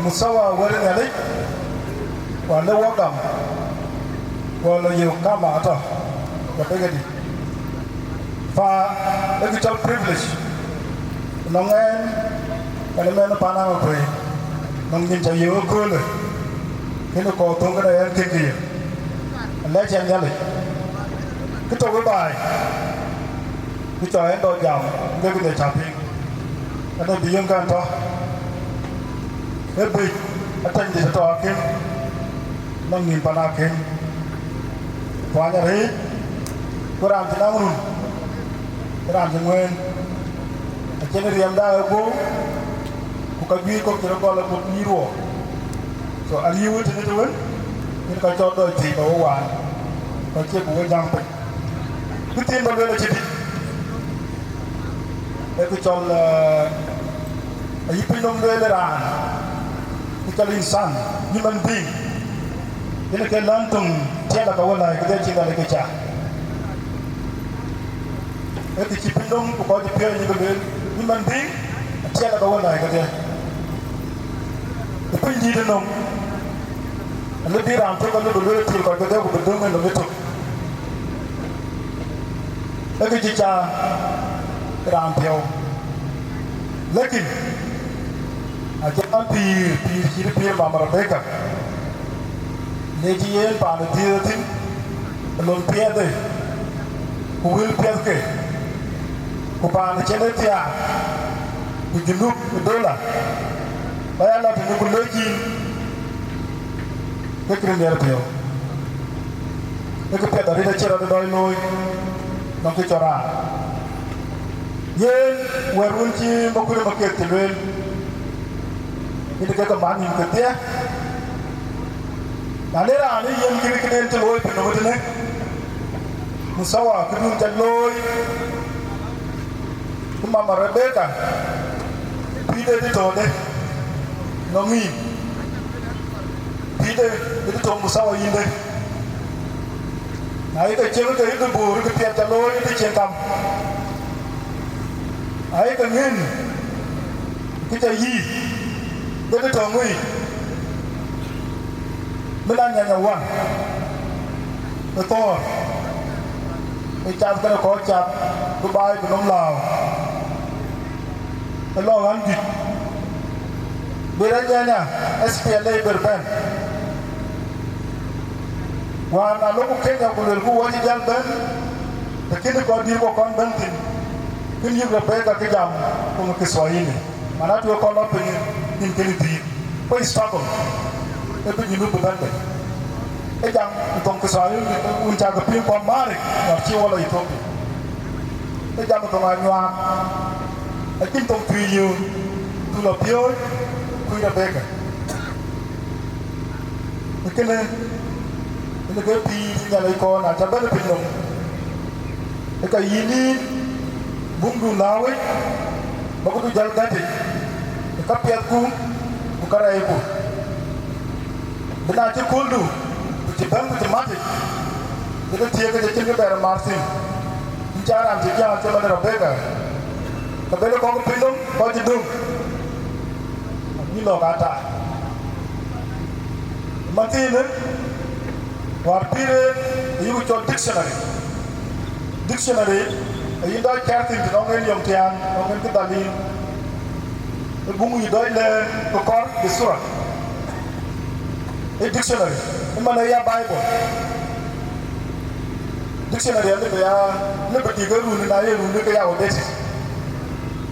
Musawa wɛ̈t Nhialic, ku alë wɔ gam, ku lɔ yök kama atɔ̈, ku Rebeka dït. Fa, ee kë cɔl privilege. Nɔŋ ɛn, ɛn ë mɛn ë paan Aŋakuei, nɔŋ nyin ca yök ëköölë, kënë kɔɔr thöŋ kënë ɛn kën kë ye. Alɛɛc ɛn Nhialic. Kë tɔ̈ wë baai, kë cɔl ɛn dɔ jam, ke këde ca piŋ. Këde bï yöŋ kɛn tɔ̈. Ee bïc, atɛ̈ny dït tɔ̈ akïm, nɔŋ nïn pan akïm. Kuany arëët, ku raan cï naŋ run, raan cï ŋuëën, acïn riɛmda ë guöu, ku ka juëc kɔ̈k cï rɔt gɔl ë buk nyïïr wɔ. So, ariëëu ë tënë të wën, yen ka cɔl dɔc thiëc ba we waan, ka cie buk we jäŋ piny. Kë thiin ba lueel acï dït, ee kë cɔl, eh, ayï piny nɔm lueel raan, kë cɔl insan, human being. Yen ke län töŋ tiɛɛl aka wä läi këdhie cï Nhialic ke ca. Ee kë cï piny döŋ ku kɔc piɔ̈ɔ̈c yï ke lueel, human being, tiɛɛl aka wä läi këdhie. Ë piny dïït ënɔm, alë bï raan tök alë bï lueel tiɛɛl kɔc këdhie ku bï döŋ ënɔm ëtök. Ee kë cï ca raan piɔ̈u. Lakin, acï raan pïïr, pïïr cït pïïr Mama Rebeka. Le cï yen paan ë dhiëëth thïn, ë lon piɛthë, ku wël piɛthke, ku paan ë cïn ë thiaak, ku Junub ë dola, ba ya la tënë ku lec yïn, ke kërë nhiɛɛr piɔ̈u. Ee kë piɛth arëët acï rɔt ë dɔc looi, nɔŋ kë cɔl raan. Yen wɛ̈t wën cï Makuëi Makiëth cï lueel, yen ke ke man nïm kedhie. Na le raan ë yen kën këden cï looi piny nɔm tënë, Musawa këdun ca looi, ku Mama Rebeka, pïïrde dï töŋde, nɔŋ yïn, pïïrde dï töŋ Musawa yïnde. Na ye ke cieŋ ke yï bï boor kë piɛth ca looi ë cieŋ kam. Na ye ke ŋën kë ca yï, ke dï töŋ wei, bï la nyanya wan ë thɔɔr, ë cath kënë kɔc cath, bï baai bï nɔm lääu. Ë lɔ ɣän juëc, bï rɛc nyanya, S P L A bï bɛ̈n. Wään alɔku Kenya ku luelku wɔ cï jäl bɛ̈n, të kënë kɔc dïïr kɔ̈k kɔn bɛ̈n thïn, kën yïk Rebeka kë jam thoŋ Kiswahili. Mana tueŋ kɔn lɔ piny nïn kënë dhïïr. Ku struggle, ë bï Junub bï bɛ̈n bei. Ë jam thoŋ Kiswahili, wun cakë piŋ kɔn Marik, ŋɔt cï wɔ lɔ Ethiopia. Ë jam thoŋ Anyuak, acïn thoŋ Tuïc yöön, tu lɔ piööc, kuc Rebeka. Ë kënë, ënë ke pïïr Nhialic kɔn, na ca bɛ̈n ë piny nɔm, Ë ka yïn yïn buŋdu na wec, ba këdu jäl gätic ë ka piɛthku ku ka rɛɛcku, bï na cï kööldu ku cï bɛ̈n ku cï matic, bï ke thiëëk ke cïn kë bɛɛr ë mar thïn. Yïn cä raan cï jäl cï man Rebeka, ke bɛ̈n ë kɔc piny nɔm kɔc cï döŋ, abï lɔ̈k aa taai. Mathiinë, wäär pïïr en ayï ku cɔl dictionary. Dictionary ayï dɔc cär thïn tënɔŋ en yɔm tiaan, nɔŋ en kë dhal yïn. Ë buŋ yï dɔc lɛɛr ku kɔr bï thura. Ë dictionary, ë man ë ya Bible. Dictionary alëbë ya, lëbë tik ë run, na ye run ke ya outdated.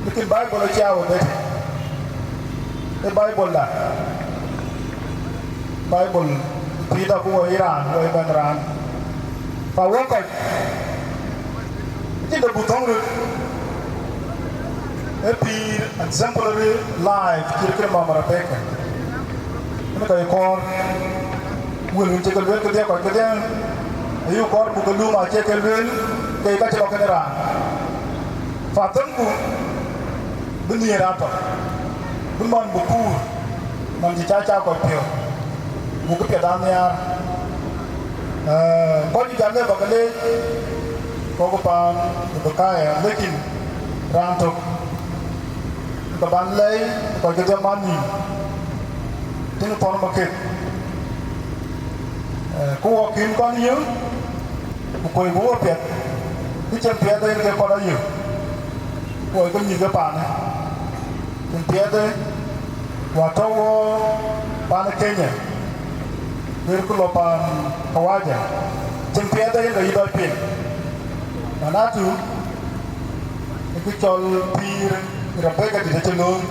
Lakin Bible acie outdated. Ë Bible da. Bible pïïrda ku wɔ ye raan, wɔ ye bɛ̈n raan. Ka wɔ kɔc cïn de buk thɔ̈ŋ röt. Ë pïïr exemplary life cït kë mama Rebecca. Ënë ka ye kɔɔr. Wël wën cï ke lueel kedhie kɔc kedhie, ayï kɔɔr buk ke lum acie ke lueel, ke ka cï lɔ kënë raan. Fa themku bï nhiëër atɔ̈, bï man bï kuur, man cï ca ca kɔc piɔ̈u, buk këpiɛth aa nhiaar. Ee, kɔc cï jal lëë ba ke leec, kɔ̈k paan ë bï kaya, lekin raan tök ke ban lɛi kɔc kedhie man nïïm, tïŋ thɔn maketh. Ee, ku wɔ kïn kɔn yï, ku kuöc bï wɔ piɛth, kë cïn piɛth en ke kɔn ayï, ku wɔ ke mïth ke paanë, cïn piɛth ë, wɔ tɔ̈ wɔ paan Kenya, wër ku lɔ paan Kawaja, cïn piɛth en ke yï dɔc piŋ. Manatu, ë kë cɔl pïïr Rebeka dït acï lööm,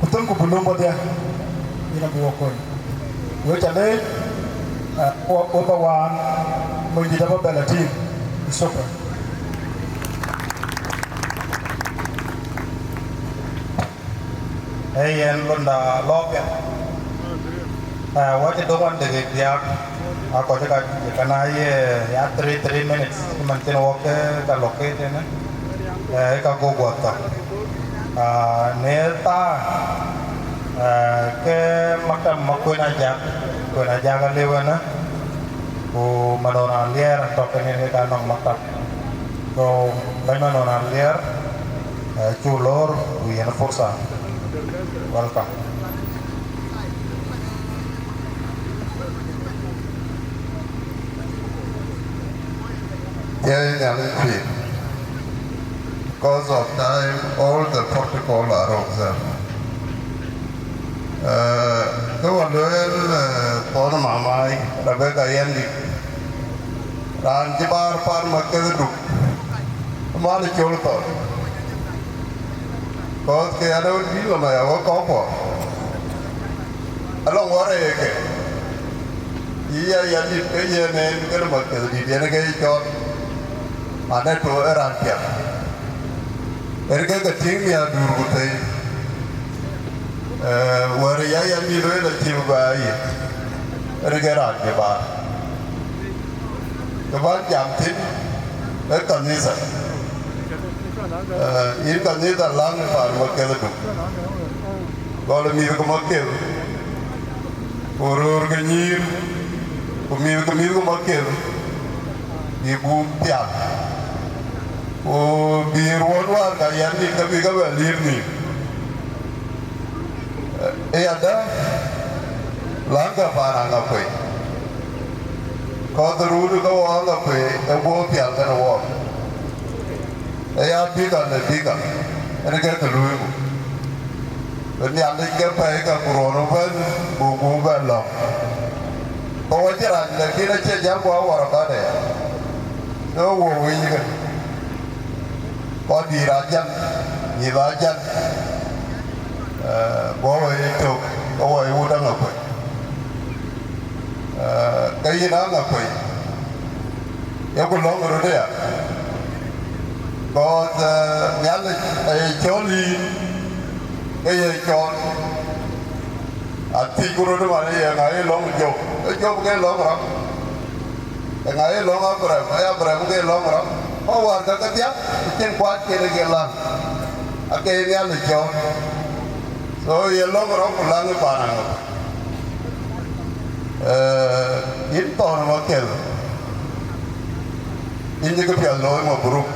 ku themku bï lööm wɔdhia, yen abï wɔ kony. Wek ca leec, ah, wɔ, wɔ ba waan, mony dït abä bɛ̈n la tïŋ. Shukran. Ee yen lunda lɔ piɛth. Ee, wɔ cï döŋ wan dakika diäk, a kɔc ka, ka na ye ya three, three minutes, cï man cïn wɔ ke ka lɔ ke tënë, ee, ka go guɔ thɔ̈k. Aa, në thaa, ee, ke maktab Makuën Ajak, Kuën Ajak alëu ënë, ku Madon Aliɛɛr tɔ̈ kënë ke ka nɔŋ maktab. So, bɛ̈ny Madon Aliɛɛr, ee, cuk lor, ku yen fursa. Welcome. Thiëi Nhialic pïïr. Because of time, all the protocol are observed. Ee, kë wä lueel, ee, thɔn mamai, Rebeka Yɛndït. Raan cï baar pan Maketh Duk, man ë col thɔn. Kɔ̈th ke adɔ̈ dït lɔ maya wek kɔ̈k kuɔ. Alɔŋ wär ee ke. Yï ya Yɛndït ke yen en kën Maketh Dït yen ke cɔl. Adɛ to ë raan piɛth. En ke ke tïŋ miäk duur ku thëi. Ee, wär ya Yɛndït wël acï bï bä yith. En ke raan cï baar. Kë bän jam thïn, ee kanitha. Ee, yïn kanitha läŋ ë paan Maketh Duk. Gɔl ë mïth ke Maketh, ku röör ke nyïïr, ku mïth ke mïth ke Maketh, bï buk pial. Ku bï ruɔ̈n wäär ka Yɛndït ke bï ke bɛ liir nhïïm. Ee yadä, läŋkë paan Aŋakuei. Kɔ̈th run ke wɔ Aŋakuei, ë guɔ pial kënë wɔ. Ee ya bïka në bïka, en ke kë luiku. Bï Nhialic ke pɛ̈i ka ku ruɔ̈n ëbɛ̈n, buk buk bɛ lɔ̈ŋ. Ke wɔ cï rac, lakin acie jal guɔ wär abadɛ. Ke wɔ winy kën. Kɔc dïïr aa jäl, mïth aa jäl, ee, bɔ̈ wɔ ye tök, ke wɔ ye wut Aŋakuei. Ee, ke yïn Aŋakuei, yeku lɔ̈ŋ röt aya. Because, ee, Nhialic aye cɔl yïn, ke ye cɔl. Athiëcku röt ëmën, ye ŋa ye lɔ̈ŋ Job? Ee Job ke lɔ̈ŋ rɔt. Ŋa ye lɔ̈ŋ Abraham? Ë Abraham ke lɔ̈ŋ rɔt. Kɔc wäär ka ke thiak, acïn kuat kene ke läŋ. Ake ye Nhialic cɔɔl. So ye lɔ̈ŋ rɔt ku läŋ ë paan aŋot. Ee, yïn Thɔn Maketh, yïn cï këpiɛth looi, mabruk.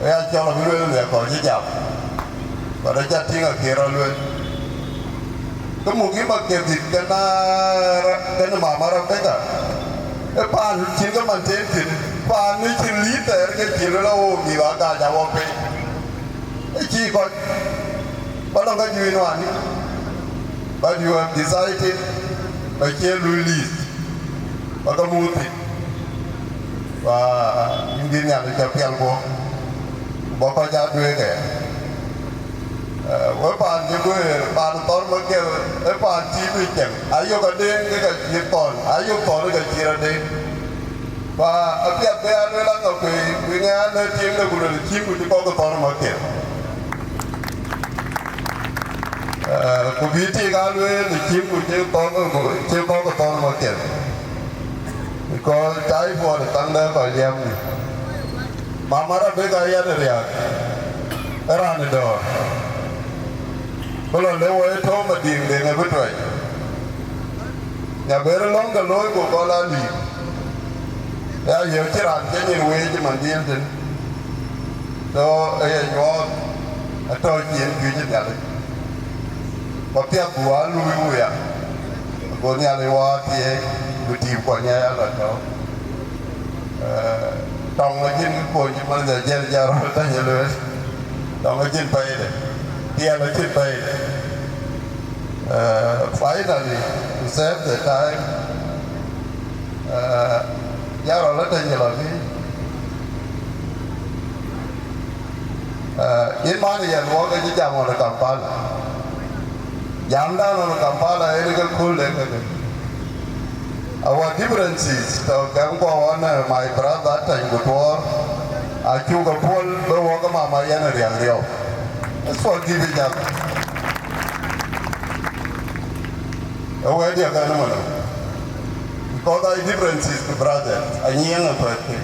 Ë ya cɔl abï lueel në kɔc cï jam. But aca tïŋ akë rɔt lueel. Ke muk yï Maketh dït kenë, kenë mama Rebecca. Ë paan cïn ke man tëën thïn, paan ë cïn lïïth thɛɛr ke cïn rɔt la wok mïth agaac awɔ pei. Ë cïï kɔc, ba lɔŋ ka juëc nuan, but you have decided ba cie lui list, ba ke muk thïn. Ba yïn bï Nhialic cä piɛl guɔ, ku ba kɔc aa duëëk aya. Eh, we paan cï guëër, paan Thɔn Maketh, ë paan cï bï cieŋ, ayök Adeŋ ke ka cït Thɔn, ayök Thɔn ke ka cït Adeŋ. Ba apiɛth bï a lueel aŋa pei, ku ŋɛ an, ë tiiŋde ku luel cïï ku cï kɔk Thɔn Maketh. Eh, ku bï tik a lueel cïï ku cï kɔk, cï kɔk Thɔn Maketh. Because typhoid thaŋdɛ kɔc liɛm. Mama Rebecca yɛn riääk, ë raan ë dɔ̈ɔ̈r. Ku lɔ le wɔ ë tɔ̈u Madiŋ Deŋ ë bï tuɛc. Nya ber lɔ̈ŋ ke looi ku gɔl a lïïk. Ya yök cï raan cï nyin weec ë man dhiël tën. So, ë ye nyuɔɔth atɔ̈ cï en juëc ë Nhialic. Ku apiɛth bï wäär luui wuya. Ago Nhialic wäär thieei, bï tiim kuɔny aya lɔ tɔ̈u. Eh, tɔŋ acïn kë kuɔny cï man dhia jiɛl jɔt rɔt tɛ̈ny ë lueel. Tɔŋ acïn pɛ̈ide. Tiɛɛl acïn pɛ̈ide. Eh, finally, to save the time, eh, ya rɔt la tɛ̈ny ë lɔ thïn. Eh, yïn man yɛn wɔ ke cï jam ɣɔn ë Kampala. Jamdan ɣɔn ë Kampala en ke kööl de ke ke. Our differences tɔ̈ kɛm kuɔ ɣɔn, eh, my brother Tany ku Tuɔɔr, acuk ke puɔl bï wɔ ke mama yɛn ë riäk riɔu. Let's forgive each other. Ë wɛ̈t diäk ɛn ëmënë. Because our differences ku brothers, anyiëëŋ ë pɛ̈thkë.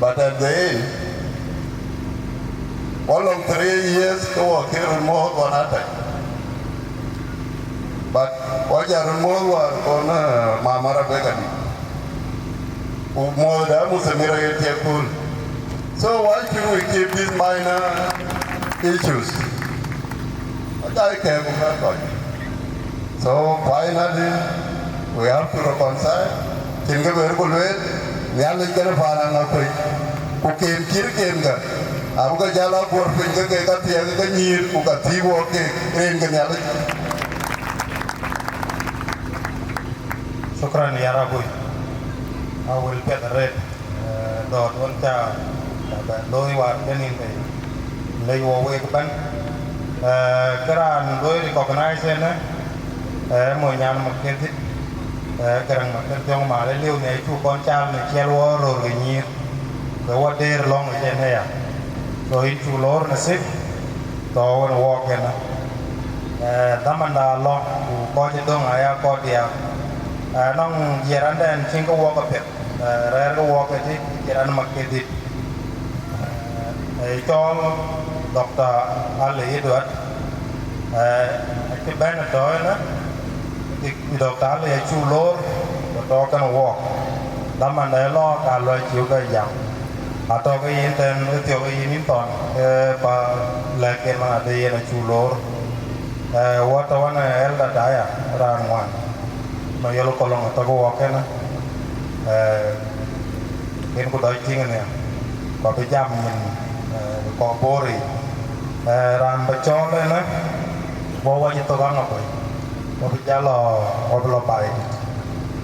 But at the end, wɔ lɔŋ three years ke wɔ ke röt muɔ̈ɔ̈th ɣɔn atɛ̈c. But wɔ cä röt muɔ̈ɔ̈th wäär ɣɔn, eh, mama Rebecca dït. Ku muɔ̈ɔ̈thda Muthamira ye tiɛk kööl. So why should we keep these minor issues? Aca kɛ̈ɛ̈k ku kɛ̈ɛ̈k kɔc. So finally, we have to reconcile. Cïn kë ber ku lueel, Nhialic kenë paan aŋa kuec, ku kem cït kemkë, abï ke jäl a guɔ̈r piny ke ke ka thiɛɛk ke nyïïr, ku ka thiëëk wɔ keek rin ke Nhialic. Shukran ya Rabui. A wël piɛth arëët, eh, dɔ̈ɔ̈t ɣɔn ca, ca bɛ looi wäär ke nïn bei. Lec wɔ wek ëbɛ̈n. Eh, kë raan looi recognize ënë, eh, mony nyan Maketh dït, eh, Garaŋ Maketh Thiɔ̈ŋ Maal ë liu nhiɛɛr cuk kɔn cal në ciɛl wɔ röör ke nyïïr. Ke wɔ deer lɔ̈ŋ ë cïn ëya. So yïn cuk loor në sip, thɔɔu wën wɔɔk kënë. Eh, dhamanda lɔ, ku kɔc ë döŋ aya kɔc diäk. Eh, nɔŋ jiɛɛr randɛn cïn ke wɔɔk apiɛth, eh, rɛɛr ke wɔɔk ë tït, jiɛɛr raan Maketh dït. Eh, ee cɔl Doctor Ali Edward, eh, acï bɛ̈n ë tɔ̈ ënë, Doctor Ali acuk loor, ku tɔ̈ kenë wɔɔk. Dhamanda ë lɔ ka luɔi cï bɛ jam. Atɔ̈ ke yïn tɛ̈n, ë thiɔ̈k ke yïn yïn thɔn, ke ba lɛ̈k yen man adï yen acuk loor. Eh, wɔ tɔ̈ wën, eh, Elder Daya, raan ŋuan. Ma yöl kɔlɔŋ atɔ̈ ke wɔɔk kënë. Eh, yen ku dɔc tïŋ ënhial. Ku abï jam nyin, eh, kɔc Bor yic. Eh, raan ba cɔɔl ënë, wɔ wɔ cï thok aŋa kuec. Wɔ bï jal lɔ, wɔ bï lɔ baai dït.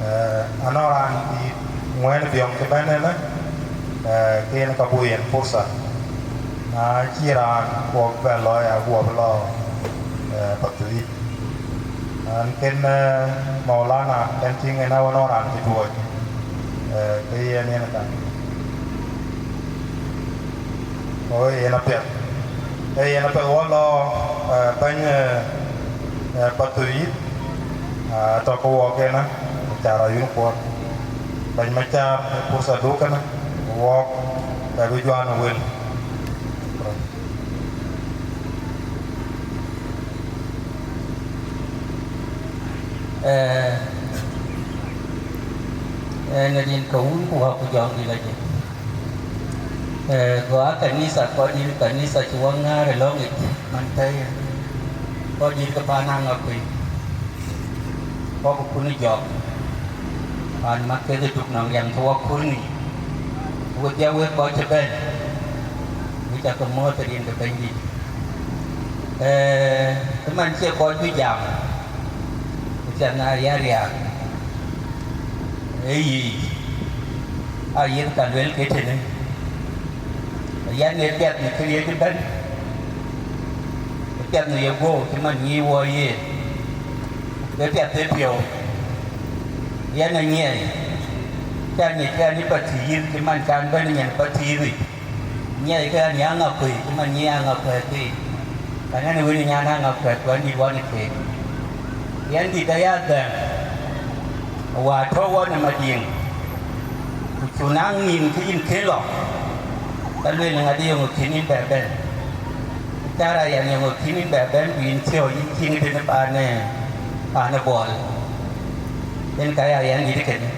Eh, anɔŋ raan dït ŋuɛ̈ɛ̈n biɔŋ cï bɛ̈n ënë, eh, ke yen ka buk yen fursa. Na cï raan wɔ bï bɛ lɔ ya, wɔ bï lɔ, eh, Pathuyith. An kën, eh, Maulana, kën tïŋ en awën ɣɔn raan cï tuɔɔc, eh, ke yen yen ka. Ɣo yen apiɛth. Ee yen apiɛth wɔ lɔ, eh, bɛ̈ny, eh, eh, Pathuyith, ah, tɔ̈ ke wɔ kënë, car ayun kuɔt. Bɛ̈ny Macar, ë pursa du kënë, ku wɔɔk, ka bï juaan ë wël. Eh, eh, në rin ke Wun ku Wä ku Jɔŋdït Lajik. Eh, go a kanitha, kɔc dït kanitha cï wä ŋäär ë lɔ̈ŋ yic, man tɛ̈i, kɔc dït ke paan Aŋakuei, kɔc kun ë jɔk, paan Maketh ë Duk nɔŋ riɛm cï wä kuur ŋic, wedhia wek kɔc cï bɛ̈n, wek ca ke muɔ̈ɔ̈th ë rin ke Bɛ̈nydït. Eh, ë man cie kɔc bï jam, ku thiɛth na ya riääk, ee yic, aa yeth ka luel ke tënë, yɛn ee piath në këriëëc ëbɛ̈n, ee piath në yeguɔ̈u cï man nyïï wɔ yen, ee piath ë piɔ̈u, yɛn anyiɛɛi, cä nyic ke ɣɛn ë pathïïth cï man can bɛ̈n nyin pathïïth yic. Nyiɛckë ɣɛn ya Aŋakuei, cï man nyïï Aŋakuei thii, ka ɣɛn ë wën ë nyan Aŋakuei, ku ɣɛn dït wan ë keek. Yɛn dït aya dhɛ̈ŋ, wäär tɔ̈u ɣɔn ë Madiŋ, ku cu naŋ nïn ke yïn kën lɔ, ka lueel ŋadï yeŋö kën yïn bɛ bɛ̈n. Cara yɛn yeŋö kën yïn bɛ bɛ̈n, ku yïn thiɔ̈ɔ̈c yïn cïŋ tënë paan ë, paan ë Bɔɔl. Yen ka ya yɛn dït kënë.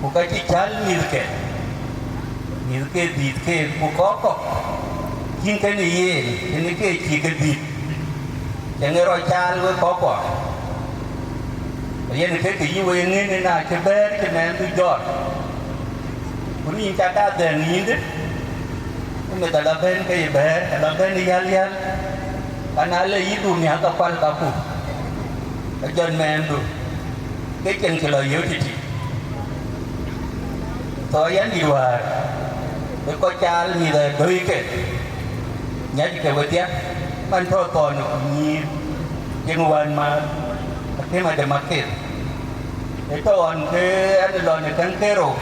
Ku ka cï cäl mïthke, mïthke dhïth keek ku kɔ̈k kɔ̈k, cïn kënë yen, kënë ke cï ke dhïth, cïn ë rɔt caal wek kɔ̈k kɔ̈k. Yen ke ke yï wek ŋën ë na cï bɛ̈ɛ̈r cï mɛɛndu jɔt, ku nïn ca ka dhɛ̈ŋ nyïndë, ku meth ala bɛ̈n ke ye bɛ̈ɛ̈r, ala bɛ̈n yäl yäl, ka na le yï dhuk nhial ka kual kaku, ka jɔt mɛɛndu, ke cieŋ cï lɔ yök tïtï. Thɔɔc yɛn dït wäär, ë kɔc caal mïth ë döikë, nyiɛckë wedhia, man tɔ̈ thɔɔn ë ku nyïïr, cieŋ wään määr, akëm adë Maketh. Ë tɔ̈ ɣɔn ke ɛn lɔ në käŋ kerou,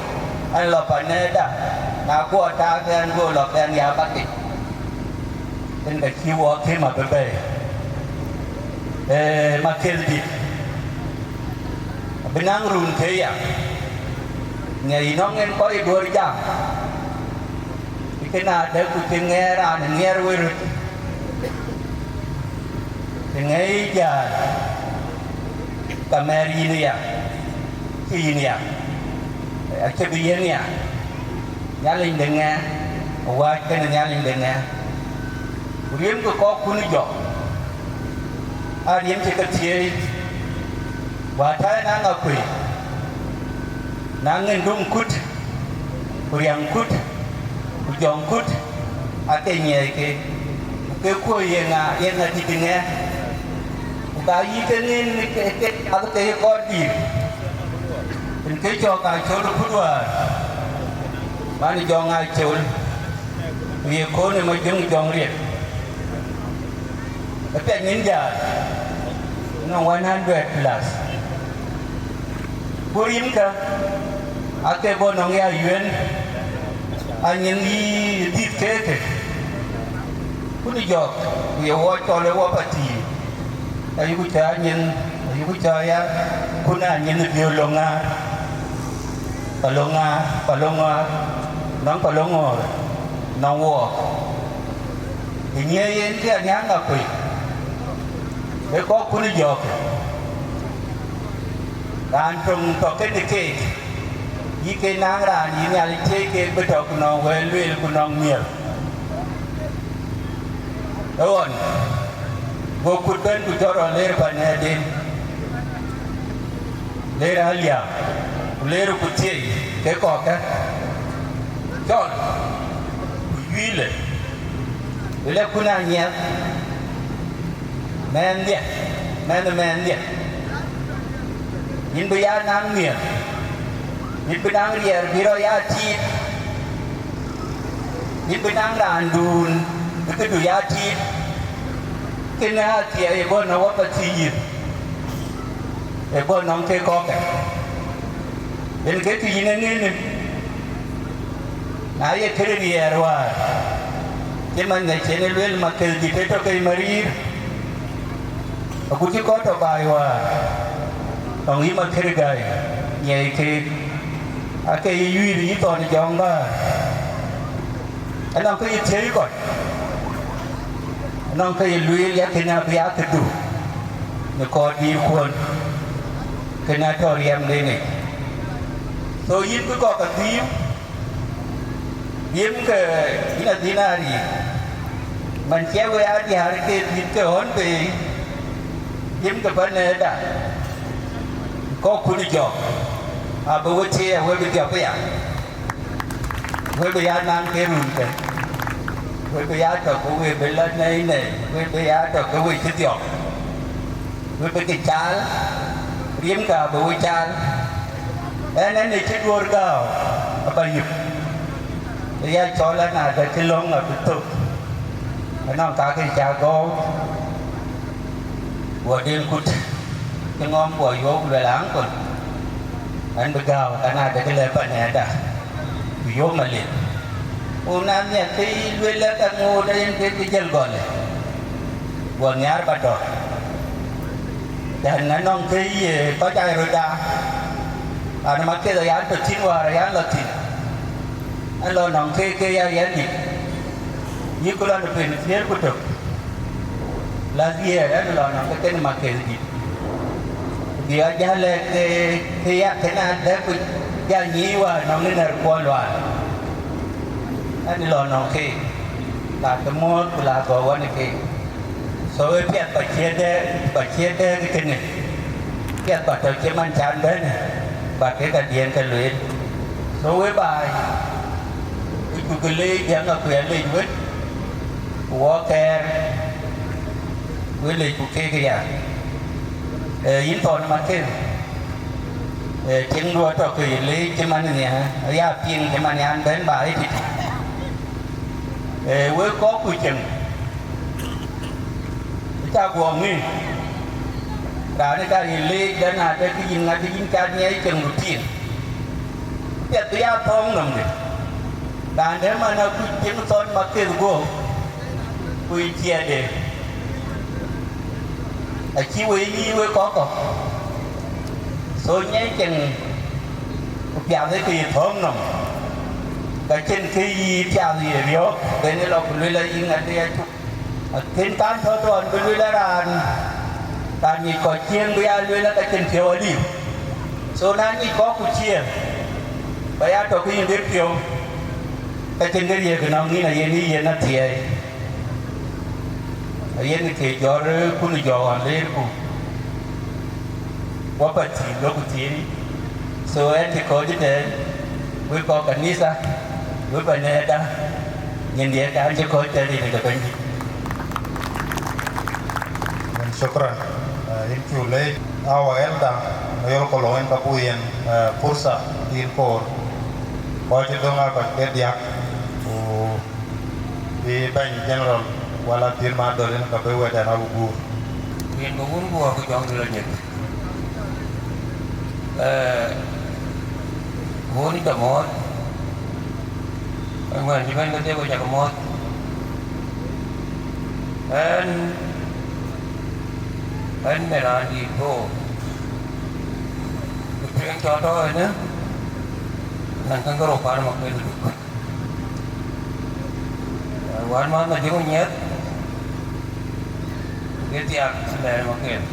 ɛn lɔ panɛɛda, na guɔ taak ɛn guɔ lɔ kɛn ya Maketh. Yen ka cï wɔ akëm abï bɛ̈ɛ̈i. Ee, Maketh dït, abï naŋ run ke ya, ŋiɛc nɔŋ en kɔc ë duɔ̈ɔ̈r jam, cï kënë adɛ̈k ku cï ŋɛɛr raan ë ŋiɛɛr wek röt, cï ŋɛɛr yï jääl, ka mɛɛr yïn aya, cï yïn ya, acï bï yïn ya. Nhialic de ŋɛk, awääc kënë Nhialic de ŋɛk. Ku riɛmkï kɔ̈kkun jɔk, aa riɛm cï ke thieei, wäär tɛ̈ɛ̈n Aŋakuei, na ŋën dum kut, ku riäŋ kut, ku jɔŋ kut, aake nyiɛɛi keek, ku ke kuöc ye ŋa, ye ŋa dït ŋɛk. Ku ka yï ke ŋën ke, ke cath ke ye kɔc dïïr, rin ke cɔk aa col ë kut wäär, man jɔŋ aa col, ku ye koon ë Majöŋ jɔŋ riɛk. Ë piɛc nyin jääl, nɔŋ one hundred plus. Ku rimkë, aake bɔ̈ nɔŋ ya yuɛ̈n, anyin yï dhïth keek, kun jɔk, ku ye wɔ cɔl ë wɔ pathïïr, ayïku cä nyin, ayïku cä ya, kun aa nyin ë biöör lɔ ŋäär, pa lɔ ŋäär, pa lɔ ŋäär, nɔŋ pa lɔ ŋɔ̈ɔ̈r, nɔŋ wɔɔk. Ë nyiɛɛi yen ke anhiaŋ Aŋakuei, ë kɔ̈kkun jɔɔk. Raan töŋ tɔ̈ kenë keek, yï ke naŋ raan yï Nhialic thiëëc keek bï tɔ̈ ku nɔŋ wël lueel ku nɔŋ miël. Ë ɣɔn, go kut bɛ̈n ku jɔt rɔt leer panɛɛrden, leer aliääp, ku leer ku thiëi ke kɔ̈kkë, cɔl, ku yuiilë, ku lë kun aa nyiɛth. Mɛɛnhdiɛ̈, mɛnh ë mɛɛnhdiɛ̈, yïn bï ya naŋ miël, yïn bï naŋ riɛɛr bï rɔt ya tiit, yïn bï naŋ raanduun bï këdu ya tiit. Kënë athiɛɛi ë bɔ̈ nɔŋ wɔ pathïïr, ë bɔ̈ nɔŋ ke kɔ̈kkë, yen ke kë yïn e ŋënë. Na ye këde riɛɛr wäär, cï man ŋic cïn ë luel Maketh dït ë tɔ̈ ke mariir, agut cï kɔc tɔ̈ baai wäär, tɔŋ yï Maketh gäi, Ŋiɛc keek, aake ye yuiir yï thɔn jɔŋ bäär, anɔŋ ke ye thiëi kɔc, anɔŋ ke ye lueel ya kënë abï aa këdu në kɔɔr diirkuɔn, kënë atɔ̈ riɛmden yic. So yïn bï kɔk adhiim, yïn ke yïn adhïn aa riik, man cï we aa diäär ke dhïn ke ɣɔn bei, yïn ke bänëda, kɔkkun jɔk, abï we thiëëc, we bï dhiɔp aya, we bï ya naŋ ke run ke, we bï ya tɔ̈ ke we bï la nɛi nɛi, we bï ya tɔ̈ ke we cï dhiɔp. We bï ke caal, riɛmkë abï we caal. Ɛn, ɛn ë cï duɔ̈ɔ̈r gääu, aba yök. Ë ya cɔl an, adë cï lɔ̈ŋ abï thök, anɔŋ kakë ca gɔ̈ɔ̈u, guɔ den kut cï ŋɔm guɔ yuɔ̈ɔ̈k luɛl aŋkol, ɛn bï gääu, kan adë kë lɛ̈k panɛɛda, ku yom malith. Ku na nhiɛk ke yï lueel lɛ̈k aŋoot, ayen ke bï jël gɔl, guɔ nhiaar ba tɔ̈. Tɛ̈n anɔŋ ke ye kɔc aa röt daa, an, Maketh ayan tɔ̈ thïn wäär ayan lɔ thïn, an, lɔ nɔŋ ke ke ya yɛn dït, yï ku lɔ në pën thiëër ku tök, last year, an, lɔ nɔŋ ke kën Maketh dït. Bï a jäl lɛ̈k ke, ke ya kën adɛ̈k ku jäl nyïïn wäär nɔŋ në nɛ̈r kuɔl luaar, an, lɔ nɔŋ keek, la ke muɔ̈ɔ̈th ku la gɔ̈k ɣɔn ë keek. So ë piɛth ba ciët dɛ̈ɛ̈k, ba ciët dɛ̈ɛ̈k ë kënë, piɛth ba tɔ̈ cï man can bɛ̈n, ba kek adiɛ̈n ke lueel. So we baai, ku cuk leec, Deŋ Akuɛɛr lec wek, ku wɔ kɛɛr, we lec ku keek aya. Ee, yïn thɔn Maketh, ee, tiŋdu atɔ̈ ke ye leec cï man nhiaar, aya piŋ cï man yan bɛ̈n ba ë tït. Ee, wek kɔ̈k ku cieŋ, cä guɔ ŋic, raan ë ka ye leec, dan adë kë yïn ŋa kë yïn cat ŋiɛc cieŋdu tiiŋ, piɛth bï ya thɔ̈ɔ̈ŋ nɔmde. Raan dɛ̈ man akuc cieŋ thɔn Maketh guɔ̈p, ku ye ciɛɛtde, acï we yï wek kɔ̈k kɔ̈k. So ŋiɛc cieŋ, ku piath ë ke ye thɔ̈ɔ̈ŋ nɔm, ka cïn kë yï piath ye riɔ̈ɔ̈k, ben ë lɔ ku lueel ayï ŋa kë ya cuk. Akën kan tɔ̈ thɔn bï lueel raan, raan ŋic kɔc cieŋ bï ya lueel ka cïn piɔ̈u aliu. So na ŋic kɔ̈k ku cieŋ, ba ya tɔ̈ ke yïn dë piɔ̈u, ka cïn kë riëëk nɔŋ yïn, ayen yï yen athiɛɛi, ayen ke jɔt kun jɔk ɣɔn leerku. Wä pa thïn lok thïn. So ɛn cï kɔc ëtɛ̈ɛ̈n, wek kɔc kanitha, wek pa nɛɛda, nyin diɛt an cï kɔc tɛ̈n rin ke Bɛ̈nydït. Shukran. Eh, yïn cuk leec, our elder, Mayol Kolou, en ka buk yen, eh, pursa yïn koor. Kɔc cï döŋ aa kɔc ke diäk, ku bï bɛ̈ny general wala pïr ma döl en ka bï wɛ̈t ɛn abï guur. Yen bï wun guɔ ku jɔŋ dï lɔ nyeth. Eh, wun jɔ mɔ̈ɔ̈th, ŋuɛ̈n cï bɛ̈n ke thiek ku cak mɔ̈ɔ̈th. Ɛn, ɛn në raan dït bɔ̈, ku tueŋ cɔl tɔ̈ ënë, naŋ käŋ ke rou pan Maketh duk. Wän man Majöŋ Nyiɛth, ke thiak lɛɛr Maketh.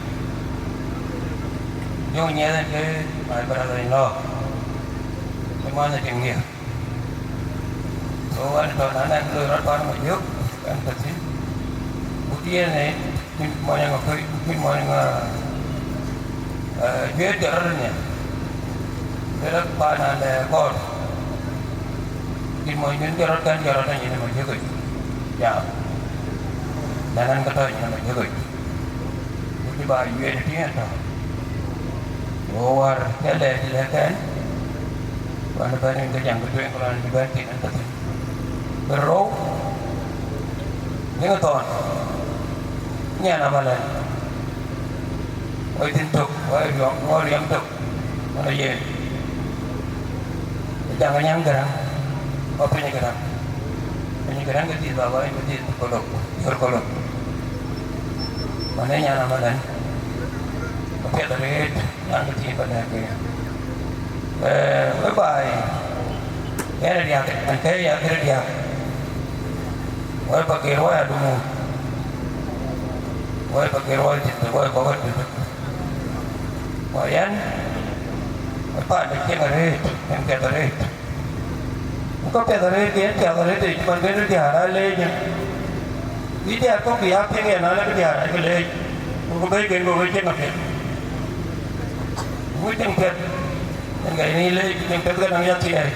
Jöŋ Nyiɛth en ke my brother in law, ke man ë tiŋ diɛ̈. So wän tɔ̈ na nɛn loi rɔt pan Majöŋ, ɛn tɔ̈ thïn. Ku tiɛɛn ë, Kuc mɔny ŋa kuc, kuc mɔny ŋa, eh, juëc jɔt rɔt ënhial. Lëlë paan alɛ kɔɔr. Kuc mɔny kën jɔt rɔt, kën jɔt rɔt ënhial ë Majöŋ. Ya. Nɛn ɛn ke tɔ̈ ënhial ë Majöŋ. Kuc ba juëc ë tiɛɛn tɔ̈. Wo wäär cä lɛɛc lɛ̈k ɛn. Wän bɛ̈n rin ke jam ke tueŋ, ku raan bï bɛ̈n thïn ɛn tɔ̈ thïn. Bï rou, nïŋ thɔn, nyan amalɛn, wai thïn tök, wai riɔm, wai riɔm tök, mana yen. Jaŋ anyaŋ Gäräŋ, wä piny Gäräŋ. Piny Gäräŋ ke thith baba, ke thith Kolok, Jɔr Kolok. Mana nyan amalɛn, wä piɛth arëët, nyan ke thith ba lɛ̈k ke. Ee, we baai, ɣɛn ë diäk, ɣɛn ke ya kërë diäk. Wek Pakëër wä ya dumu. Wek Pakëër wä cït, wek kɔ̈k ë tït. Ku yɛn, ë paan de cieŋ arëët, cieŋ piɛth arëët. Ku ka piɛth arëët, ke yɛn piɛth arëët yic, man ben ë diäär aa leec. Bï diäär kɔ̈k bï ya piŋ yɛn, alë bï diäär aa ke leec. Ku bɛ̈ɛ̈iken, ku ke cieŋ apiɛth. Ku cieŋ piɛth. Yen ka yïn yï leec, ku cieŋ piɛth ke nɔm ya thiɛɛi.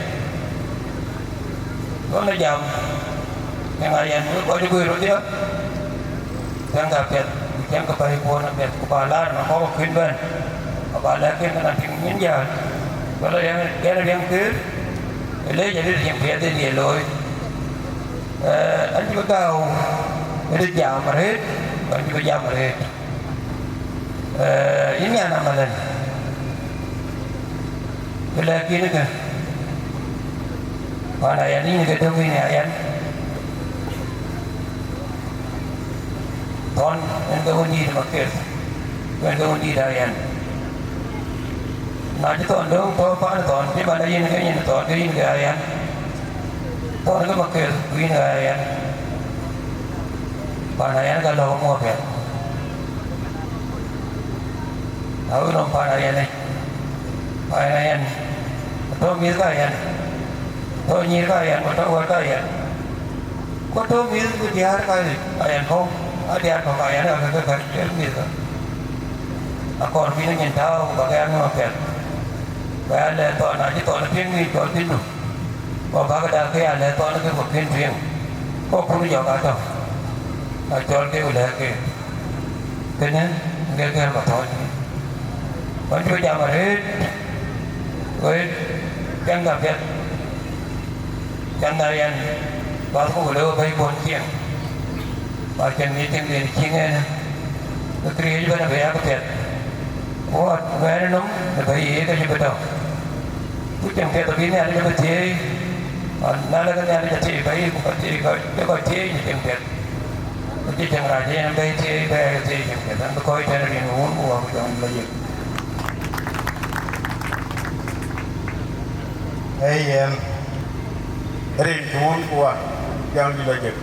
Ɣɔn ë jam, cieŋ aa yɛn, wek kɔc ë guëër röt ya. Cieŋ ka piɛth, ku cieŋ ke bäi kuɔn apiɛth, ku ba laar nɔm kɔ̈k ë kuïn bɛ̈n. Aba lɛ̈k yen ke nɔm piŋ nyin jäl. Wala yɛn, yɛn riɛŋ këër, ë leec arëët cieŋ piɛth yen ye looi. Ee, an cï bï gääu, ë röt jam arëët, ku an cï bï jam arëët. Ee, yïn nyan Amalɛn, bï lɛ̈k yïn ëkë, paan Ayɛn yïn ke tök yïn ë Ayɛn. Thɔn en ke wën dïït Maketh, ku en ke wën dïït Ayɛn. Na cï Thɔn döŋ tɔ̈ paan Thɔn, cï man Ayɛn ke nyin Thɔn ke yïn ke Ayɛn. Thɔn ke Maketh, ku yïn ke Ayɛn. Paan Ayɛn ka lɔ̈k amuɔɔr piɛth. Na wën nɔm paan Ayɛn ë, paan Ayɛn, tɔ̈ mïth ka Ayɛn, tɔ̈ nyïïr ka Ayɛn, ku tɔ̈ wär ka Ayɛn. Ku tɔ̈ mïth ku diäär ka Ayɛn kɔ̈u, a diäär kɔ̈k Ayɛn ka ke ke ke mïth ka. Akɔɔr bï nyin tääu, ba ke ya ŋic apiɛth. Ba ya lɛ̈k Thɔn, na cï Thɔn piŋ ë cɔl thïn nu. Ku bäk dak ke ya lɛ̈k Thɔn ke ku kën piŋ. Ku kun jɔk atɔ̈. Acɔl ke ku lɛ̈k ke. Kënë ke gɛ̈r ba thɔ̈ɔ̈c. Wën cï jam arëët, wek cäŋ ka piɛth, cäŋ na yɛn, ba thok lëu bɛ̈i bɔ̈n cieŋ, ba cieŋ ni tiŋden cieŋ en, ke këriëëc ëbɛ̈n abï ya këpiɛth. Ku ɣɔt wɛ̈ɛ̈r nɔm në bɛ̈i yiic ke cï bï tɔ̈. Ku cieŋ piɛth abï Nhialic abï thiëëi, na lëkë Nhialic athiëëi bɛ̈i, ku ka thiëëi kɔc, ke kɔc thiëëi në cieŋ piɛth. Ku cï cieŋ rac yen bɛ̈i thiëëi, bɛ̈i thiëëi cieŋ piɛth, an bï kɔc tɛ̈n rin wun ku wä ku jɔŋ la yek. Ee yen, rin wun ku wä jɔŋ la yek.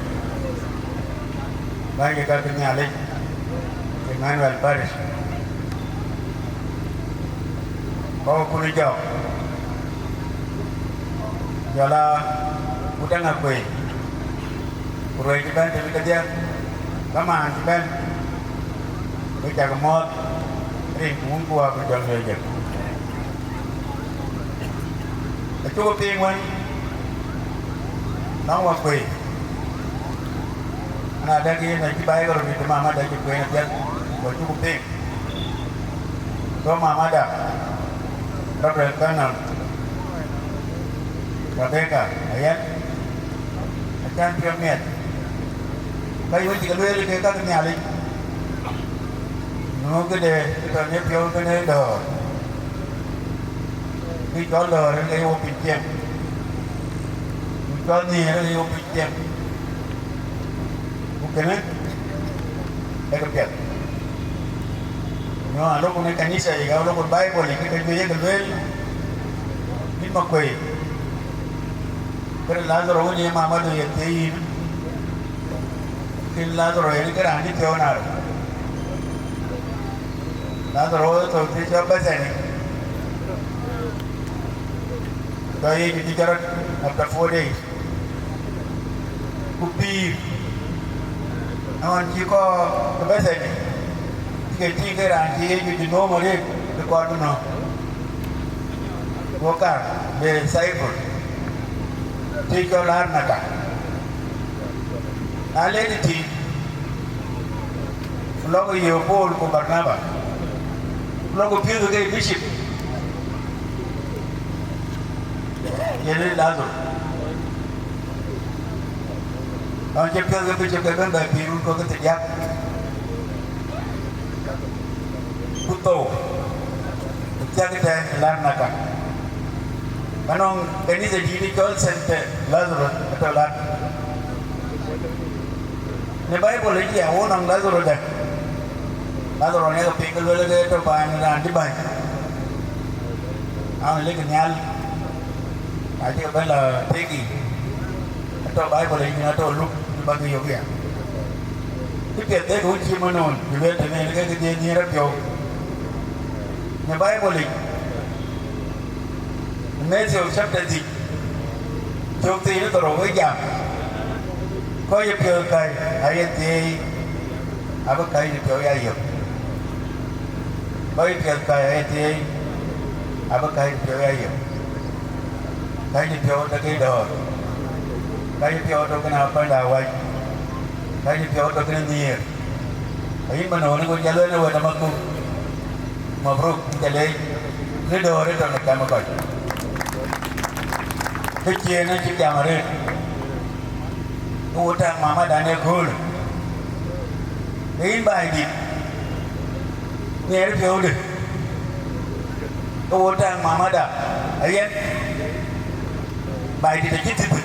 Bäny ke ka ke Nhialic, Emmanuel Parish. Kɔ̈k kun jɔk, jɔl a Wut Aŋakuei, ku ruɛc cï bɛ̈n tënë kedhie, kamaan cï bɛ̈n, ku cak muɔ̈ɔ̈th rin ku wun ku wä ku jɔŋ yɔ̈c jëk. Acuk piŋ wën, nɔŋ wä kuei, an, adɛ̈k yen acï baai ke röt ë mamada cï kueen apiɛth, ku acuk piŋ. Go mamada, Reverend Colonel Rebecca Ayɛn, acän piɔ̈u miɛt, ka ye wën cï ke lueel ke ka ke Nhialic, nu këde kë tɔ̈ në piɔ̈u kënë dɔ̈ɔ̈r, kë cɔl dɔ̈ɔ̈r en ke ye wo piny cieŋ, ku cɔl nhiëër en ke ye wo piny cieŋ. Ku kënë ee kë piɛth. Nɔn alok në kanitha yic, alok Baibol yic, ke ke juëc ye ke lueel, yïn Makuei, këde Lazaro wën ye mamadu ye thiëëc yïn, kën Lazaro yen ke raan cï piɔ̈u naar. Lazaro ë thou thiëc cɔl Bethany, tɔ̈ Yecu cï jɔt rɔt after four days. Ku pïïr, ëmën cï kɔɔr ke Bethany, cï ke tïŋ ke raan cï Yecu cï nööm arëët, cï kɔɔr bï nööm. Go kar bï Cyprus, tïc cɔl Larnaka. Na le tï, ku lɔkï yöök Paul ku Barnaba, ku lɔkï piööthë ke bicip, yen ë Lazaro. Lɔn cï piöth ke bicip ke bɛ̈n bɛ pïïr wun kɔ̈k ke thiërdiäk, ku thou, ku thiäk tɛ̈n ë Larnaka. Anɔŋ kanitha dïït cɔl Saint Lazarus atɔ̈ Larnaka. Në Baibol yic ya, wo nɔŋ Lazaro dɛ̈. Lazaro ŋɛk piny ke lueel ke tɔ̈ paan raan cï bäny. An lek nhial, acï ke bɛ̈n la tëëk yic, atɔ̈ Baibol yic, atɔ̈ Luk, bä ke yök ya. Kë piɛth dek wun cï mënoon, bï lueel tënë, ke ke dhiëëth nyin rɔt piɔ̈u. Në Baibol yic, Matthew chapter six, cök thiin ë dhorou ë jam, kɔc ë piɔ̈ɔ̈th käi aye thieei, abï käi në piɔ̈u ya yök. Kɔc ë piɔ̈ɔ̈th käi aye thieei, abï käi në piɔ̈u ya yök. Käi në piɔ̈u tɔ ke dɔ̈ɔ̈r, käi në piɔ̈u tɔ ke na panda wac, käi në piɔ̈u tɔ ke nhiëër. Ayïn ba nɔɔnë ku jɔ lueel në wɛ̈t amaku. Mabruk, yïn ca leec, në dɔ̈ɔ̈r ë tɔ̈ në kam ë kɔc. Kë ciëën acï jam arëët, ke wo tääŋ mamadan ëköölë. Ke yïn Baidït, nhiɛɛr piɔ̈u dë, ke wo tääŋ mamada, ayɛn Baidït acï tïth,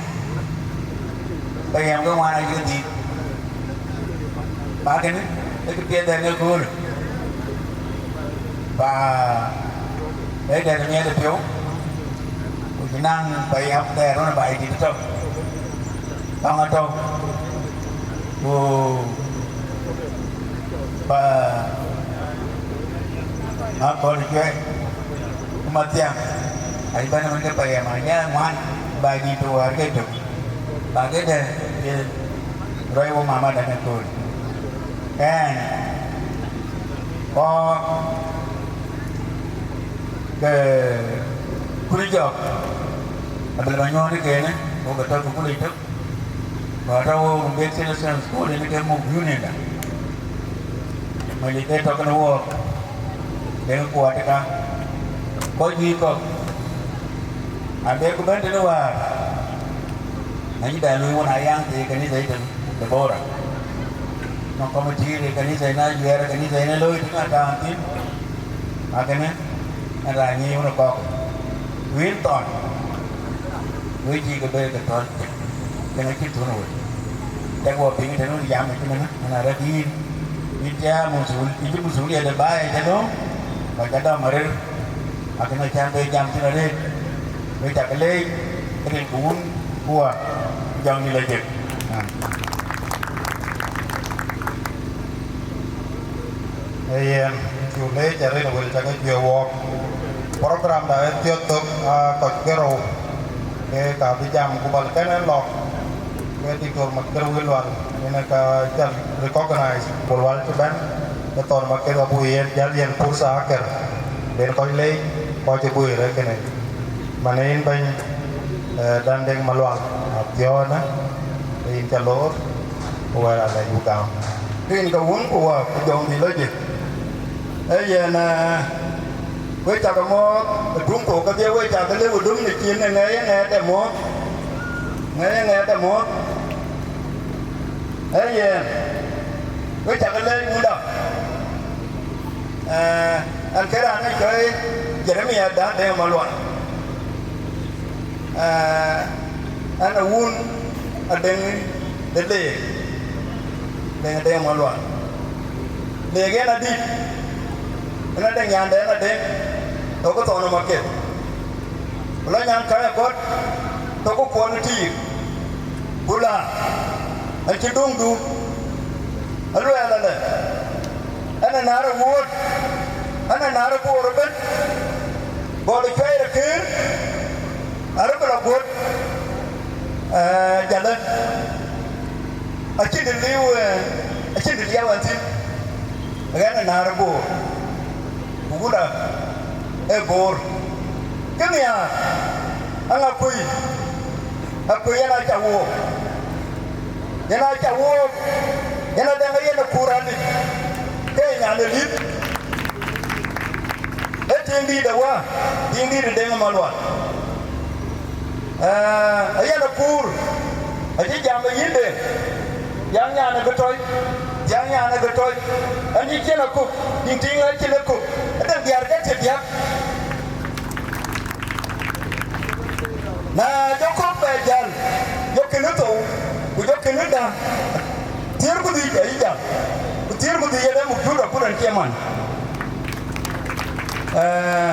ba yɛm ke ŋuan acï ke dhïït. Ba kënë, ee kë piɛth ɛn ëköölë. Ba ee dɛ̈t miɛt ë piɔ̈u, ku cï naŋ ba yäp thɛɛr ɣɔn Baidït tɔ̈, tɔŋ atɔ̈, ku ba Akɔ̈l Cuɛi, ku Mathiaŋ, aye bɛ̈n ëmën ke pɛɛi ë Manyɛn ŋuan, Baidït tɔ̈ wäär ke tök, ba këde ye rɔi wo mamadan ëkööl. Ɛn, kɔɔr ke kun jɔk, abï lɔ nyuɔɔn ë kenë, wo ke tɔ̈ thukul yic tök. Ku atɔ̈ wo Rumbek Citizen School yen ke muk union da. Mali ke tɔ̈ kenë wook, deŋ kuat ka, kɔc juëc kɔ̈k, abï ku bɛ̈n tënë wäär, anyï bɛ luui wun ayaŋ thii kanitha yic tën Debora. Nɔŋ committee de kanitha yic, na juɛɛr kanitha yic, na looi tënë atɔ̈ thïn, akënë, ɛn raan nyic wun ë kɔ̈k. Wïn thɔn, wëi cï ke bɛ̈ɛ̈i ke thɔ̈n, kënë cï thun wei. Tɛk wɔ piŋ tënë wun jam ë cï mënë, ëna rɛ̈k yïn, yïn cä muthul, yïn cï muthulia de baai ë cä döŋ, ba cä dɔm arëër, akënë cän bɛ jam thïn arëët, wek cä ke leec, rin ku wun, ku wä, jɔŋdït lɔ jek. Ee yen, cuk leec arëët wël cä ke cuëë wɔɔk. Program da ë thiɔ̈k thök aa kɔc ke rou, ke ka bï jam ku bal kɛn ë lɔ, ke Diktor Makër Wël Lual, yen ë ka jal recognize ku Lual cï bɛ̈n, ke thɔn Makër abuk yen jäl yen pursa akër, ben kɔc leec, kɔc cï bui rëër kënë. Man ë yïn bɛ̈ny, eh, Dan Deŋ Malual, Mathiɔ̈ɔ̈në, ke yïn ca loor, ku wɛ̈ɛ̈r alɛc buk gam. Rin ke wun ku wä ku jɔŋdït lɔ jik. Ee yen, eh, wek cä ke mɔ̈ɔ̈th ë tuŋ thok kedhie, wek cä ke lëu ë dum në cin, ë ŋɛɛc ë ŋɛɛt ë mɔ̈ɔ̈th, ŋɛɛc ë ŋɛɛt ë mɔ̈ɔ̈th. Ee yen, wek cä ke leec wunda. Eh, ɛn ke raan ë cɔl Jeremia Dan Deŋ Malual. Eh, ɛn ë wun Adeŋ de Leek, Deŋ Deŋ Malual. Leek yen adït, yen Adeŋ nyandɛn Adeŋ, thok ë thɔn ë Maketh. Ku lɔ nyan käi ë kɔ̈t, thok ë kuɔn ë tiir. Ku la, acï duŋdu, aluɛɛl alë, ɛn ë naar ë wuöt, ɛn ë naar ë boor ëbën, gɔl ë cuɛɛi rɔt këër, arë bï lɔ guöt, eh, jalë, acïn të liu, eh, acïn të liu ɛn thïn, ɣɛn ë naar ë boor. Ku wunda ë boor. Kë nhiaar, aŋa kuëi? Akuëi yen acä wook. Yen acä wook. Yen Adeŋ ë yen ë kuur alip. Ke nyan ë lip. Ë tiiŋdïït ë wä, tiiŋdïït ë Deŋ ë Malual. Ee, yen akuur, acï jam ë yïnde, thiäŋ nyan ë kë tɔc, thiäŋ nyan ë kë tɔc, ɛn cï cïn akuk, tiŋ tiŋ acïn akuk, ëdɛ̈ŋ diäär ke cï diäk. Na jɔ kɔ̈k bɛ jäl, jɔ kënë thou, ku jɔ kënë dä, thiëër ku dhïc ayï jam, ku thiëër ku dhïc yen ë muk jur akut ɛn cie man. Ee,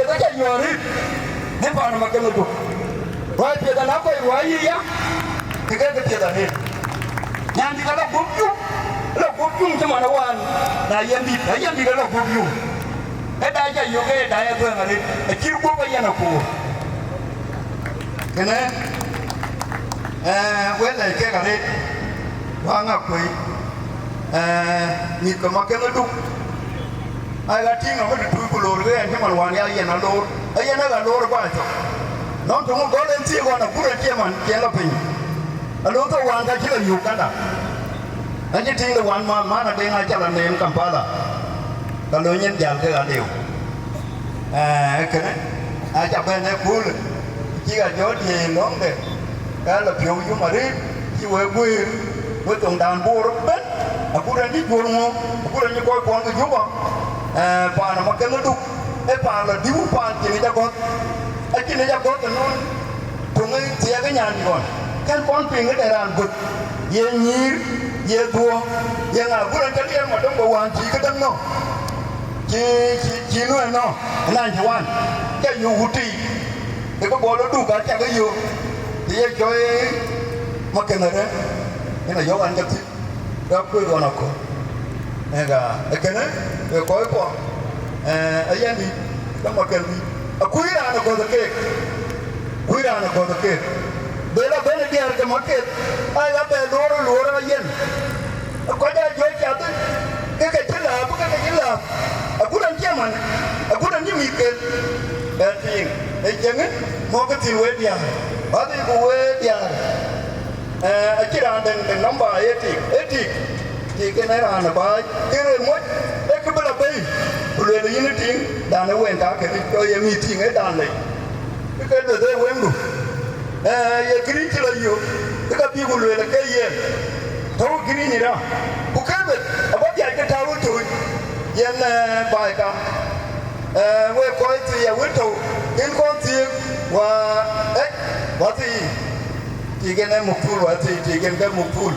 piɛth aca yɔ̈ɔ̈r rït, bï paan Makeŋ Duk. Ruääi piɛth ana kɔc ruääi yï ya, kë ke ke piɛth arëët. Nyandït ala guöp cum, ala guöp cum cï man ë wään, na yɛn dït, a yɛn dït ala guöp cum. Ë daai ca yök, ë daai ë dhuëëŋ arëët, acït guöp ë yɛn akoor. Kënë, ee, wek lɛc kek arëët, wäŋ akuëi, ee, mïth ke Makeŋ Duk. Ai, ɣa tïŋ amëdï tuuc ku loor ke ɣɛn cï man wään ya yen aloor, ee yen ë ɣa loor ë baai thok. Nɔn töŋ ë gɔl en thii ɣɔn akur en cie man cien lɔ piny. Aloor thok wään ka cï lɔ Uganda. Acï tïŋ de wään ma, man adeŋ aca lɔ neem Kampala. Ka lony en jäl ke ɣa liu. Ee, kënë, aca bɛ̈n ë köölë, cïk a jɔ diëëc lɔ̈ŋde, ka lɔ piɔ̈u yum arëët, cï wek guëër, wek thoŋdan Bor ëbɛ̈n, agut rɛ̈n cï juöör ŋö, agut rɛ̈n cï kɔc kuɔn ke Juba, ee, paan ë Makeŋ Duk, ee paan lɔ diu, paan cïn ë jagɔ̈th, acïn ë jagɔ̈th ënɔɔnë. Töŋ ë thiɛɛk ë nyan ɣɔn, kɛn kɔn piŋ ëde raan guöt, ye nyïïr, ye dhuɔ̈ɔ̈ŋ, ye ŋa, agut rɛ̈n cä liɛɛr Madöŋ bä wään cï këdäŋ nɔ̈k, cï, cï, cï nu ënɔɔnë, ë ninety one, cä yök wut tei, ke ke bɔl ë Duk acä ke yök, të ye cɔi Makeŋ arëët, yen ayök an, ke thïn. Ka kuëë ɣɔn akɔ̈l. Ëka, ë kënë, ke kɔc kuɔ, ee, ë yɛn dït, ke Makeŋ dït. Akuc raan ë gɔ̈th ë keek. Kuc raan ë gɔ̈th ë keek. Bë lɔ bɛ̈n ë diäär ke Makeŋ, aa ya bɛ luɔɔr ë luɔɔr aa yɛn. Ë kɔc aa jɔ cath, ke ke cï lääp, ke ke cï lääp. Agut an cï man, agut an cï mïth kel. Ë tiiŋ, ë cieŋë, mɔ̈kkë thïn wek diäär. Bä dhil ku wek diäär. Ee, acïn raan dɛ̈ŋ de nɔmba ye tik, ee tik, tik en ee raan ë baai, ke rëër moc, ee kë bï lɔ bei, ku lueel yïn ë tiiŋ, dan ë wen ka ke rït, tɔ ye mïth tiiŋ ee dan lei, ke ke dueth ee weŋdu. Ee, ye gïric cï lɔ yök, ke ka bï ku lueel ke yen, tɔ̈u gïric ë raan, ku ke beth, abä biac ke tääu ë tooc, yen, ee, baai ka. Ee, wek kɔc thii awën tɔ̈u, yen kɔn thiëëk, wa, ee, wa thii. Tik en ee muk thul, wa thii, tik en ke muk thul.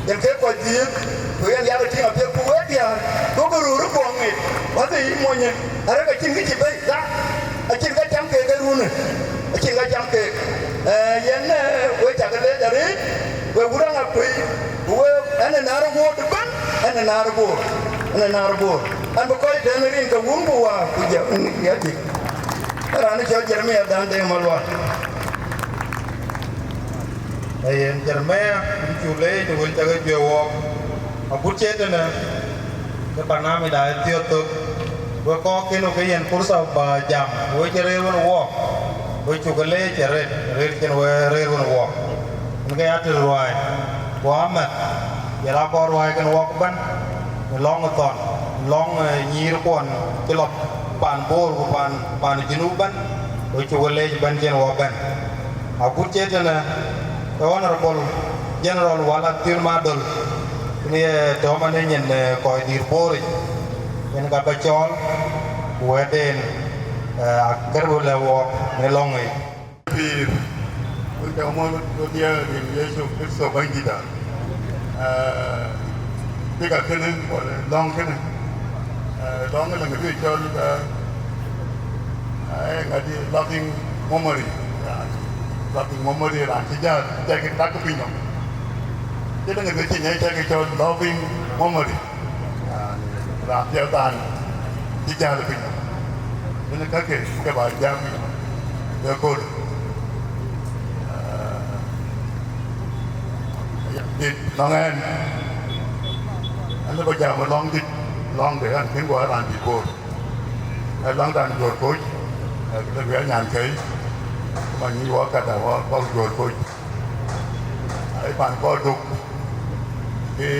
Yen ke kɔc dhiëëth, ku yen yak tïŋ apiɛth, ku wek diäär, duɔ̈kkë röör ë buɔŋ ŋic, wa thii, yï monyë, arëk acïn kë cï bɛ̈i, la, acïn kë cam keek ë runë, acïn kë cam keek. Ee, yen, ee, wek cak leec arëët, wek wut aŋa kuëi, ku wek ɛn ë naar ë Bor ëbɛ̈n, ɛn ë naar ë Bor, ɛn ë naar ë Bor. Ɛn bï kɔc tɛ̈n rin ke wun ku waar, ku jɛ, ya tik. Raan cɔl Jeremia dan Deŋ Malual. Ee yen Jeremia, yïn cuk leec në wël cak ë juëc wɔɔk. Agut cï tënë, ke barnamij da ë thiɔ̈k thök. Wek kɔɔk kën ke yen fursa ba jam, wek cï rëër wën wɔɔk. Wek cuk leec arëët, rëër cïn wek rëër wën wɔɔk. Yen ke ya tëde ruääi, ku amɛ̈th, yen akɔɔr ruääi kën wɔɔk ëbɛ̈n. Në lɔ̈ŋ ë thɔn, në lɔ̈ŋ, ee, nyïïrkuɔn cï lɔ pan Bor ku pan, pan Junub ëbɛ̈n, ku cuk leec ëbɛ̈n cïn wɔ bɛ̈n. Agut cï tënë, ee, Honorable General Wal Athiel Madol, yen ye tɔ̈ man ë nyin, ee, kɔc dït Bor yic, yen ka bä cɔɔl, ku wɛ̈tden, ee, akër bï lɛ̈k wɔɔk në lɔ̈ŋ yic. Pïïr, wek cä mɔ̈l, wek diäär rin Yecu Kërtho Bɛ̈nydïtda. Ee, pïïr akënë, wala lɔ̈ŋ kënë, ee, lɔ̈ŋ ë lëŋ bï cɔl, ee, ee, ŋadï, loving memory. Raan, loving memory, raan cï jäl, cï tak piny nɔm. Cï lëŋ bï cï nyai cï cɔl loving memory. Raan, raan piɛth dan cï jäl piny nɔm. Yen kakë ke ba jam ë kööl. Ee, dït nɔŋ ɛn, ɛn lë ba jam ë lɔ̈ŋ dït, lɔ̈ŋ de ɛn kën guɔ raan dït Bor. Ee lɔ̈ŋdan Juɔ̈r Koc, ee, lë bï anyan kɛ̈i, man nyï wɔ kada wɔ, wɔ Juɔ̈r Koc. Pan Bor Duk, ke,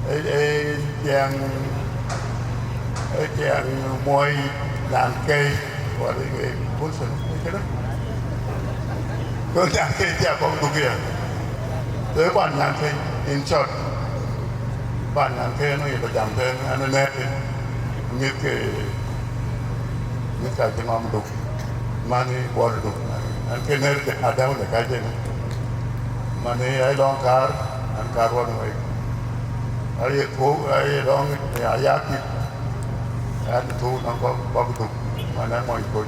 e, e, tiɛŋ, e, tiɛŋ muɔi naan kei, wala ke, Wilson, e, këdë? Ke naan kei cia kɔk Duk ya. So, e pan naan kei, in short. Pan naan kei, no, ye ba jam tɛn, an, ne, mit ke, mit ka cï ŋɔm Duk. Mani Bor Duk, an ke ner de adau de ka jeni. Mani ai lɔŋ kar, an kar wan wei. Ai tu, ai lɔŋ ya ya ki. An tu nɔŋ kɔk, kɔk Duk, man an mɔny Koc.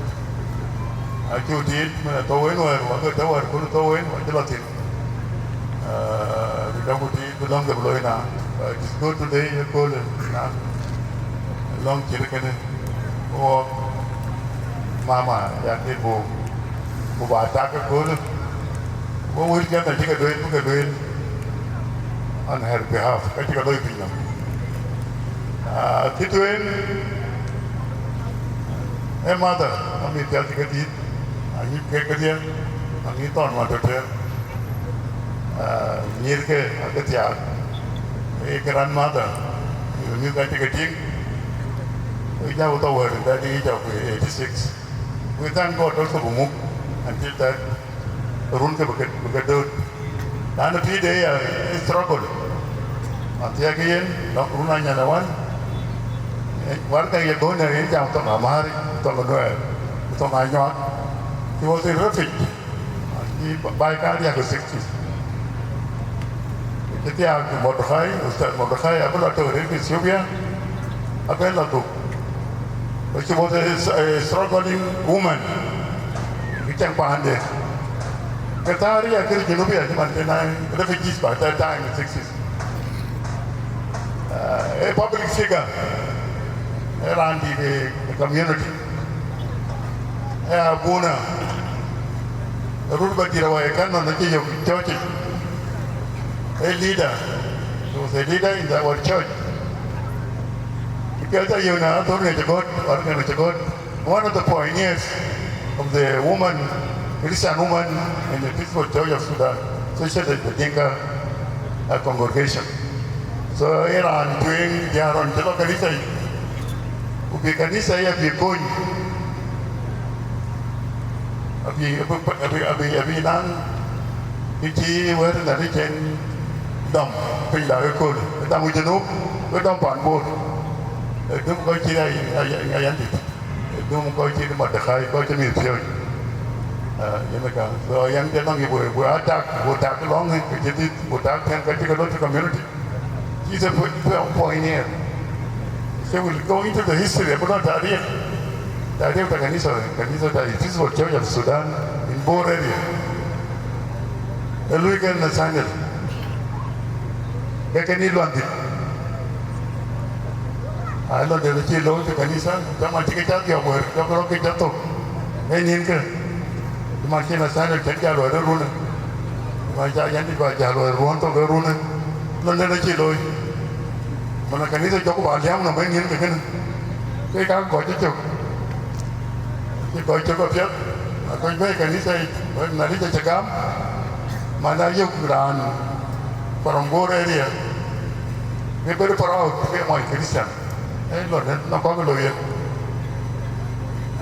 Acu tit, man a thou en wɛr, wa ke tɔ wɛr kun thou en, wa cï lɔ thin. Ah, bï dɔm ku tit, bï lɔŋ ke bï loi na. Ah, it is good today, ye kööl na. Lɔŋ cït kënë, wɔ mama ya tit bu, bu ba tak ke kööl. Wɔ wël jam na cï ke duel, bï ke duel on her behalf, ka cï ke loi piny nɔm. Ah, kë tueŋ, e mother, ami pial cï ke tit, anyi kek kedhie, anyi thɔn wan tɔ̈ tɛ̈ɛ̈r. Ah, nyïïrke ake thiaak, ee grandmother, mïth ka cï ke tïŋ, ee jam thou wɛ̈t in that age of eighty-six. We thank God also for muk until that run ke bï ke, bï ke dööt. Laanu pïïrde ya, ee struggle. Athiɛɛk yen, lɔk run anyan awan, ee, warkɛ ye gɔ̈ɔ̈ny yen jam thoŋ Amharic, thoŋ Nuɛɛr, thoŋ Anyuak. He was in refuge. He, by ka riak sixties. Cï thiaak Mordecai, Ustaz Mordecai, abï lɔ tök rin Ethiopia, abï lɔ Duk. She was a, a struggling woman. Kë cäŋ paande. Ke thaar ya kër Junubia, cï man ke na refugees by that time in sixties. Uh, a public figure, a raan dït ë community. Ë abuna, rut ba dït awai kan nɔn cï yök church. A leader, he was a leader in our church. Because I, you know, I don't know the God, I don't know the God. One of the pioneers of the woman, Christian woman in the Peaceful Church of Sudan, especially the Dinka, uh, congregation. So, ë raan tueŋ diäär ɣɔn cï lɔ kanitha yic, ku bï kanitha yic abï kony, abï, abï, abï, abï, abï naŋ kë cï wɛ̈t ënɔn cïn dɔm piny da ëkööl, dɔm ë Junub, ku dɔm pan Bor. Dum kɔc cï ayandït. Dum kɔc cït Mordecai, kɔc cï mïth piööc. Ah, yen ë ka. So, yɛn cï nɔŋ yï bï, bï atak, bï tak lɔŋ, kë cï dït, bï tak tɛ̈n, ka cï ke lɔ të community. He's a po-, po-, pioneer. He will go into the history, abï lɔ tarik. Tarik ta kanitha, kanitha ta Peaceful Church of Sudan in Bor area. Ë lui kën Nathaniel. Ke kën yï luandït. Ai, lɔn de cï looi të kanitha, cä man cï ke cä dhiɔp wɛ̈ɛ̈r, cä bï rɔt ke cä thok. Ee nïn kë, cï man cï Nathaniel cïn jal wɛ̈ɛ̈r ë runë. Cï man cä yɛn dït ba jal wɛ̈ɛ̈r ruɔ̈n thok ë runë. Lɔn de cï looi. Man ë kanitha jɔku ba liääm nɔm ee nïn kë kënë. Ke ka kɔc cï cök. Cï kɔc cök apiɛth, akɔc bɛ̈ɛ̈i kanitha yic, wek na ric acï gam, man ayök raan from Bor area, ke very proud ke mɔny Christian. Ee lɔ nɛn, na kɔk lɔ yen.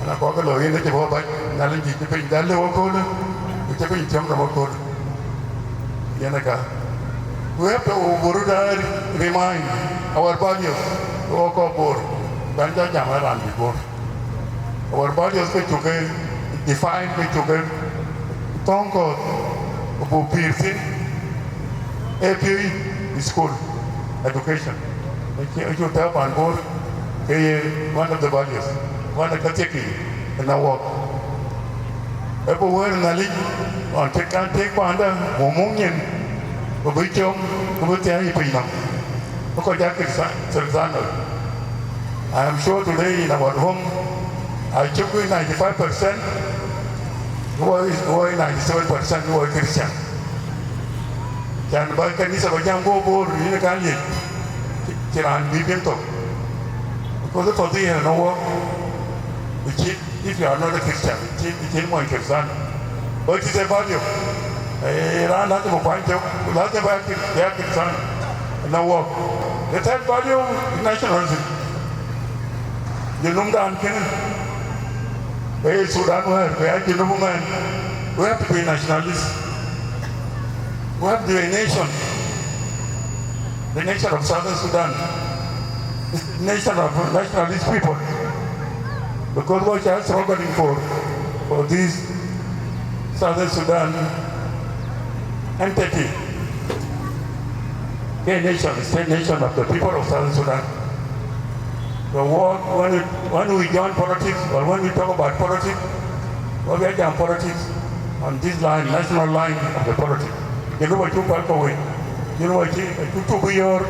Na kɔk lɔ yen, acï bɔ̈ bac, Nhialic dït cï piny dal lëu aköölë, ku cï piny thiɔ̈ŋ nɔm aköölë. Yen ë ka. We have to, we remind our values, wek kɔc Bor, bɛ̈n jɔ jam ë raan dït Bor. Our values ke cuk ke define, ke cuk ke thɔ̈ŋ kɔ̈th, ku buk pïïr thïn, ee piööc, school education. Acu, acu tääu pan Bor, ke ye one of the values, one of the thinking in our work. Ee bï wëër Nhialic, ɣɔn cï kan tek panda, buk muk nyin, ku bï com, ku bï thiäi piny nɔm. Bï kɔc aa Christian, Christian. I am sure today in our home, I check with ninety-five percent, who are, who are ninety-seven percent who are Christian. Can ba kanitha ba jam go Bor, yïn kan ye, cï, cï raan bï piŋ thok. Because for the year no work, which is, if you are not a Christian, cï, cï mɔny Christian. But it's a value. Eh, Lazim bï kuany cök, ku lazim bï active, bï active sana në wɔk. The third value is nationalism. Junub dan kënë, ee Sudan wɛ̈ɛ̈r, we are Junub men. We have to be nationalists. We have to be a nation. The nation of Southern Sudan is a nation of nationalist people. Because what we are struggling for, for this Southern Sudan entity, a nation, state nation of the people of Southern Sudan. So what, when we, when we join politics or when we talk about politics, what we are doing politics on this line, national line of the politics. You know what you call for? You know what you, you to be your,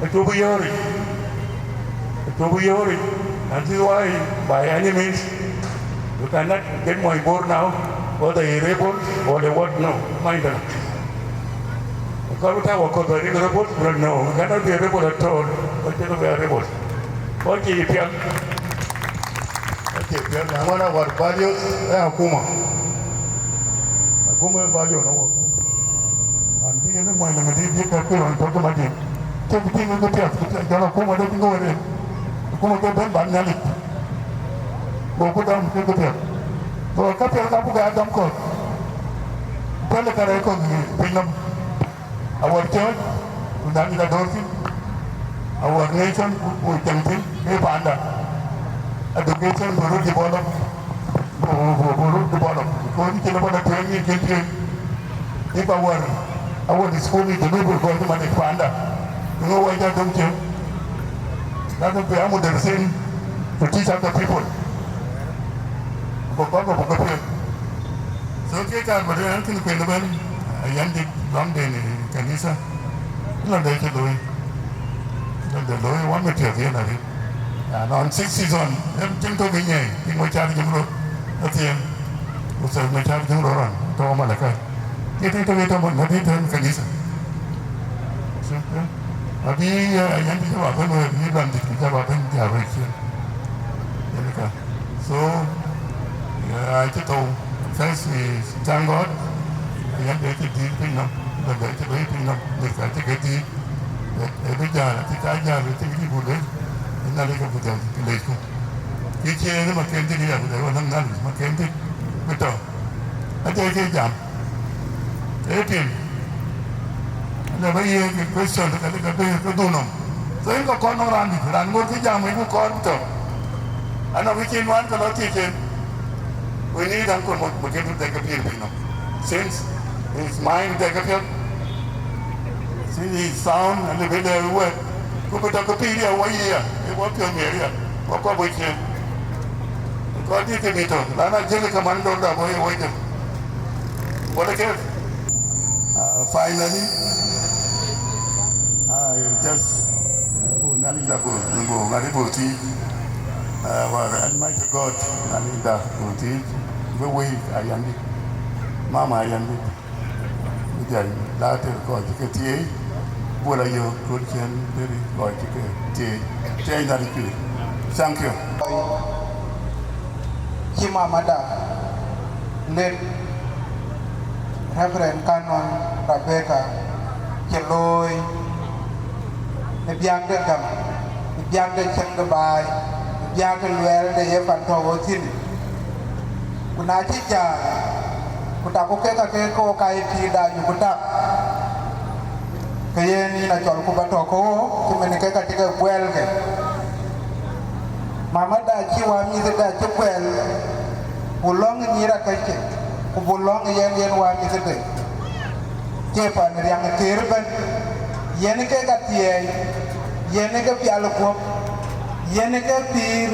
you to be your, you to be your. And this is why, by any means, you cannot get my board now, whether he rebel or the what, no, mind them. Because we have a code, we rebel, no, we cannot be a rebel at all. We cannot be a rebel. What do you feel? Acie piɛth, na ŋuan awär values ë akuma. Akuma ë value në wok. An bï yen ë muɔny lëŋ adï bï kɛ̈k pïr ɣɔn tɔ̈ ke madï. Cï bï tïŋ ke piɛth, ke piɛth jɔl akuma de bï ŋoot en. Akuma ke ben ban Nhialic. Go ku dɔm ke ke piɛth. Go ka piɛth ka buk aa dɔm kɔ̈th. Pɛ̈lë karɛc kɔ̈th piny nɔm. Our church, ku dan ida dor thïn, our nation, ku cäŋ thïn, ke panda. Education bï röt develop, bï, bï, bï röt develop. Because cïn bä la tueŋ nin cïn tueŋ. If our, our school is delivered, go to manage panda. Ŋö wä ja döŋ cïn. Lazim bï a mudarrisin to teach other people. Ku kɔn bä buk ke piɛth. So ke kaar bä döŋ an kën kuɛn ëbɛ̈n, a yɛn dït lɔŋden ë kanitha. Lɔn dɛ cï looi. Lɔn dɛ looi, wä mi piɛth yen arëët. An ɣɔn six season, em tiŋ tök ë nyɛɛi, tiŋ wä cath jiŋ rot athiɛɛn. Ku thɛɛr mi cath jiŋ rot rɔn, tɔ̈ wä Malakai. Ke tiŋ tök ë tɔ̈ mɔn, ŋäth ë tɛ̈n kanitha. Abï, eh, yɛn dït bä bɛ̈n wëë, bï lɔn dït bä bɛ̈n diäär wëë ciëën. Yen ka. So, eh, acï thou. Thanks, we thank God. Yɛn de cï dït piny nɔm, de de cï looi piny nɔm, de ka cï ke dït. Eh, eh, bï jäl, acï ka jäl, acï ke dït buk lec. Yen na lec ke buk jäl, ke lecku. Kï ciëën ë ma ken dït ya, buk lec, wä nɔm na lec ma ken dït. Bï tɔ̈. Acie ke jam. Ee piŋ. Lë bä yiëk question, ka lë ka bë ke dhun nɔm. So yen ka kɔn nɔm raan dït, raan ŋot ke jam, yen ku kɔn tɔ̈. Anɔŋ ke cïn nuan ke lɔ thiëc en. We need Uncle Mot, Mot Kek Thiek ke pïïr piny nɔm. Since his mind thiek ke piɔ̈ɔ̈th, since he is sound, and lë bë lɛ̈k wɛ̈t, ku bï tɔ̈ ke pïïr ya wä yiëë, ë wä piɔ̈ɔ̈th miɛt ya, wä kɔp wec cien. Kɔc dït ke bï tɔ̈, lan a jiël ke man dɔ̈ɔ̈r dap wä ye wec cien. What a case. Uh, finally, I just, uh, bu Nhialic da bu, bu ŋadi bu thiëc, uh, war Almighty God, Nhialic da bu thiëc, bu wëi ayandït, mama ayandït, bu jai la ter kɔc cï ke thiëi, bu la yök kul cien deri kɔc cï ke thiëi, thiëi Nhialic pïïr. Thank you. Cï mamada late Reverend Canon Rebecca cï looi në biäk de gam, në biäk de cäŋ de baai, në biäk de luɛɛl de ye pan tɔ̈u ɣöt thïn. Ku na cï jäl, ku taku kek ake ke wok ka ye pïïrda yuku tak, ke yen yïn acɔlku ba tɔ̈ ke ɣo, cï mɛn kek acï ke guɛɛlkë. Mamada cï wämïthëda cï guɛl, ku lɔ̈ŋ ë nyïïr akëcke, ku buk lɔ̈ŋ ë yen yen wämïthëde. Cie pan riäŋ ë tëër ëbɛ̈n, yen ke ka thiɛɛi, yen ke pial ë guɔ̈p, yen ke pïïr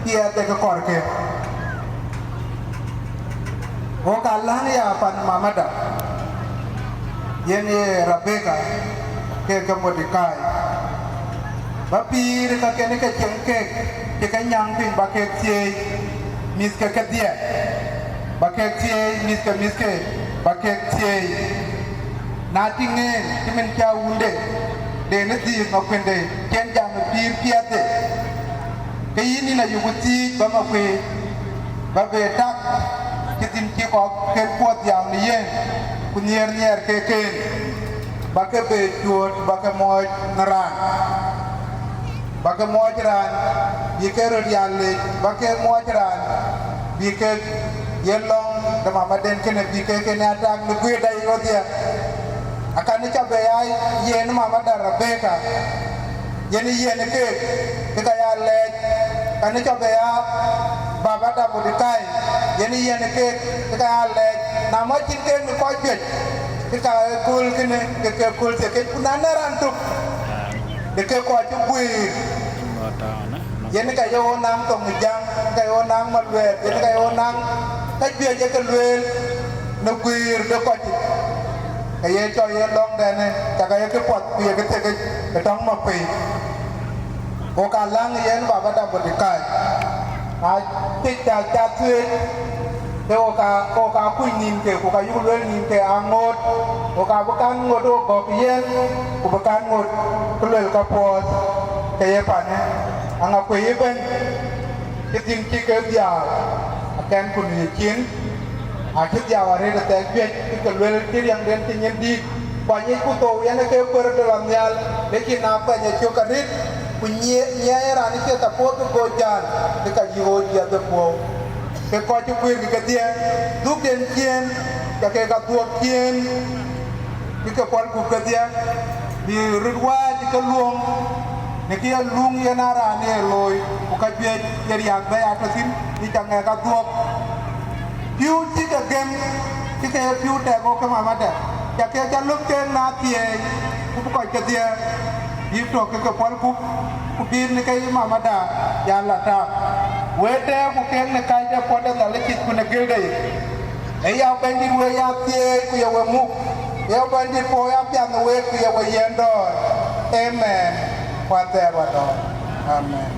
piɛth de ke kɔrke. Wok aa läŋ ya pan mamada, yen ye Rebeka ke ke Mordekai, ba pïïr ka ken ke cieŋ kek cï ke nyääŋ piny ba kek thieei, mïthke kedhie ba kek thieei, mïthke mïthke ba kek thieei. Na tïŋ en cï min cä wunde den ë dhiëëth ma kuënde cïn jam ë pïïr piɛthde, ke yïn yïn ayuku thiic ba ma kuëë ba be tak cï dhïn cï kɔk ken kuɔth dhiau në yen. Ku nhiɛɛr nhiɛɛr kek en, ba ke be cuööt, ba ke muɔɔc në raan, ba ke muɔɔc raan, bï ke röt ya leec, ba ke muɔɔc raan, bï kek ye lɔ̈ŋ de mamaden kënë, bï kek en ya tak në guiëërda yic ɣodhie. Akan cɔk bɛ ya yen mamada Rebeka, yen yen keek, ke ka ya lɛɛc, kan cɔk bɛ ya babada Mordekai, yen yen keek, ke ka ya lɛɛc. Na mɔc cïn keek në kɔc juëc, ke ka ë kööl kënë, ke ke kööl thiekic, ku na në raan tök, de ke kɔc cï guiir. Yen ka ye ɣo naŋ thoŋ ë Jäŋ, ka ye ɣo naŋ Maluɛɛr, yen ka ye ɣo naŋ ka juëc ye ke lueel në guiir de kɔc yic. Ka ye cɔl ye lɔŋdɛnë, cak ye ke puɔth, ku ye ke thiekic ë tɔŋ mɔ̈k pei. Ku ka läŋ yen babada Mordekai. Na cï ca ca thuëëc, ke wo ka, wo ka kuc nïn ke, ku ka yuk lueel nïn ke aŋoot, wo ka bï kan ŋot wo gɔ̈k yen, ku bï kan ŋot kë luel ka puɔth ke ye panë. Aŋa kuëi ëbën, cï dhïŋ cï ke dhiau, akɛn ku nu ye cin, acï dhiau arëët ë thɛɛk juëc, cï ke luel cï riɛŋden cï nyin dïït, ku anyic ku thou yen ke kuër de lɔ nhial, lekin na kuɛny ë cök arëët, ku nyiɛɛi raan cï thapuɔth bï go jäl, ke ka yï ɣööt jiɛth ë puɔ̈u. Ke kɔc cï guiir kï kedhie, dhukden ciëën, ke kek adhuɔ̈k ciëën, bï ke puɔl gup kedhie, bï röt wääc ke luɔŋ, në kë ye luŋ yen aa raan ye looi, ku ka juëc ye riääk bɛ̈ɛ̈i atɔ̈ thïn, bï ca ŋɛk adhuɔ̈k. Pïu cï ke gem, cï ke ye pïu tɛk ɣok ke mamada, ca ke ca löm keek na thieei, ku bï kɔc kedhie, bï tök ke ke puɔl gup, ku bï në ke yï mamada ya la tak. Wëëtde ku kek në kacde puɔ̈t de Nhialic yic ku në gëlde yic. Ee ya Bɛ̈nydït, we ya thieei ku ye we muk. Ee ya Bɛ̈nydït, puɔ̈u ya piath në week ku ye we yiɛ̈n dɔ̈ɔ̈r. Amen. Ku athɛɛr wa dɔ̈ɔ̈r. Amen.